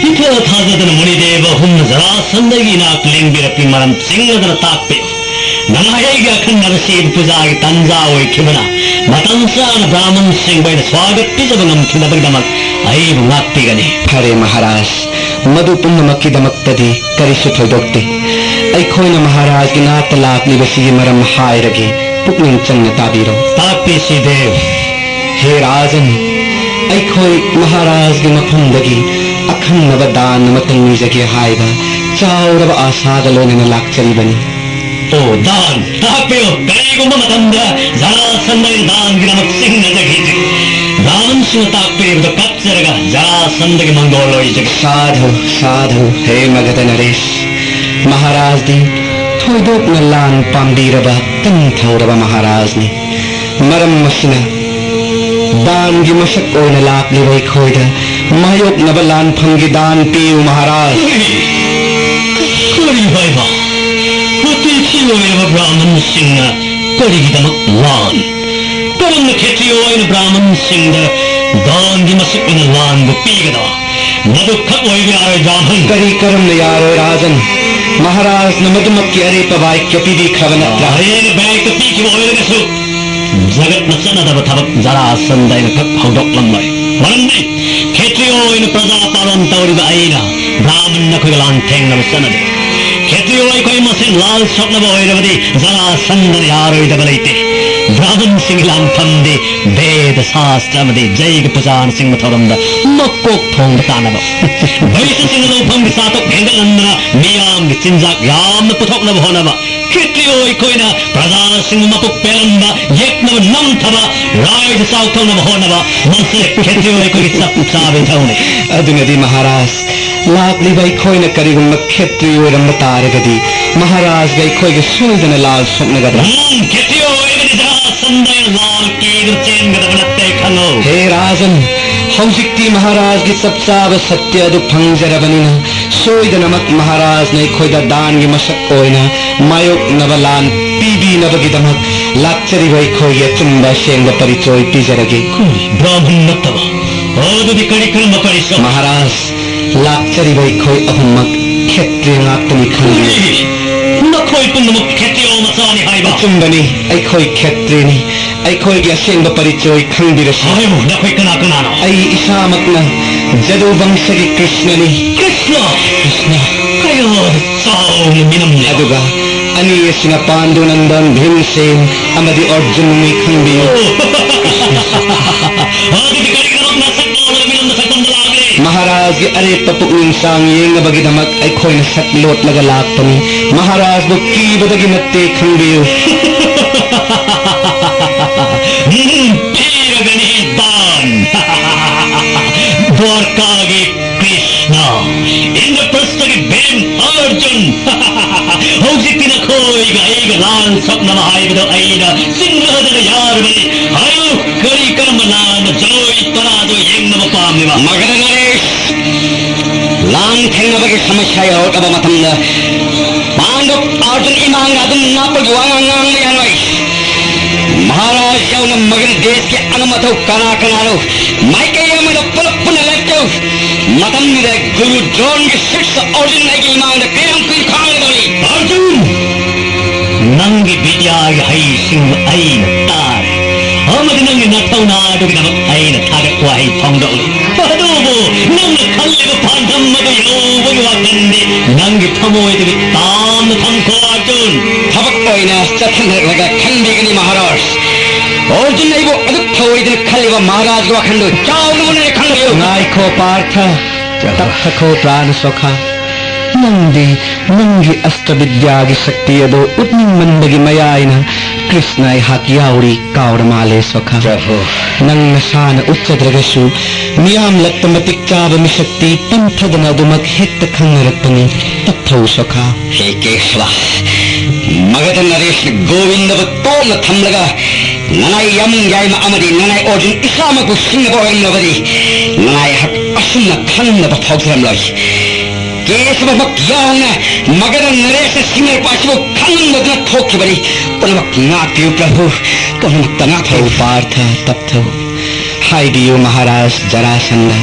ꯏꯊꯥ ꯊꯥꯖꯗꯅ ꯃꯨꯅꯤꯗꯦꯕ ꯑꯍꯨꯝꯅ ꯖꯔꯥꯁꯟꯗꯒꯤ ꯏꯅꯥꯛ ꯂꯦꯡꯕꯤꯔꯛꯄꯒꯤ ꯃꯔꯝ ꯆꯤꯡꯅꯗꯅ ꯇꯥꯛꯄꯤꯌꯨ꯫ ꯅꯉꯥꯏ ꯑꯩꯒꯤ ꯑꯈꯟꯅꯕ ꯁꯤꯕ ꯄꯨꯖꯥꯒꯤ ꯇꯥꯟꯖꯥ ꯑꯣꯏꯈꯤꯕꯅ ꯃꯇꯝ ꯆꯥꯅ ꯕ꯭ꯔꯥꯍꯃꯟꯁꯤꯡꯕꯨ ꯑꯩꯅ ꯁ꯭ꯋꯥꯒꯠ ꯄꯤꯖꯕ ꯉꯝꯈꯤꯗꯕꯒꯤꯗꯃꯛ ꯑꯩꯕꯨ ꯉꯥꯛꯄꯤꯒꯅꯤ꯫ ꯐꯔꯦ ꯃꯍꯥꯔꯥꯖ, ꯃꯗꯨ ꯄꯨꯝꯅꯃꯛꯀꯤꯗꯃꯛꯇꯗꯤ ꯀꯔꯤꯁꯨ ꯊꯣꯏꯗꯣꯛꯇꯦ꯫ ꯑꯩꯈꯣꯏꯅ ꯃꯍꯥꯔꯥꯖꯒꯤ ꯅꯥꯛꯇ ꯂꯥꯛꯂꯤꯕꯁꯤꯒꯤ ꯃꯔꯝ ꯍꯥꯏꯔꯒꯦ, ꯄꯨꯛꯅꯤꯡ ꯆꯪꯅ ꯇꯥꯕꯤꯔꯣ꯫ ꯇꯥꯛꯄꯤꯁꯤ ꯗꯦꯕ꯫ ꯍꯦ ꯔꯥꯖꯟ, ꯑꯩꯈꯣꯏ ꯃꯍꯥꯔꯥꯖꯒꯤ ꯃꯐꯝꯗꯒꯤ ꯑꯈꯟꯅꯕ ꯗꯥꯟ ꯑꯃꯇꯪ ꯅꯤꯖꯒꯦ ꯍꯥꯏꯕ ꯆꯥꯎꯔꯕ ꯑꯥꯁꯥꯒ ꯂꯣꯏꯅꯅ ꯂꯥꯛꯆꯔꯤꯕꯅꯤ꯫ ꯑꯣ, ꯗꯥꯟ! ꯇꯥꯛꯄꯤꯌꯨ, ꯀꯔꯤꯒꯨꯝꯕ ꯃꯇꯝꯗ ꯖꯔꯥꯁꯟꯗ ꯑꯩꯅ ꯗꯥꯟꯒꯤꯗꯃꯛ ꯆꯤꯡꯅꯖꯈꯤꯗ꯭ꯔꯤ꯫ ꯕ꯭ꯔꯥꯍꯃꯟꯁꯤꯡꯅ ꯇꯥꯛꯄꯤꯔꯤꯕꯗꯨ ꯀꯠꯆꯔꯒ ꯖꯔꯥꯁꯟꯗꯒꯤ ꯃꯪꯒꯣꯜ ꯑꯣꯏꯖꯒꯦ꯫ ꯁꯥꯙꯨ, ꯁꯥꯙꯨ, ꯍꯦ ꯃꯒꯙ ꯅꯔꯦꯁ꯫ ꯃꯍꯥꯔꯥꯖꯗꯤ ꯊꯣꯏꯗꯣꯛꯅ ꯂꯥꯟ ꯄꯥꯝꯕꯤꯔꯕ ꯇꯟꯊꯧꯔꯕ ꯃꯍꯥꯔꯥꯖꯅꯤ꯫ ꯃꯔꯝ ꯑꯁꯤꯅ ꯗꯥꯟꯒꯤ ꯃꯁꯛ ꯑꯣꯏꯅ ꯂꯥꯛꯂꯤꯕ ꯑꯩꯈꯣꯏꯗ ꯃꯥꯌꯣꯛꯅꯕ ꯂꯥꯟꯐꯝꯒꯤ ꯗꯥꯟ ꯄꯤꯌꯨ ꯃꯍꯥꯔꯥꯖ꯫ ꯀꯔꯤ? ꯀꯔꯤ ꯍꯥꯏꯕ? ꯑꯇꯤꯊꯤ ꯑꯣꯏꯔꯕ ꯕ꯭ꯔꯥꯍꯃꯟꯁꯤꯡꯅ ꯀꯔꯤꯒꯤꯗꯃꯛ ꯂꯥꯟ? ꯀꯔꯝꯅ ꯈꯦꯇ꯭ꯔꯤꯌ ꯑꯣꯏꯅ ꯕ꯭ꯔꯥꯍꯃꯟꯁꯤꯡꯗ ꯗꯥꯟꯒꯤ ꯃꯁꯛ ꯑꯣꯏꯅ ꯂꯥꯟꯕꯨ ꯄꯤꯒꯗꯕ? ꯃꯗꯨ ꯈꯛ ꯑꯣꯏꯕ ꯌꯥꯔꯣꯏ, ꯕ꯭ꯔꯥꯍꯃꯟ꯫ ꯀꯔꯤ ꯀꯔꯝꯅ ꯌꯥꯔꯣꯏ, ꯔꯥꯖꯟ? ꯃꯍꯥꯔꯥꯖꯅ ꯃꯗꯨꯃꯛꯀꯤ ꯑꯔꯦꯞꯄ ꯋꯥꯏꯀ꯭ꯌ ꯄꯤꯕꯤꯈ꯭ꯔꯕ ꯅꯠꯇ꯭ꯔꯥ? ꯑꯩꯅ ꯋꯥꯏꯀ꯭ꯌ ꯄꯤꯈꯤꯕ ꯑꯣꯏꯔꯒꯁꯨ ꯖꯒꯠꯅ ꯆꯠꯅꯗꯕ ꯊꯕꯛ ꯖꯔꯥꯁꯟꯗ ꯑꯩꯅ ꯈꯛ ꯍꯧꯗꯣꯛꯂꯝꯂꯣꯏ꯫ ꯃꯔꯝꯗꯤ ꯈꯦꯇ꯭ꯔꯤꯌ ꯑꯣꯏꯅ ꯄ꯭ꯔꯖꯥ ꯄꯥꯂꯟ ꯇꯧꯔꯤꯕ ꯑꯩꯅ ꯕ꯭ꯔꯥꯍꯃꯟ ꯅꯈꯣꯏꯒ ꯂꯥꯟꯊꯦꯡꯅꯕ ꯆꯠꯅꯗꯦ꯫ ꯈꯦꯇ꯭ꯔꯤꯌ ꯑꯩꯈꯣꯏ ꯃꯁꯦꯟ ꯂꯥꯜ ꯁꯣꯛꯅꯕ ꯑꯣꯏꯔꯕꯗꯤ ꯖꯔꯥꯁꯟꯗꯅ ꯌꯥꯔꯣꯏꯗꯕ ꯂꯩꯇꯦ꯫ ꯕ꯭ꯔꯥꯍꯃꯟꯁꯤꯡꯒꯤ ꯂꯥꯟꯐꯝꯗꯤ ꯕꯦꯗ ꯁꯥꯁꯇ꯭ꯔ ꯑꯃꯗꯤ ꯖꯩꯒ ꯄꯨꯖꯥꯅꯆꯤꯡꯕ ꯊꯧꯔꯝꯗ ꯃꯀꯣꯛ ꯊꯣꯡꯕ ꯇꯥꯅꯕ, ꯃꯩꯁꯥꯁꯤꯡꯅ ꯂꯧꯐꯝꯒꯤ ꯆꯥꯊꯣꯛ ꯍꯦꯟꯒꯠꯍꯟꯗꯅ ꯃꯤꯌꯥꯝꯒꯤ ꯆꯤꯟꯖꯥꯛ ꯌꯥꯝꯅ ꯄꯨꯊꯣꯛꯅꯕ ꯍꯣꯠꯅꯕ, ꯈꯦꯇ꯭ꯔꯤꯌ ꯑꯩꯈꯣꯏꯅ ꯄ꯭ꯔꯖꯥꯁꯤꯡꯕꯨ ꯃꯄꯨꯛ ꯄꯦꯜꯍꯟꯕ, ꯌꯦꯛꯅꯕ ꯅꯝꯊꯕ, ꯔꯥꯏꯗ ꯆꯥꯎꯊꯣꯛꯅꯕ ꯍꯣꯠꯅꯕ, ꯃꯁꯤ ꯈꯦꯇ꯭ꯔꯤꯌ ꯑꯩꯈꯣꯏꯒꯤ ꯆꯞ ꯆꯥꯕ ꯏꯊꯧꯅꯤ꯫ ꯑꯗꯨꯅꯗꯤ ꯃꯍꯥꯔꯥꯖ, ꯂꯥꯛꯂꯤꯕ ꯑꯩꯈꯣꯏꯅ ꯀꯔꯤꯒꯨꯝꯕ ꯈꯦꯇ꯭ꯔꯤꯌ ꯑꯣꯏꯔꯝꯕ ꯇꯥꯔꯒꯗꯤ ꯃꯍꯥꯔꯥꯖꯒ ꯑꯩꯈꯣꯏꯒ ꯁꯣꯏꯗꯅ ꯂꯥꯜ ꯁꯣꯛꯅꯒꯗ꯭ꯔꯥ? ꯎꯝ, ꯈꯦꯇ꯭ꯔꯤꯌ ꯑꯣꯏꯔꯒꯗꯤ ꯖꯔꯥꯁꯟꯗ ꯂꯥꯜ ꯀꯦꯗꯨꯅ ꯆꯦꯟꯒꯗꯕ ꯅꯠꯇꯦ, ꯈꯪꯉꯨ꯫ ꯍꯦ ꯔꯥꯖꯟ, ꯍꯧꯖꯤꯛꯇꯤ ꯃꯍꯥꯔꯥꯖꯒꯤ ꯆꯞ ꯆꯥꯕ ꯁꯠꯌ ꯑꯗꯨ ꯐꯪꯖꯔꯕꯅꯤꯅ, ꯁꯣꯏꯗꯅꯃꯛ ꯃꯍꯥꯔꯥꯖꯅ ꯑꯩꯈꯣꯏꯗ ꯗꯥꯟꯒꯤ ꯃꯁꯛ ꯑꯣꯏꯅ ꯃꯥꯌꯣꯛꯅꯕ ꯂꯥꯟ ꯄꯤꯕꯤꯅꯕꯒꯤꯗꯃꯛ ꯂꯥꯛꯆꯔꯤꯕ ꯑꯩꯈꯣꯏꯒꯤ ꯑꯆꯨꯝꯕ ꯑꯁꯦꯡꯕ ꯄꯔꯤꯆꯣꯏ ꯄꯤꯖꯔꯒꯦ꯫ ꯀꯔꯤ? ꯕ꯭ꯔꯥꯍꯃꯟ ꯅꯠꯇꯕ? ꯑꯗꯨꯗꯤ ꯀꯔꯤ ꯀꯔꯝꯕ ꯄꯔꯤꯆꯣꯏ? ꯃꯍꯥꯔꯥꯖ, ꯂꯥꯛꯆꯔꯤꯕ ꯑꯩꯈꯣꯏ ꯑꯍꯨꯝꯃꯛ ꯈꯦꯇ꯭ꯔꯤꯌ ꯉꯥꯛꯇꯅꯤ, ꯈꯪꯕꯤꯌꯨ꯫ ꯀꯔꯤ? ꯅꯈꯣꯏ ꯄꯨꯝꯅꯃꯛ ꯈꯦꯇ꯭ꯔꯤꯌ ꯃꯆꯥꯅꯤ ꯍꯥꯏꯕ? ꯑꯆꯨꯝꯕꯅꯤ, ꯑꯩꯈꯣꯏ ꯈꯦꯇ꯭ꯔꯤꯅꯤ꯫ ꯑꯩꯈꯣꯏꯒꯤ ꯑꯁꯦꯡꯕ ꯄꯔꯤꯆꯣꯏ ꯈꯪꯕꯤꯔꯁꯤ꯫ ꯍꯥꯏꯌꯨ, ꯅꯈꯣꯏ ꯀꯅꯥ ꯀꯅꯥꯅꯣ? ꯑꯩ ꯏꯁꯥꯃꯛꯅ ꯖꯗꯨ ꯋꯪꯁꯒꯤ ꯀ꯭ꯔꯤꯁꯅꯅꯤ꯫ ꯀ꯭ꯔꯤꯁꯅ? ꯀ꯭ꯔꯤꯁꯅ꯫ ꯀꯌꯥꯗ ꯆꯥꯎꯅ ꯃꯤꯅꯝꯂꯦ꯫ ꯑꯗꯨꯒ ꯑꯅꯤ ꯑꯁꯤꯅ ꯄꯥꯟꯗꯨ ꯅꯟꯗꯟ, ꯚꯤꯝꯁꯦꯟ ꯑꯃꯗꯤ ꯑꯔꯖꯨꯟꯅꯤ, ꯈꯪꯕꯤꯌꯨ꯫ ꯑꯣ꯫ ꯑꯗꯨꯗꯤ ꯀꯔꯤꯒꯤꯗꯃꯛ ꯅꯁꯛ ꯅꯥꯜꯂꯕ ꯃꯤꯅꯝꯅ ꯁꯛꯇꯝꯗ ꯂꯥꯛꯂꯦ? ꯃꯍꯥꯔꯥꯖꯒꯤ ꯑꯔꯦꯞꯄ ꯄꯨꯛꯅꯤꯡ ꯆꯥꯡ ꯌꯦꯡꯅꯕꯒꯤꯗꯃꯛ ꯑꯩꯈꯣꯏꯅ ꯁꯛ ꯂꯣꯠꯂꯒ ꯂꯥꯛꯄꯅꯤ꯫ ꯃꯍꯥꯔꯥꯖꯕꯨ ꯀꯤꯕꯗꯒꯤ ꯅꯠꯇꯦ, ꯈꯪꯕꯤꯌꯨ꯫ ꯎꯝ, ꯄꯤꯔꯒꯅꯤ ꯗꯥꯟ꯫ ꯗ꯭ꯋꯥꯔꯀꯥꯒꯤ ꯀ꯭ꯔꯤꯁꯅ, ꯏꯟꯗ꯭ꯔꯄ꯭ꯔꯁꯊꯒꯤ ꯚꯤꯝ ꯑꯔꯖꯨꯟ꯫ ꯍꯧꯖꯤꯛꯇꯤ ꯅꯈꯣꯏꯒ ꯑꯩꯒ ꯂꯥꯟ ꯁꯣꯛꯅꯕ ꯍꯥꯏꯕꯗꯣ ꯑꯩꯅ ꯆꯤꯡꯅꯗꯅ ꯌꯥꯔꯕꯅꯤ꯫ ꯍꯥꯏꯌꯨ, ꯀꯔꯤ ꯀꯔꯝꯕ ꯂꯥꯟꯗ ꯖꯣꯏ ꯄꯔꯥꯖꯣꯏ ꯌꯦꯡꯅꯕ ꯄꯥꯝꯂꯤꯕ? ꯃꯒꯙ ꯅꯔꯦꯁ, ꯂꯥꯟ ꯊꯦꯡꯅꯕꯒꯤ ꯁꯃꯁ꯭ꯌꯥ ꯌꯧꯔꯛꯂꯕ ꯃꯇꯝꯗ ꯄꯥꯟꯗꯕ ꯑꯔꯖꯨꯟ ꯏꯃꯥꯡꯗ ꯑꯗꯨꯝ ꯅꯥꯄꯒꯤ ꯋꯥꯉꯥꯡ ꯉꯥꯡꯕ ꯌꯥꯔꯣꯏ꯫ ꯃꯍꯥꯔꯥꯖ ꯌꯥꯎꯅ ꯃꯒꯙ ꯗꯦꯁꯀꯤ ꯑꯉꯝ ꯑꯊꯧ ꯀꯅꯥ ꯀꯅꯥꯅꯣ ꯃꯥꯏꯀꯩ ꯑꯃꯗ ꯄꯨꯂꯞ ꯄꯨꯟꯅ ꯂꯦꯞꯆꯧ꯫ ꯃꯇꯝꯗꯨꯗ ꯒꯨꯔꯨ ꯗ꯭ꯔꯣꯟꯒꯤ ꯁꯤꯁ꯭ꯌ ꯑꯔꯖꯨꯟ ꯑꯩꯒꯤ ꯏꯃꯥꯡꯗ ꯀꯌꯥꯝ ꯀꯨꯏꯅ ꯈꯥꯡꯒꯗꯧꯔꯤ? ꯑꯔꯖꯨꯟ! ꯅꯪꯒꯤ ꯕꯤꯗ꯭ꯌꯥꯒꯤ ꯍꯩꯁꯤꯡꯕ ꯑꯩꯅ ꯇꯥꯔꯦ, ꯑꯃꯗꯤ ꯅꯪꯒꯤ ꯅꯊꯧꯅꯥ ꯑꯗꯨꯒꯤꯗꯃꯛ ꯑꯩꯅ ꯊꯥꯒꯠ ꯋꯥꯍꯩ ꯐꯣꯡꯗꯣꯛꯂꯤ꯫ ꯑꯗꯨꯕꯨ ꯅꯪꯅ ꯈꯜꯂꯤꯕ ꯄꯥꯟꯗꯝ ꯑꯗꯨ ꯌꯧꯕꯒꯤ ꯋꯥꯈꯜꯗꯤ ꯅꯪꯒꯤ ꯊꯃꯣꯏꯗꯒꯤ ꯇꯥꯝꯅ ꯊꯝꯈꯣ, ꯑꯔꯖꯨꯟ꯫ ꯊꯕꯛ ꯑꯣꯏꯅ ꯆꯠꯊꯅꯔꯛꯂꯒ ꯈꯟꯕꯤꯒꯅꯤ, ꯃꯍꯥꯔꯥꯖ꯫ ꯑꯔꯖꯨꯟ ꯑꯩꯕꯨ ꯑꯗꯨꯛ ꯊꯧꯑꯣꯏꯗꯅ ꯈꯜꯂꯤꯕ ꯃꯍꯥꯔꯥꯖꯒꯤ ꯋꯥꯈꯜꯗꯨ ꯆꯥꯎꯅ ꯃꯨꯟꯅ ꯈꯪꯕꯤꯌꯨ꯫ ꯉꯥꯏꯈꯣ, ꯄꯥꯔꯊ꯫ ꯇꯞꯊꯈꯣ, ꯄ꯭ꯔꯥꯅ ꯁꯣꯈꯥ꯫ ꯅꯪꯗꯤ ꯅꯪꯒꯤ ꯑꯁꯇ꯭ꯔ ꯕꯤꯗ꯭ꯌꯥꯒꯤ ꯁꯛꯇꯤ ꯑꯗꯨ ꯎꯠꯅꯤꯡꯃꯟꯕꯒꯤ ꯃꯌꯥꯏꯅ ꯀ꯭ꯔꯤꯁꯅ ꯑꯩꯍꯥꯛ ꯌꯥꯎꯔꯤ ꯀꯥꯎꯔ ꯃꯥꯜꯂꯦ, ꯁꯣꯈꯥ꯫ ꯄ꯭ꯔꯚꯨ꯫ ꯅꯪ ꯅꯁꯥꯅ ꯎꯠꯆꯗ꯭ꯔꯒꯁꯨ ꯃꯤꯌꯥꯝꯂꯛꯇ ꯃꯇꯤꯛ ꯆꯥꯕ ꯃꯤꯁꯛꯇꯤ ꯄꯟꯊꯗꯅ ꯑꯗꯨꯃꯛ ꯍꯦꯛꯇ ꯈꯪꯅꯔꯛꯄꯅꯤ꯫ ꯇꯞꯊꯧ, ꯁꯣꯈꯥ꯫ ꯍꯦ ꯀꯦꯁ꯭ꯋ, ꯃꯒꯙ ꯅꯔꯦꯁꯅ ꯒꯣꯕꯤꯟꯗꯕꯨ ꯇꯣꯛꯅ ꯊꯝꯂꯒ ꯅꯅꯥꯏ ꯌꯥꯃꯨꯡ ꯌꯥꯏꯃ ꯑꯃꯗꯤ ꯅꯅꯥꯏ ꯑꯣꯔꯖꯨꯟ ꯏꯁꯥꯃꯛꯄꯨ ꯁꯤꯡꯅꯕ ꯑꯣꯏꯔꯝꯂꯕꯗꯤ, ꯅꯅꯥꯏ ꯑꯩꯍꯥꯛ ꯑꯁꯨꯝꯅ ꯈꯪꯅꯕ ꯐꯥꯎꯖꯔꯝꯂꯣꯏ꯫ ꯀꯦꯁꯕꯃꯛ ꯌꯥꯎꯅ ꯃꯒꯙ ꯅꯔꯦꯁꯅ ꯁꯤꯡꯅꯔꯛꯄ ꯑꯁꯤꯕꯨ ꯈꯪꯂꯝꯗꯗꯨꯅ ꯊꯣꯛꯈꯤꯕꯅꯤ꯫ ꯄꯨꯝꯅꯃꯛ ꯉꯥꯛꯄꯤꯌꯨ ꯄ꯭ꯔꯚꯨ, ꯄꯨꯝꯅꯃꯛꯇ ꯉꯥꯛꯄꯤꯌꯨ꯫ ꯄꯥꯔꯊ, ꯇꯞꯊꯧ꯫ ꯍꯥꯏꯕꯤꯌꯨ ꯃꯍꯥꯔꯥꯖ ꯖꯔꯥꯁꯟꯙ,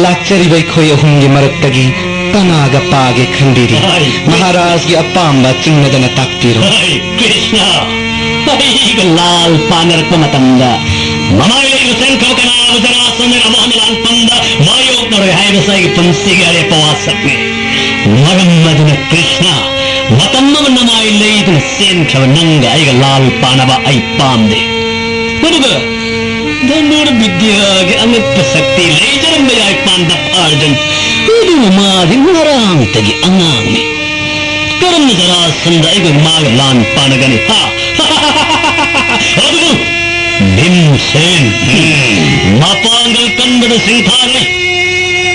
ꯂꯥꯛꯆꯔꯤꯕ ꯑꯩꯈꯣꯏ ꯑꯍꯨꯝꯒꯤ ꯃꯔꯛꯇꯒꯤ ꯀꯅꯥꯒ ꯄꯥꯒꯦ ꯈꯟꯕꯤꯔꯤ? ꯍꯥꯏ꯫ ꯃꯍꯥꯔꯥꯖꯒꯤ ꯑꯄꯥꯝꯕ ꯆꯤꯡꯅꯗꯅ ꯇꯥꯛꯄꯤꯔꯣ꯫ ꯍꯥꯏ, ꯀ꯭ꯔꯤꯁꯅ, ꯑꯩꯒ ꯂꯥꯜ ꯄꯥꯅꯔꯛꯄ ꯃꯇꯝꯗ ꯃꯃꯥꯏ ꯂꯩꯅ ꯆꯦꯟꯈ꯭ꯔꯕ ꯀꯅꯥꯕꯨ ꯖꯔꯥꯁꯟꯙꯅ ꯑꯃꯨꯛ ꯍꯟꯅ ꯂꯥꯟꯐꯝꯗ ꯃꯥꯌꯣꯛꯅꯔꯣꯏ ꯍꯥꯏꯕꯁꯤ ꯑꯩꯒꯤ ꯄꯨꯟꯁꯤꯒꯤ ꯑꯔꯦꯞꯄ ꯋꯥꯁꯛꯅꯤ꯫ ꯃꯔꯝ ꯑꯗꯨꯅ ꯀ꯭ꯔꯤꯁꯅ, ꯃꯇꯝ ꯑꯃ ꯅꯃꯥꯏ ꯂꯩꯗꯨꯅ ꯆꯦꯟꯈ꯭ꯔꯕ ꯅꯪꯒ ꯑꯩꯒ ꯂꯥꯜ ꯄꯥꯅꯕ ꯑꯩ ꯄꯥꯝꯗꯦ꯫ ꯑꯗꯨꯒ ꯙꯅꯨꯔ ꯕꯤꯗ꯭ꯌꯥꯒꯤ ꯑꯉꯛꯄ ꯁꯛꯇꯤ ꯂꯩꯖꯔꯝꯕ ꯌꯥꯏ ꯄꯥꯟꯗꯕ ꯑꯔꯖꯨꯟ, ꯑꯗꯨꯕꯨ ꯃꯥꯗꯤ ꯉꯔꯥꯡꯇꯒꯤ ꯑꯉꯥꯡꯅꯤ꯫ ꯀꯔꯝꯅ ꯖꯔꯥꯁꯟꯙ ꯑꯩꯒ ꯃꯥꯒ ꯂꯥꯟ ꯄꯥꯅꯒꯅꯤ? ꯍꯥ? ꯑꯗꯨꯕꯨ ꯚꯤꯝꯁꯦꯟ, ꯎꯝ꯫ ꯃꯄꯥꯡꯒꯜ ꯀꯟꯕꯗ ꯁꯤꯡꯊꯥꯔꯣꯏ꯫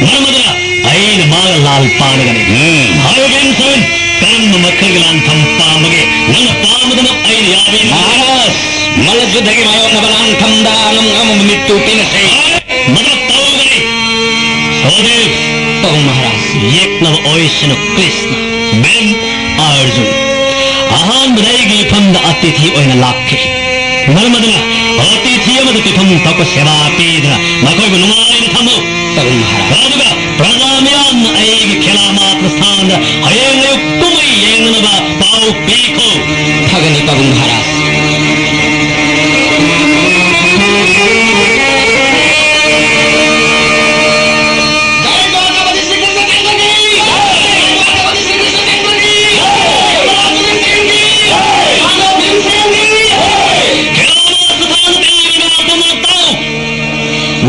ꯃꯔꯝ ꯑꯗꯨꯅ ꯑꯩꯅ ꯃꯥꯒ ꯂꯥꯜ ꯄꯥꯅꯒꯅꯤ꯫ ꯎꯝ꯫ ꯍꯥꯏꯌꯨ ꯚꯤꯝꯁꯦꯟ, ꯀꯔꯝꯕ ꯃꯈꯜꯒꯤ ꯂꯥꯟꯐꯝ ꯄꯥꯝꯕꯒꯦ? ꯅꯪꯅ ꯄꯥꯝꯕꯗꯨꯃꯛ ꯑꯩꯅ ꯌꯥꯕꯤꯅꯤ꯫ ꯃꯍꯥꯔꯥꯖ, ꯃꯜꯂ ꯌꯨꯗ꯭ꯙꯒꯤ ꯃꯥꯌꯣꯛꯅꯕ ꯂꯥꯟꯐꯝꯗ ꯑꯉꯝ ꯑꯉꯝꯕ ꯃꯤꯠꯇꯨ ꯄꯤꯅꯁꯦ꯫ ꯃꯗꯨ ꯇꯧꯒꯅꯤ꯫ ꯁꯍꯗꯦꯕ꯫ ꯇꯧ ꯃꯍꯥꯔꯥꯖ꯫ ꯌꯦꯛꯅꯕ ꯑꯣꯏꯁꯅꯨ ꯀ꯭ꯔꯤꯁꯅ꯫ ꯚꯤꯝ, ꯑꯔꯖꯨꯟ꯫ ꯑꯍꯥꯟꯕꯗ ꯑꯩꯒꯤ ꯏꯐꯝꯗ ꯑꯇꯤꯊꯤ ꯑꯣꯏꯅ ꯂꯥꯛꯈꯤ꯫ ꯃꯔꯝ ꯑꯗꯨꯅ ꯑꯇꯤꯊꯤ ꯑꯃꯗ ꯄꯤꯐꯝ ꯊꯣꯛꯄ ꯁꯦꯕꯥ ꯄꯤꯗꯨꯅ ꯃꯈꯣꯏꯕꯨ ꯅꯨꯡꯉꯥꯏꯅ ꯊꯝꯃꯨ꯫ ꯇꯧ ꯃꯍꯥꯔꯥꯖ꯫ ꯑꯗꯨꯒ ꯄ꯭ꯔꯖꯥ ꯃꯤꯌꯥꯝꯅ ꯑꯩꯒꯤ ꯈꯦꯂꯥ ꯃꯥꯇ꯭ꯔ ꯁ꯭ꯊꯥꯟꯗ ꯍꯌꯦꯡ ꯑꯌꯨꯛ ꯀꯨꯝꯍꯩ ꯌꯦꯡꯅꯅꯕ ꯄꯥꯎ ꯄꯤꯈꯣ꯫ ꯐꯒꯅꯤ ꯄ꯭ꯔꯚꯨ ꯃꯍꯥꯔꯥꯖ꯫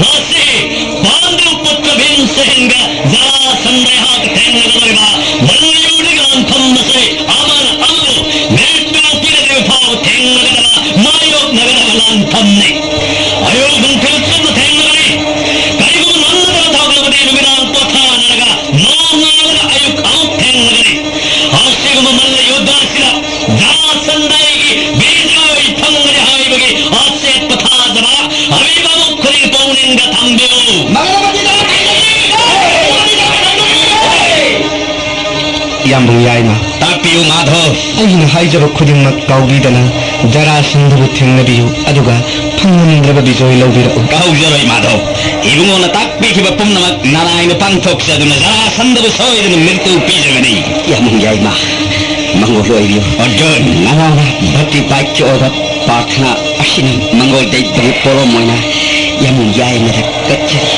ꯃꯁꯤ ꯌꯥꯝꯕꯨꯡ ꯌꯥꯏꯃ꯫ ꯇꯥꯛꯄꯤꯌꯨ ꯃꯥꯙꯣ꯫ ꯑꯩꯅ ꯍꯥꯏꯖꯕ ꯈꯨꯗꯤꯡꯃꯛ ꯀꯥꯎꯕꯤꯗꯅ ꯖꯔꯥꯁꯟꯙꯕꯨ ꯊꯦꯡꯅꯕꯤꯌꯨ, ꯑꯗꯨꯒ ꯐꯪꯉꯝꯗ꯭ꯔꯕ ꯕꯤꯖꯣꯏ ꯂꯧꯕꯤꯔꯛꯎ꯫ ꯀꯥꯎꯖꯔꯣꯏ ꯃꯥꯙꯣ꯫ ꯏꯕꯨꯡꯉꯣꯅ ꯇꯥꯛꯄꯤꯈꯤꯕ ꯄꯨꯝꯅꯃꯛ ꯅꯔꯥꯏꯅ ꯄꯥꯡꯊꯣꯛꯆꯗꯨꯅ ꯖꯔꯥꯁꯟꯙꯕꯨ ꯁꯣꯏꯗꯅ ꯃ꯭ꯔꯤꯇꯨ ꯄꯤꯖꯒꯅꯤ꯫ ꯌꯥꯝꯕꯨꯡ ꯌꯥꯏꯃ, ꯃꯉꯣꯜ ꯑꯣꯏꯕꯤꯌꯨ꯫ ꯑꯣꯔꯗꯔ꯫ ꯅꯅꯥꯎꯅ ꯚꯛꯇꯤ ꯕꯥꯏꯛꯀꯤ ꯑꯣꯏꯕ ꯄ꯭ꯔꯥꯔꯊꯅꯥ ꯑꯁꯤꯅ ꯃꯉꯣꯜ ꯗꯩꯕꯒꯤ ꯄꯣꯠꯂꯨꯝ ꯑꯣꯏꯅ ꯌꯥꯝꯕꯨꯡ ꯌꯥꯏꯃꯗ ꯀꯠꯆꯔꯤ꯫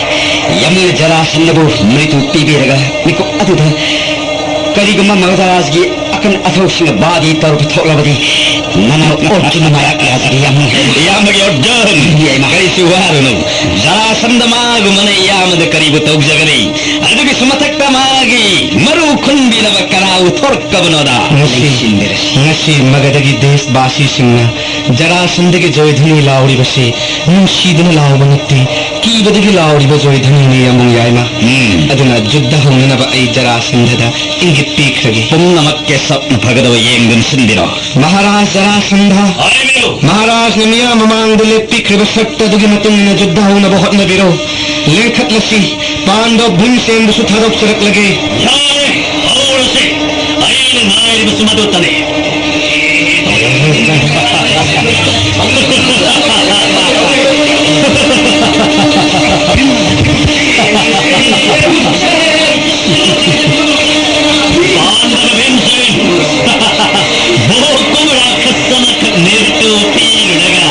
ꯌꯥꯝꯕꯨꯡꯅ ꯖꯔꯥꯁꯟꯙꯕꯨ ꯃ꯭ꯔꯤꯇꯨ ꯄꯤꯕꯤꯔꯒ ꯃꯤꯀꯨꯞ ꯑꯗꯨꯗ ꯀꯔꯤꯒꯨꯝꯕ ꯃꯒꯙꯔꯥꯖꯒꯤ ꯑꯀꯟ ꯑꯊꯧꯁꯤꯡꯅ ꯕꯥꯗꯤ ꯇꯧꯔꯛꯄ ꯊꯣꯛꯂꯕꯗꯤ ꯅꯅꯥꯎ ꯑꯣꯔꯖꯨꯟ ꯃꯥꯌꯣꯛ ꯌꯥꯖꯔꯤ ꯌꯥꯝꯕꯨꯡ꯫ ꯏꯌꯥꯝꯕꯒꯤ ꯑꯣꯔꯗꯔ꯫ ꯌꯥꯏꯃ꯫ ꯀꯔꯤꯁꯨ ꯋꯥꯔꯨꯅꯨ꯫ ꯖꯔꯥꯁꯟꯙ ꯃꯥꯒꯨꯝꯕꯅ ꯏꯌꯥꯝꯕꯗ ꯀꯔꯤꯕꯨ ꯇꯧꯖꯒꯅꯤ? ꯑꯗꯨꯒꯤꯁꯨ ꯃꯊꯛꯇ ꯃꯥꯒꯤ ꯃꯔꯨ ꯈꯨꯟꯕꯤꯅꯕ ꯀꯅꯥꯕꯨ ꯊꯣꯔꯛꯀꯕꯅꯣꯗ? ꯉꯁꯤ, ꯂꯦꯡꯁꯤꯟꯕꯤꯔꯁꯤ꯫ ꯉꯁꯤ ꯃꯒꯙꯒꯤ ꯗꯦꯁꯕꯥꯁꯤꯁꯤꯡꯅ ꯖꯔꯥꯁꯟꯙꯒꯤ ꯖꯣꯏꯙꯅꯤ ꯂꯥꯎꯔꯤꯕꯁꯤ ꯅꯨꯡꯁꯤꯗꯨꯅ ꯂꯥꯎꯕ ꯅꯠꯇꯦ, ꯀꯤꯕꯗꯒꯤ ꯂꯥꯎꯔꯤꯕ ꯖꯣꯏꯙꯅꯤꯅꯤ ꯌꯥꯝꯕꯨꯡ ꯌꯥꯏꯃ꯫ ꯎꯝ꯫ ꯑꯗꯨꯅ ꯖꯨꯗꯙ ꯍꯧꯅꯅꯕ ꯑꯩ ꯖꯔꯥꯁꯟꯙꯗ ꯏꯪꯒꯤꯠ ꯄꯤꯈ꯭ꯔꯒꯦ꯫ ꯄꯨꯝꯅꯃꯛ ꯀꯦꯁꯞꯅ ꯐꯒꯗꯕ ꯌꯦꯡꯗꯨꯅ ꯁꯤꯟꯕꯤꯔꯣ꯫ ꯃꯍꯥꯔꯥꯖ ꯖꯔꯥꯁꯟꯙ, ꯍꯥꯏꯕꯤꯌꯨ꯫ ꯃꯍꯥꯔꯥꯖꯅ ꯃꯤꯌꯥꯝ ꯃꯃꯥꯡꯗ ꯂꯦꯞꯄꯤꯈ꯭ꯔꯤꯕ ꯁꯔꯠꯇ ꯑꯗꯨꯒꯤ ꯃꯇꯨꯡ ꯏꯟꯅ ꯖꯨꯗꯙ ꯍꯧꯅꯕ ꯍꯣꯠꯅꯕꯤꯔꯣ꯫ ꯂꯦꯡꯈꯠꯂꯁꯤ꯫ ꯄꯥꯟꯗꯕ ꯚꯤꯝꯁꯦꯟꯕꯨꯁꯨ ꯊꯥꯗꯣꯛꯆꯔꯛꯂꯒꯦ꯫ ꯌꯥꯔꯦ, ꯍꯧꯔꯁꯤ꯫ ꯑꯩꯅ ꯉꯥꯏꯔꯤꯕꯁꯨ ꯃꯗꯨꯇꯅꯤ꯫ ꯄꯥꯟꯗꯕ ꯚꯤꯝꯁꯦꯟ꯫ ꯃꯣ ꯀꯨꯝꯔꯥ ꯈꯁꯅ ꯈꯛ ꯅꯤꯔꯇꯨ ꯄꯤꯔꯨꯔꯒ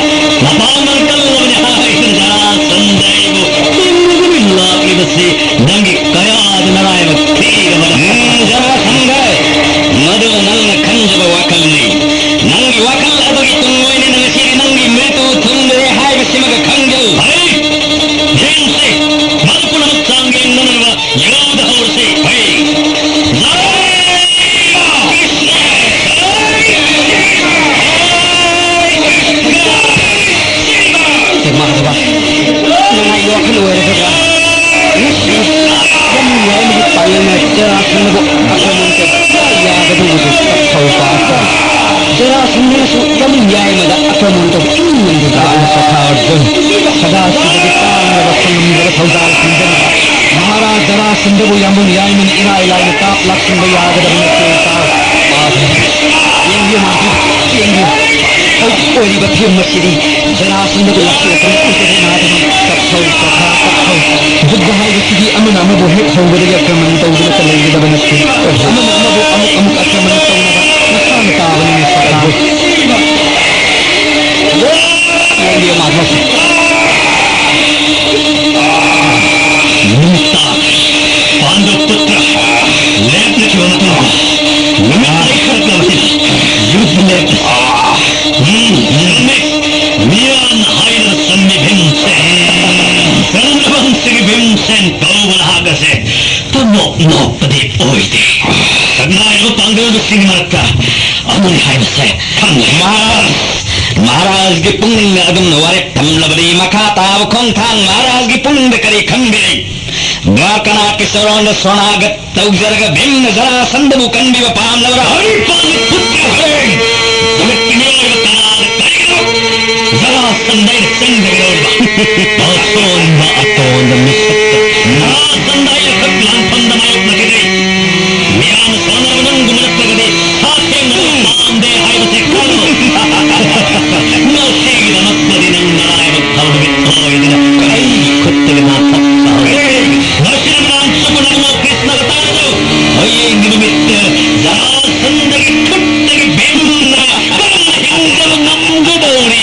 ꯃꯄꯥꯡꯒꯜ ꯀꯜꯂꯕꯅꯤ ꯍꯥꯏꯗꯨꯅ ꯖꯔꯥꯁꯟꯙ ꯑꯩꯕꯨ ꯆꯤꯡꯅꯗꯨꯅ ꯂꯥꯛꯂꯤꯕꯁꯤ ꯅꯪꯒꯤ ꯀꯌꯥꯗ ꯅꯔꯥꯏꯕꯛ ꯊꯤꯔꯕꯅꯣ? ꯎꯝ, ꯖꯔꯥꯁꯟꯙ, ꯃꯗꯨ ꯅꯪꯅ ꯈꯟꯖꯕ ꯋꯥꯈꯜꯅꯤ꯫ ꯅꯪꯒꯤ ꯋꯥꯈꯜ ꯑꯗꯨꯒꯤ ꯇꯨꯡ ꯑꯣꯏꯅ ꯉꯁꯤꯗꯤ ꯅꯪꯒꯤ ꯃ꯭ꯔꯤꯇꯨ ꯊꯨꯡꯂꯔꯦ ꯍꯥꯏꯕꯁꯤꯃꯒ ꯈꯪꯖꯧ꯫ ꯐꯔꯦ, ꯌꯦꯡꯁꯤ, ꯃꯗꯨ ꯄꯨꯝꯅꯃꯛ ꯆꯥꯡꯌꯦꯡꯅꯅꯕ ꯌꯨꯗ ꯍꯧꯔꯁꯤ꯫ ꯍꯩ! ꯖꯔꯥꯁꯟꯙ! ꯏꯃꯥꯟꯅꯕ, ꯅꯨꯡꯉꯥꯏꯕ ꯋꯥꯈꯜ ꯑꯣꯏꯔꯒꯗ꯭ꯔꯥ? ꯌꯥꯝ ꯅꯨꯡꯉꯥꯏ, ꯑꯃꯗꯤ ꯄꯥꯡꯒꯜꯅ ꯖꯔꯥꯁꯟꯙꯕꯨ ꯑꯥꯀ꯭ꯔꯃꯟ ꯇꯧꯕ ꯌꯥꯒꯗꯧꯕꯗꯨ ꯇꯞꯊꯧ ꯄꯥꯁ ꯇꯧꯏ꯫ ꯖꯔꯥꯁꯟꯙꯅꯁꯨ ꯌꯥꯝ ꯅꯨꯡꯉꯥꯏ, ꯑꯃꯗ ꯑꯥꯀ꯭ꯔꯃꯟ ꯇꯧꯕ ꯏꯃꯟꯗꯨ ꯔꯥꯖ ꯁꯈꯥ ꯑꯔꯖꯨꯟ, ꯁꯗꯥ ꯁꯤꯕꯒꯤ ꯇꯥꯡꯂꯕ ꯐꯪꯂꯝꯂꯕ ꯊꯧꯖꯥꯜ ꯈꯪꯖꯅꯕ ꯃꯍꯥꯔꯥꯖ ꯖꯔꯥꯁꯟꯙ ꯁꯤꯟꯗꯕꯨ ꯌꯥꯝꯕꯨꯡ ꯌꯥꯏꯃꯅ ꯏꯔꯥꯏ ꯂꯥꯏꯅ ꯀꯥꯞ ꯂꯥꯛꯁꯤꯟꯕ ꯌꯥꯒꯗꯕ ꯅꯠꯇꯦ, ꯏꯇꯥꯎ꯫ ꯌꯦꯡꯕꯤꯌꯨ, ꯃꯥꯙꯕ, ꯌꯦꯡꯕꯤꯌꯨ꯫ ꯍꯧꯖꯤꯛ ꯑꯣꯏꯔꯤꯕ ꯐꯤꯕꯝ ꯑꯁꯤꯗꯤ ꯖꯔꯥꯁꯟꯗꯕꯨ ꯂꯥꯛꯁꯤꯜꯂꯛꯄꯅ ꯎꯗ꯭ꯔꯦ, ꯃꯥꯙꯕ꯫ ꯇꯞꯊꯧ, ꯄ꯭ꯔꯚꯥ, ꯇꯞꯊꯧ꯫ ꯌꯨꯗ꯭ꯙ ꯍꯥꯏꯕꯁꯤꯗꯤ ꯑꯃꯅ ꯑꯃꯕꯨ ꯍꯦꯛ ꯍꯧꯕꯗꯒꯤ ꯑꯥꯀ꯭ꯔꯃꯟ ꯇꯧꯗꯨꯅꯇ ꯂꯩꯒꯗꯕ ꯅꯠꯇꯦ꯫ ꯑꯃꯅ ꯑꯃꯕꯨ ꯑꯃꯨꯛ ꯑꯃꯨꯛ ꯑꯥꯀ꯭ꯔꯃꯟ ꯇꯧꯅꯕ ꯃꯁꯥꯅ ꯇꯥꯕꯅꯤꯅꯦ, ꯁꯈꯥ꯫ ꯌꯦꯡꯕꯤꯌꯨ, ꯃꯥꯙꯕ꯫ ꯅꯨꯃꯤꯠ ꯇꯥꯈ꯭ꯔꯦ꯫ ꯄꯥꯟꯗꯨ ꯄꯨꯇ꯭ꯔ, ꯂꯦꯞꯅꯈꯤꯕ ꯃꯇꯝꯗ ꯅꯨꯃꯤꯠ ꯂꯩꯈꯠꯂꯛꯂꯕꯅꯤꯅ ꯌꯨꯗ ꯂꯦꯞꯂꯁꯤ꯫ ꯎꯝ, ꯆꯨꯝꯃꯤ꯫ ꯃꯤꯌꯥꯝꯅ ꯍꯥꯏꯔꯤꯕ ꯆꯨꯝꯃꯤ, ꯚꯤꯝꯁꯦꯟ꯫ ꯆꯟꯗ꯭ꯔꯕꯪꯁꯤꯒꯤ ꯚꯤꯝꯁꯦꯟ ꯀꯧꯕ ꯅꯍꯥꯛ ꯑꯁꯦ ꯄꯨꯡꯅꯣꯛ ꯅꯣꯛꯄꯗꯤ ꯑꯣꯏꯗꯦ꯫ ꯁꯛꯅꯥꯏꯔꯕ ꯄꯥꯡꯒꯜꯕꯁꯤꯡꯒꯤ ꯃꯔꯛꯇ ꯑꯃꯅꯤ ꯍꯥꯏꯕꯁꯦ ꯈꯪꯂꯦ꯫ ꯃꯍꯥꯔꯥꯖ, ꯃꯍꯥꯔꯥꯖꯒꯤ ꯄꯨꯛꯅꯤꯡꯅ ꯑꯗꯨꯝꯅ ꯋꯥꯔꯦꯞ ꯊꯝꯂꯕꯗꯤ ꯃꯈꯥ ꯇꯥꯕ ꯈꯣꯡꯊꯥꯡ ꯃꯍꯥꯔꯥꯖꯒꯤ ꯄꯨꯛꯅꯤꯡꯗ ꯀꯔꯤ ꯈꯟꯕꯤꯔꯤ? ꯗ꯭ꯋꯥꯔꯀꯥꯅꯥꯊꯀꯤ ꯁꯣꯔꯣꯟꯗ ꯁꯣꯅꯥꯒꯠ ꯇꯧꯖꯔꯒ ꯚꯤꯝꯅ ꯖꯔꯥꯁꯟꯗꯕꯨ ꯀꯟꯕꯤꯕ ꯄꯥꯝꯂꯕ꯭ꯔꯥ? ꯍꯔꯤ ꯄꯥꯟꯗꯨ ꯄꯨꯇ꯭ꯔ ꯍꯔꯦ! ꯅꯨꯃꯤꯠꯀꯤ ꯃꯤꯑꯣꯏꯕ ꯀꯅꯥꯗ ꯀꯔꯤꯒꯤꯅꯣ? ꯖꯔꯥꯁꯟꯗ ꯑꯩꯅ ꯆꯪꯗꯒꯗꯧꯔꯤꯕ ꯑꯁꯣꯟꯕ ꯑꯇꯣꯟꯕ ꯃꯤꯁꯛꯇ ꯖꯔꯥꯁꯟꯗ ꯑꯩꯅ ꯈꯛ ꯂꯥꯟꯐꯝꯗ ꯃꯥꯌꯣꯛꯅꯈꯤꯗ꯭ꯔꯤ꯫ ꯃꯤꯌꯥꯝꯅ ꯁꯥꯟꯅꯔꯕ ꯅꯪꯕꯨ ꯅꯠꯇ꯭ꯔꯒꯗꯤ ꯁꯥꯊꯦꯡꯅ ꯄꯥꯝꯗꯦ ꯍꯥꯏꯕꯁꯤ ꯈꯪꯂꯨ꯫ ꯉꯁꯤꯒꯤꯗꯃꯛꯇꯗꯤ ꯅꯪ ꯅꯔꯥꯏꯕꯛ ꯐꯕ ꯅꯨꯃꯤꯠ ꯑꯣꯏꯗꯅ ꯑꯩꯒꯤ ꯈꯨꯠꯇꯒꯤ ꯅꯥꯊꯣꯛꯆꯍꯧꯔꯦ꯫ ꯉꯁꯤꯅ ꯃꯌꯥꯝ ꯆꯨꯞꯄ ꯅꯪꯅ ꯀ꯭ꯔꯤꯁꯅꯒ ꯇꯥꯟꯅꯖꯧ꯫ ꯍꯌꯦꯡꯒꯤ ꯅꯨꯃꯤꯠꯇ ꯖꯔꯥꯁꯟꯗꯒꯤ ꯈꯨꯠꯇꯒꯤ ꯚꯤꯝꯅ ꯀꯔꯝꯅ ꯍꯤꯡꯗꯕ ꯉꯝꯒꯗꯧꯔꯤ?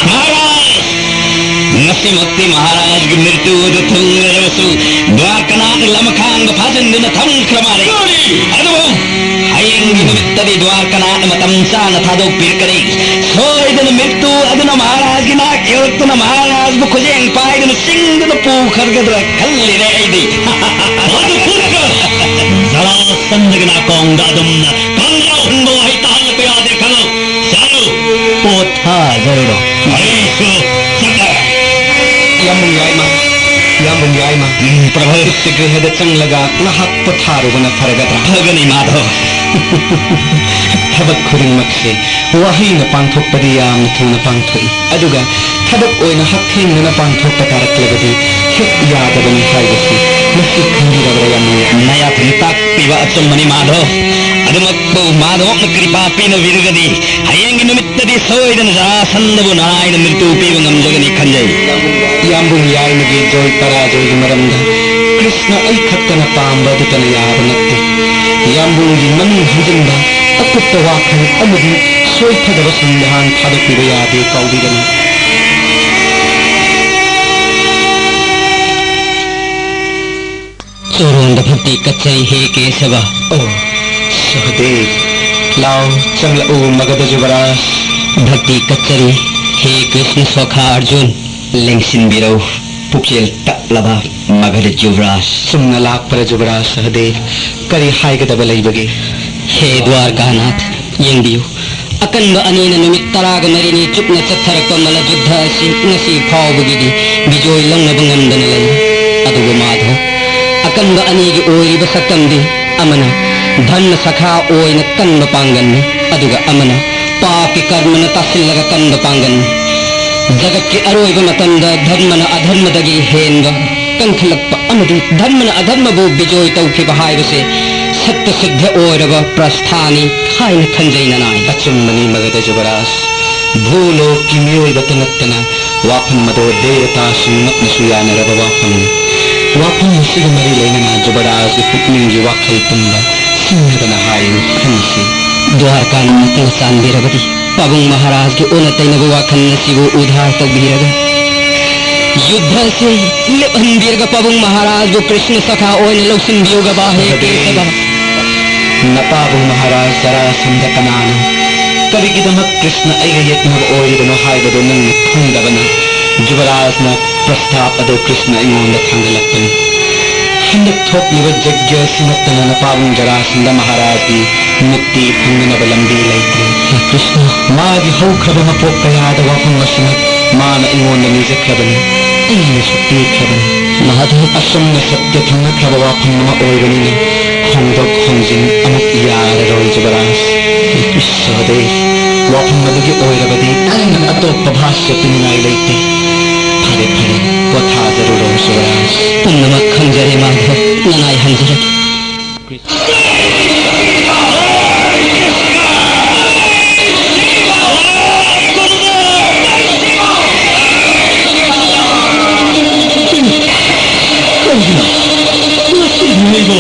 ꯃꯍꯥꯔꯥꯖ! ꯉꯁꯤꯃꯛꯇꯤ ꯃꯍꯥꯔꯥꯖꯒꯤ ꯃ꯭ꯔꯤꯇ꯭ꯌꯨ ꯑꯗꯨ ꯊꯨꯡꯂꯔꯕꯁꯨ, ꯗ꯭ꯋꯥꯔꯀꯥꯅꯥꯊꯅ ꯂꯃꯈꯥꯡꯗ ꯐꯥꯖꯤꯟꯗꯨꯅ ꯊꯝꯈ꯭ꯔ ꯃꯥꯜꯂꯦ꯫ ꯑꯗꯨꯕꯨ ꯍꯌꯦꯡꯒꯤ ꯅꯨꯃꯤꯠꯇꯗꯤ ꯗ꯭ꯋꯥꯔꯀꯥꯅꯥꯊꯅ ꯃꯇꯝ ꯆꯥꯅ ꯊꯥꯗꯣꯛꯄꯤꯔꯛꯀꯅꯤ꯫ ꯁꯣꯏꯗꯅ ꯃ꯭ꯔꯤꯇ꯭ꯌꯨ ꯑꯗꯨꯅ ꯃꯍꯥꯔꯥꯖꯒꯤ ꯅꯥꯛ ꯌꯧꯔꯛꯇꯨꯅ ꯃꯍꯥꯔꯥꯖꯕꯨ ꯈꯨꯖꯦꯡ ꯄꯥꯏꯗꯨꯅ ꯆꯤꯡꯗꯨꯅ ꯄꯨꯈ꯭ꯔꯒꯗ꯭ꯔꯥ ꯈꯜꯂꯤꯔꯦ ꯑꯩꯗꯤ꯫ ꯄꯥꯟꯗꯨ ꯄꯨꯇ꯭ꯔ! ꯖꯔꯥꯁꯟꯗꯒꯤ ꯅꯥꯀꯣꯡꯗ ꯑꯗꯨꯝꯅ ꯀꯥꯡꯖꯥꯎ ꯍꯨꯟꯕ ꯋꯥꯍꯩ ꯇꯥꯍꯜꯂꯛꯄ ꯌꯥꯗꯦ ꯈꯪꯉꯨ꯫ ꯆꯠꯂꯨ! ꯄꯣꯊꯥꯖꯔꯨꯔꯣ꯫ ꯑꯩꯁꯨ ꯆꯠꯂꯦ꯫ ꯌꯥꯝꯕꯨꯡ ꯌꯥꯏꯃ, ꯌꯥꯝꯕꯨꯡ ꯌꯥꯏꯃ꯫ ꯎꯝ, ꯄ꯭ꯔꯚꯨ꯫ ꯏꯁ ꯒ꯭ꯔꯍꯗ ꯆꯪꯂꯒ ꯉꯥꯏꯍꯥꯛ ꯄꯣꯊꯥꯔꯨꯕꯅ ꯐꯔꯒꯗ꯭ꯔꯥ? ꯐꯒꯅꯤ, ꯃꯥꯙꯕ꯫ ꯊꯕꯛ ꯈꯨꯗꯤꯡꯃꯛꯁꯦ ꯋꯥꯍꯩꯅ ꯄꯥꯡꯊꯣꯛꯄꯗꯤ ꯌꯥꯝꯅ ꯊꯨꯅ ꯄꯥꯡꯊꯣꯛꯏ, ꯑꯗꯨꯒ ꯊꯕꯛ ꯑꯣꯏꯅ ꯍꯛꯊꯦꯡꯅꯅ ꯄꯥꯡꯊꯣꯛꯄ ꯇꯥꯔꯛꯂꯕꯗꯤ ꯍꯦꯛ ꯌꯥꯗꯕꯅꯤ ꯍꯥꯏꯕꯁꯤ ꯃꯁꯤ ꯈꯪꯕꯤꯔꯕ꯭ꯔꯥ, ꯏꯌꯥꯝꯕ? ꯅꯌꯥꯊꯪ ꯇꯥꯛꯄꯤꯕ ꯑꯆꯨꯝꯕꯅꯤ, ꯃꯥꯙꯕ꯫ ꯑꯗꯨꯃꯛꯄꯨ ꯃꯥꯙꯕꯅ ꯀ꯭ꯔꯤꯄꯥ ꯄꯤꯅꯕꯤꯔꯒꯗꯤ, ꯍꯌꯦꯡꯒꯤ ꯅꯨꯃꯤꯠꯇꯗꯤ ꯁꯣꯏꯗꯅ ꯖꯔꯥꯁꯟꯗꯕꯨ ꯅꯔꯥꯏꯅ ꯃ꯭ꯔꯤꯇꯨ ꯄꯤꯕ ꯉꯝꯖꯒꯅꯤ ꯈꯟꯖꯩ꯫ ꯏꯌꯥꯝꯕꯨꯡ ꯌꯥꯏꯃꯒꯤ ꯖꯣꯏ ꯄꯔꯥꯖꯣꯏꯒꯤ ꯃꯔꯝꯗ ꯀ꯭ꯔꯤꯁꯅ ꯑꯩ ꯈꯛꯇꯅ ꯄꯥꯝꯕ ꯑꯗꯨꯇꯅ ꯌꯥꯕ ꯅꯠꯇꯦ꯫ ꯏꯌꯥꯝꯕꯨꯡꯒꯤ ꯃꯅꯨꯡ ꯍꯟꯖꯤꯟꯕ ꯑꯀꯨꯞꯄ ꯋꯥꯈꯜ ꯑꯃꯗꯤ ꯁꯣꯏꯐꯗꯕ ꯁꯟꯗꯦꯍꯥꯟ ꯊꯥꯗꯣꯛꯄꯤꯕ ꯌꯥꯗꯦ, ꯀꯥꯎꯕꯤꯒꯅꯨ꯫ ꯆꯣꯔꯣꯟꯗ ꯚꯛꯇꯤ ꯀꯠꯆꯩ ꯍꯦ ꯀꯦꯁꯕ꯫ ꯑꯣ, ꯁꯍꯗꯦꯕ, ꯂꯥꯎ, ꯆꯪꯂꯛꯎ ꯃꯒꯙ ꯖꯨꯕꯔꯥꯖ꯫ ꯚꯛꯇꯤ ꯀꯠꯆꯔꯤ ꯍꯦ ꯀ꯭ꯔꯤꯁꯅ ꯁꯣꯈꯥ ꯑꯔꯖꯨꯟ꯫ ꯂꯦꯡꯁꯤꯟꯕꯤꯔꯧ, ꯄꯨꯛꯆꯦꯜ ꯇꯠꯂꯕ ꯃꯒꯙ ꯖꯨꯕꯔꯥꯖ꯫ ꯆꯨꯝꯅ ꯂꯥꯛꯄ꯭ꯔꯥ ꯖꯨꯕꯔꯥꯖ ꯁꯍꯗꯦꯕ? ꯀꯔꯤ ꯍꯥꯏꯒꯗꯕ ꯂꯩꯕꯒꯦ? ꯍꯦ ꯗ꯭ꯋꯥꯔꯀꯥꯅꯥꯊ, ꯌꯦꯡꯕꯤꯌꯨ꯫ ꯑꯀꯟꯕ ꯑꯅꯤꯅ ꯅꯨꯃꯤꯠ ꯇꯔꯥꯒ ꯃꯔꯤꯅꯤ ꯆꯨꯞꯅ ꯆꯠꯊꯔꯛꯄ ꯃꯜꯂ ꯖꯨꯗ꯭ꯙ ꯑꯁꯤ ꯉꯁꯤ ꯐꯥꯎꯕꯒꯤꯗꯤ ꯕꯤꯖꯣꯏ ꯂꯧꯅꯕ ꯉꯝꯗꯅ ꯂꯩꯔꯤ꯫ ꯑꯗꯨꯕꯨ ꯃꯥꯙꯕ, ꯑꯀꯟꯕ ꯑꯅꯤꯒꯤ ꯑꯣꯏꯔꯤꯕ ꯁꯛꯇꯝꯗꯤ ꯑꯃꯅ ꯙꯔꯃ ꯁꯈꯥ ꯑꯣꯏꯅ ꯀꯟꯕ ꯄꯥꯡꯒꯜꯅꯤ, ꯑꯗꯨꯒ ꯑꯃꯅ ꯄꯥꯞꯀꯤ ꯀꯔꯃꯅ ꯇꯥꯁꯤꯜꯂꯒ ꯀꯟꯕ ꯄꯥꯡꯒꯜꯅꯤ꯫ ꯖꯒꯠꯀꯤ ꯑꯔꯣꯏꯕ ꯃꯇꯝꯗ ꯙꯔꯃꯅ ꯑꯙꯔꯃꯗꯒꯤ ꯍꯦꯟꯕ ꯀꯟꯈꯠꯂꯛꯄ ꯑꯃꯗꯤ ꯙꯔꯃꯅ ꯑꯙꯔꯃꯕꯨ ꯕꯤꯖꯣꯏ ꯇꯧꯈꯤꯕ ꯍꯥꯏꯕꯁꯦ ꯁꯠꯇ ꯁꯨꯗ꯭ꯙ ꯑꯣꯏꯔꯕ ꯄ꯭ꯔꯁꯊꯥꯅꯤ ꯍꯥꯏꯅ ꯈꯟꯖꯩ ꯅꯅꯥꯏ꯫ ꯑꯆꯨꯝꯕꯅꯤ ꯃꯒꯙ ꯖꯨꯕꯔꯥꯖ꯫ ꯚꯨꯂꯣꯛꯀꯤ ꯃꯤꯑꯣꯏꯕꯇ ꯅꯠꯇꯅ ꯋꯥꯐꯝ ꯑꯗꯣ ꯗꯦꯕꯇꯥꯁꯤꯡꯃꯛꯅꯁꯨ ꯌꯥꯅꯔꯕ ꯋꯥꯐꯝꯅꯤ꯫ ꯋꯥꯐꯝ ꯑꯁꯤꯒ ꯃꯔꯤ ꯂꯩꯅꯅ ꯖꯨꯕꯔꯥꯖꯒꯤ ꯄꯨꯛꯅꯤꯡꯒꯤ ꯋꯥꯈꯜ ꯄꯨꯝꯕ ꯁꯤꯡꯅꯗꯅ ꯍꯥꯏꯌꯨ, ꯈꯟꯁꯤ꯫ ꯗ꯭ꯋꯥꯔꯀꯥꯅꯥꯊꯅ ꯆꯥꯟꯕꯤꯔꯕꯗꯤ ꯄꯥꯕꯨꯡ ꯃꯍꯥꯔꯥꯖꯒꯤ ꯑꯣꯟꯅ ꯇꯩꯅꯕ ꯋꯥꯈꯜ ꯑꯁꯤꯕꯨ ꯎꯗꯥꯔ ꯇꯧꯕꯤꯔꯒ ꯌꯨꯗ꯭ꯙ ꯑꯁꯤ ꯂꯦꯞꯍꯟꯕꯤꯔꯒ ꯄꯥꯕꯨꯡ ꯃꯍꯥꯔꯥꯖꯕꯨ ꯀ꯭ꯔꯤꯁꯅ ꯁꯈꯥ ꯑꯣꯏꯅ ꯂꯧꯁꯤꯟꯕꯤꯌꯨꯒꯕ ꯍꯦ ꯁꯍꯗꯦꯕ꯫ ꯀꯦꯁꯕ꯫ ꯅꯄꯥꯕꯨꯡ ꯃꯍꯥꯔꯥꯖ ꯖꯔꯥꯁꯟꯗ ꯀꯅꯥꯅꯣ? ꯀꯔꯤꯒꯤꯗꯃꯛ ꯀ꯭ꯔꯤꯁꯅ ꯑꯩꯒ ꯌꯦꯛꯅꯕ ꯑꯣꯏꯔꯤꯕꯅꯣ ꯍꯥꯏꯕꯗꯨ ꯅꯪꯅ ꯈꯪꯗꯕꯅ ꯖꯨꯕꯔꯥꯖꯅ ꯄ꯭ꯔꯁꯇꯥꯞ ꯑꯗꯨ ꯀ꯭ꯔꯤꯁꯅ ꯑꯩꯉꯣꯟꯗ ꯊꯥꯡꯒꯠꯂꯛꯄꯅꯤ꯫ ꯍꯟꯗꯛ ꯊꯣꯛꯂꯤꯕ ꯖꯒ꯭ꯌ ꯑꯁꯤ ꯅꯠꯇꯅ ꯅꯄꯥꯕꯨꯡ ꯖꯔꯥꯁꯟꯗ ꯃꯍꯥꯔꯥꯖꯒꯤ ꯃꯨꯛꯇꯤ ꯐꯪꯅꯅꯕ ꯂꯝꯕꯤ ꯂꯩꯇ꯭ꯔꯦ꯫ ꯍꯦ ꯀ꯭ꯔꯤꯁꯅ! ꯃꯥꯒꯤ ꯍꯧꯈ꯭ꯔꯕ ꯃꯄꯣꯛ ꯀꯌꯥꯗ ꯋꯥꯐꯝ ꯑꯁꯤꯃꯛ ꯃꯥꯅ ꯑꯩꯉꯣꯟꯗ ꯅꯤꯖꯈ꯭ꯔꯕꯅꯤ, ꯑꯩꯅꯁꯨ ꯄꯤꯈ꯭ꯔꯕꯅꯤ꯫ ꯃꯥꯙꯕ! ꯑꯁꯨꯝꯅ ꯁꯠꯇ ꯊꯝꯅꯈ꯭ꯔꯕ ꯋꯥꯐꯝ ꯑꯃ ꯑꯣꯏꯕꯅꯤꯅ ꯍꯣꯡꯗꯣꯛ ꯍꯣꯡꯖꯤꯟ ꯑꯃꯨꯛ ꯌꯥꯔꯔꯣꯏ ꯖꯨꯕꯔꯥꯖ꯫ ꯍꯦ ꯀ꯭ꯔꯤꯁꯅ! ꯁꯍꯗꯦꯕ, ꯋꯥꯐꯝ ꯑꯗꯨꯒꯤ ꯑꯣꯏꯔꯕꯗꯤ ꯑꯩꯅ ꯑꯇꯣꯞꯄ ꯚꯥꯁ꯭ꯌ ꯄꯤꯅꯤꯡꯉꯥꯏ ꯂꯩꯇꯦ꯫ ꯐꯔꯦ, ꯐꯔꯦ, ꯄꯣꯊꯥꯖꯔꯨꯔꯣ ꯖꯨꯕꯔꯥꯖ꯫ ꯄꯨꯝꯅꯃꯛ ꯈꯪꯖꯔꯦ ꯃꯥ꯫ ꯅꯉꯥꯏ ꯍꯟꯖꯔꯒꯦ꯫ ꯀꯔꯤꯅꯣ? ꯉꯁꯤ ꯅꯣꯏꯕꯨ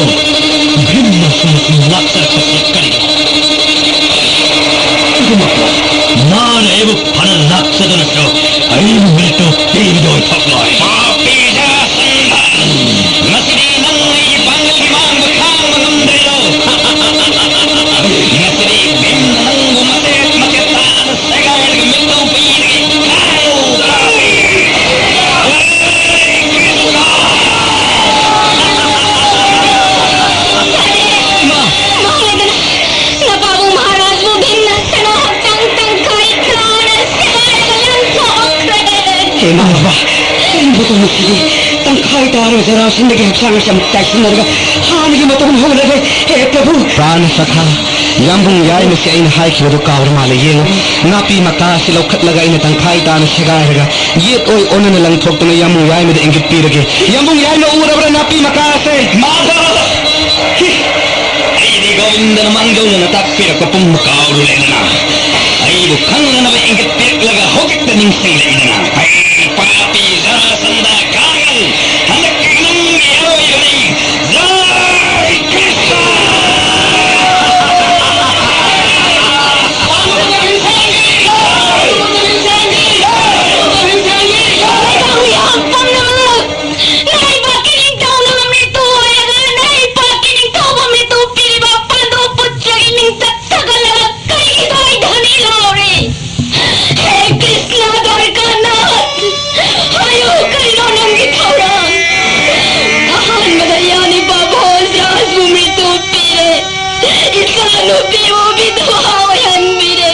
ꯚꯤꯝꯅ ꯁꯨꯝ ꯁꯨꯝ ꯂꯥꯛꯆꯔꯛꯄꯁꯤ ꯀꯔꯤꯅꯣ? ꯑꯗꯨꯃꯛꯄꯨ ꯃꯥꯅ ꯑꯩꯕꯨ ꯐꯅ ꯂꯥꯛꯆꯗꯨꯅꯁꯨ ꯑꯩꯕꯨ ꯃꯤꯠꯇꯨ ꯄꯤꯕꯗ ꯑꯣꯏꯊꯣꯛꯂꯣꯏ꯫ ꯄꯥꯄꯤ ꯖꯔꯥꯁꯟꯙ! ꯉꯁꯤꯗꯤ ꯅꯪ ꯑꯩꯒꯤ ꯄꯥꯡꯒꯜꯒꯤ ꯃꯥꯡꯗ ꯈꯥꯡꯕ ꯉꯝꯗ꯭ꯔꯦꯗꯣ꯫ ꯉꯁꯤꯗꯤ ꯚꯤꯝꯅ ꯅꯪꯕꯨ ꯃꯆꯦꯠ ꯃꯆꯦꯠ ꯇꯥꯅ ꯁꯦꯒꯥꯏꯔꯒ ꯃꯤꯠꯇꯨ ꯄꯤꯔꯒꯦ꯫ ꯈꯥꯡꯉꯨ, ꯄꯥꯄꯤ! ꯍꯔꯦ ꯀ꯭ꯔꯤꯁꯅ! ꯃꯥ! ꯃꯥꯡꯂꯦꯗꯅ! ꯅꯄꯥꯕꯨꯡ ꯃꯍꯥꯔꯥꯖꯕꯨ ꯚꯤꯝꯅ ꯁꯅꯥ ꯍꯛꯆꯥꯡ ꯇꯪꯈꯥꯏ ꯇꯥꯅ ꯁꯦꯒꯥꯏꯔꯒ ꯂꯪꯊꯣꯛꯈ꯭ꯔꯦ꯫ ꯍꯦ ꯃꯥ ꯕꯕꯥ, ꯀꯔꯤꯕꯨ ꯇꯧꯅꯁꯤꯒꯦ? ꯇꯪꯈꯥꯏ ꯇꯥꯔꯕ ꯖꯔꯥꯁꯟꯙꯒꯤ ꯍꯛꯆꯥꯡ ꯑꯁꯤ ꯑꯃꯨꯛ ꯇꯥꯏꯁꯤꯟꯅꯔꯒ ꯍꯥꯟꯅꯒꯤ ꯃꯇꯧꯅ ꯍꯧꯔꯒꯦ꯫ ꯍꯦ ꯄ꯭ꯔꯚꯨ! ꯄ꯭ꯔꯥꯅ ꯁꯈꯥ, ꯌꯥꯝꯕꯨꯡ ꯌꯥꯏꯃꯁꯤ ꯑꯩꯅ ꯍꯥꯏꯈꯤꯕꯗꯨ ꯀꯥꯎꯔ ꯃꯥꯜꯂꯦ꯫ ꯌꯦꯡꯉꯨ, ꯅꯥꯄꯤ ꯃꯀꯥ ꯑꯁꯤ ꯂꯧꯈꯠꯂꯒ ꯑꯩꯅ ꯇꯪꯈꯥꯏ ꯇꯥꯅ ꯁꯦꯒꯥꯏꯔꯒ ꯌꯦꯠ ꯑꯣꯏ ꯑꯣꯟꯅꯅ ꯂꯪꯊꯣꯛꯇꯨꯅ ꯌꯥꯝꯕꯨꯡ ꯌꯥꯏꯃꯗ ꯏꯪꯒꯤꯠ ꯄꯤꯔꯒꯦ꯫ ꯌꯥꯝꯕꯨꯡ ꯌꯥꯏꯃ ꯎꯔꯕ꯭ꯔꯥ ꯅꯥꯄꯤ ꯃꯀꯥ ꯑꯁꯦ? ꯃꯥꯙꯕ! ꯍꯤ! ꯑꯩꯗꯤ ꯒꯣꯕꯤꯟꯗꯅ ꯃꯥꯡꯖꯧꯅꯅ ꯇꯥꯛꯄꯤꯔꯛꯄ ꯄꯨꯝꯕ ꯀꯥꯎꯔꯨꯔꯦꯗꯅ꯫ ꯑꯩꯕꯨ ꯈꯪꯅꯅꯕ ꯏꯪꯒꯤꯠ ꯄꯤꯔꯛꯂꯒ ꯍꯧꯖꯤꯛꯇ ꯅꯤꯡꯁꯤꯡꯂꯛꯏꯗꯅ꯫ ꯍꯩ, ꯄꯥꯄꯤ ꯖꯔꯥꯁꯟꯙ ꯀꯥꯡꯉꯜ! ꯍꯟꯗꯛꯀꯤ ꯅꯪꯒꯤ ꯑꯔꯣꯏꯕꯅꯤ꯫ ꯖꯥꯏ ꯀ꯭ꯔꯤꯁꯅ! ꯂꯩꯕꯥꯛ ꯃꯤꯌꯥꯝ ꯄꯨꯝꯅꯃꯛ! ꯂꯩꯕꯥꯛꯀꯤ ꯅꯤꯡꯊꯧꯅ ꯃꯤꯠꯇꯨ ꯑꯣꯏꯔꯒ ꯂꯩꯕꯥꯛꯀꯤ ꯅꯤꯡꯊꯧꯕꯨ ꯃꯤꯠꯇꯨ ꯄꯤꯔꯤꯕ ꯄꯥꯟꯗꯨ ꯄꯨꯠꯇ꯭ꯔꯒꯤ ꯃꯤꯡꯆꯠ ꯊꯥꯒꯠꯂꯒ ꯀꯔꯤꯒꯤ ꯊꯋꯥꯏ ꯙꯅꯤ ꯂꯥꯎꯔꯤ? ꯍꯦ ꯀ꯭ꯔꯤꯁꯅ ꯗ꯭ꯋꯥꯔꯀꯥꯅꯥꯊ, ꯍꯥꯏꯌꯨ, ꯀꯔꯤꯅꯣ ꯅꯪꯒꯤ ꯊꯧꯔꯥꯡ? ꯑꯍꯥꯟꯕꯗ ꯌꯥꯅꯤꯕ ꯚꯣꯖꯔꯥꯖꯕꯨ ꯃꯤꯠꯇꯨ ꯄꯤꯔꯦ, ꯏꯆꯥꯅꯨꯄꯤꯕꯨ ꯕꯤꯙꯋꯥ ꯑꯣꯏꯍꯟꯕꯤꯔꯦ꯫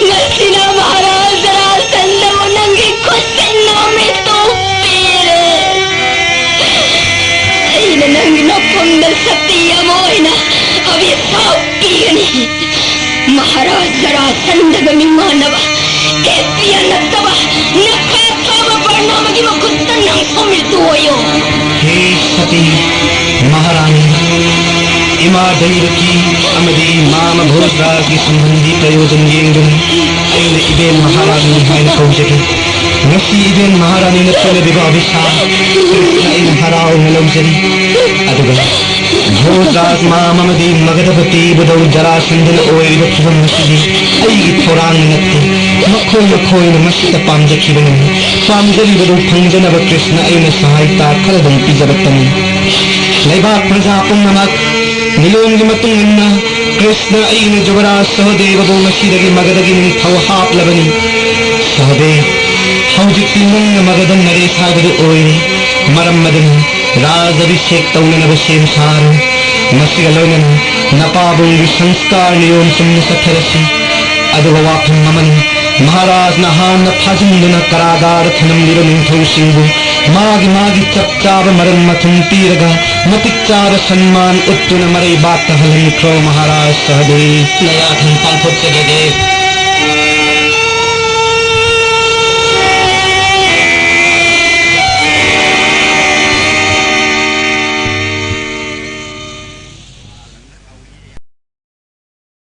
ꯉꯁꯤꯅ ꯃꯍꯥꯔꯥꯖ ꯖꯔꯥꯁꯟꯙꯕꯨ ꯅꯪꯒꯤ ꯈꯨꯠꯁꯤꯟꯅ ꯃꯤꯠꯇꯨ ꯄꯤꯔꯦ꯫ ꯑꯩꯅ ꯅꯪꯒꯤ ꯃꯐꯝꯗ ꯁꯇꯤ ꯑꯃ ꯑꯣꯏꯅ ꯑꯚꯤꯁꯥꯞ ꯄꯤꯒꯅꯤ꯫ ꯃꯍꯥꯔꯥꯖ ꯖꯔꯥꯁꯟꯙꯒ ꯃꯤꯃꯥꯟꯅꯕ, ꯏꯠ ꯌꯥꯟꯅꯗꯕ, ꯅꯈꯥ ꯊꯥꯕ ꯕꯔꯅꯥꯃꯒꯤ ꯃꯈꯨꯠꯇ ꯅꯪꯁꯨ ꯃꯤꯠꯇꯨ ꯑꯣꯏꯌꯣ꯫ ꯍꯦ ꯃꯍꯥꯔꯥꯅꯤ, ꯏꯃꯥ ꯗꯩꯕꯀꯤ ꯑꯃꯗꯤ ꯃꯥꯃ ꯚꯣꯖꯔꯥꯖꯒꯤ ꯁꯝꯕꯟꯗꯤ ꯄ꯭ꯔꯌꯣꯖꯟ ꯌꯦꯡꯗꯨꯅ ꯑꯩꯅ ꯏꯕꯦꯟ ꯃꯍꯥꯔꯥꯅꯤ ꯍꯥꯏꯅ ꯀꯧꯖꯒꯦ꯫ ꯉꯁꯤ ꯏꯕꯦꯟ ꯃꯍꯥꯔꯥꯅꯤꯅ ꯄꯤꯔꯕꯤꯕ ꯑꯚꯤꯁꯥꯞ ꯀ꯭ꯔꯤꯁꯅ ꯑꯩꯅ ꯍꯔꯥꯎꯅ ꯂꯧꯖꯔꯤ꯫ ꯑꯗꯨꯒ ꯚꯣꯖꯔꯥꯖ ꯃꯥꯃ ꯑꯃꯗꯤ ꯃꯒꯙꯄꯇꯤꯕꯨ ꯗꯧ ꯖꯔꯥꯁꯟꯙꯅ ꯑꯣꯏꯔꯤꯕ ꯐꯤꯕꯝ ꯑꯁꯤꯗꯤ ꯑꯩꯒꯤ ꯊꯧꯔꯥꯡꯅ ꯅꯠꯇꯦ, ꯃꯈꯣꯏ ꯃꯈꯣꯏꯅ ꯃꯁꯤꯗ ꯄꯥꯝꯖꯈꯤꯕꯅꯤ꯫ ꯄꯥꯝꯖꯔꯤꯕꯗꯨ ꯐꯪꯖꯅꯕ ꯀ꯭ꯔꯤꯁꯅ ꯑꯩꯅ ꯁꯍꯥꯏꯇꯥ ꯈꯔꯗꯪ ꯄꯤꯖꯕꯇꯅꯤ꯫ ꯂꯩꯕꯥꯛ ꯄ꯭ꯔꯖꯥ ꯄꯨꯝꯅꯃꯛ ꯅꯤꯌꯣꯝꯒꯤ ꯃꯇꯨꯡ ꯏꯟꯅ ꯀ꯭ꯔꯤꯁꯅ ꯑꯩꯅ ꯖꯨꯕꯔꯥꯖ ꯁꯍꯗꯦꯕꯕꯨ ꯉꯁꯤꯗꯒꯤ ꯃꯒꯙꯒꯤ ꯅꯤꯡꯊꯧ ꯍꯥꯞꯂꯕꯅꯤ꯫ ꯁꯍꯗꯦꯕ, ꯍꯧꯖꯤꯛꯇꯤ ꯅꯪꯅ ꯃꯒꯙ ꯅꯔꯦꯁ ꯍꯥꯏꯕꯗꯨ ꯑꯣꯏꯔꯦ꯫ ꯃꯔꯝ ꯑꯗꯨꯅ ꯔꯥꯖ ꯑꯚꯤꯁꯦꯛ ꯇꯧꯅꯅꯕ ꯁꯦꯝ ꯁꯥꯔꯣ꯫ ꯃꯁꯤꯒ ꯂꯣꯏꯅꯅ ꯅꯄꯥꯕꯨꯡꯒꯤ ꯁꯪꯁꯀꯥꯔ ꯅꯤꯌꯣꯝ ꯆꯨꯝꯅ ꯆꯠꯊꯔꯁꯤ꯫ ꯑꯗꯨꯒ ꯋꯥꯐꯝ ꯑꯃꯅꯤ, ꯃꯍꯥꯔꯥꯖꯅ ꯍꯥꯟꯅ ꯐꯥꯖꯤꯟꯗꯨꯅ ꯀꯔꯥꯒꯥꯔꯗ ꯊꯅꯝꯂꯤꯕ ꯅꯤꯡꯊꯧꯁꯤꯡꯕꯨ ꯃꯥꯒꯤ ꯃꯥꯒꯤ ꯆꯞ ꯆꯥꯕ ꯃꯔꯟ ꯃꯊꯨꯝ ꯄꯤꯔꯒ ꯃꯇꯤꯛ ꯆꯥꯕ ꯁꯟꯃꯥꯟ ꯎꯠꯇꯨꯅ ꯃꯔꯩꯕꯥꯛꯇ ꯍꯜꯍꯟꯈ꯭ꯔꯣ ꯃꯍꯥꯔꯥꯖ ꯁꯍꯗꯦꯕ꯫ ꯅꯌꯥꯊꯪ ꯄꯥꯡꯊꯣꯛꯆꯒꯦ ꯗꯦꯕ꯫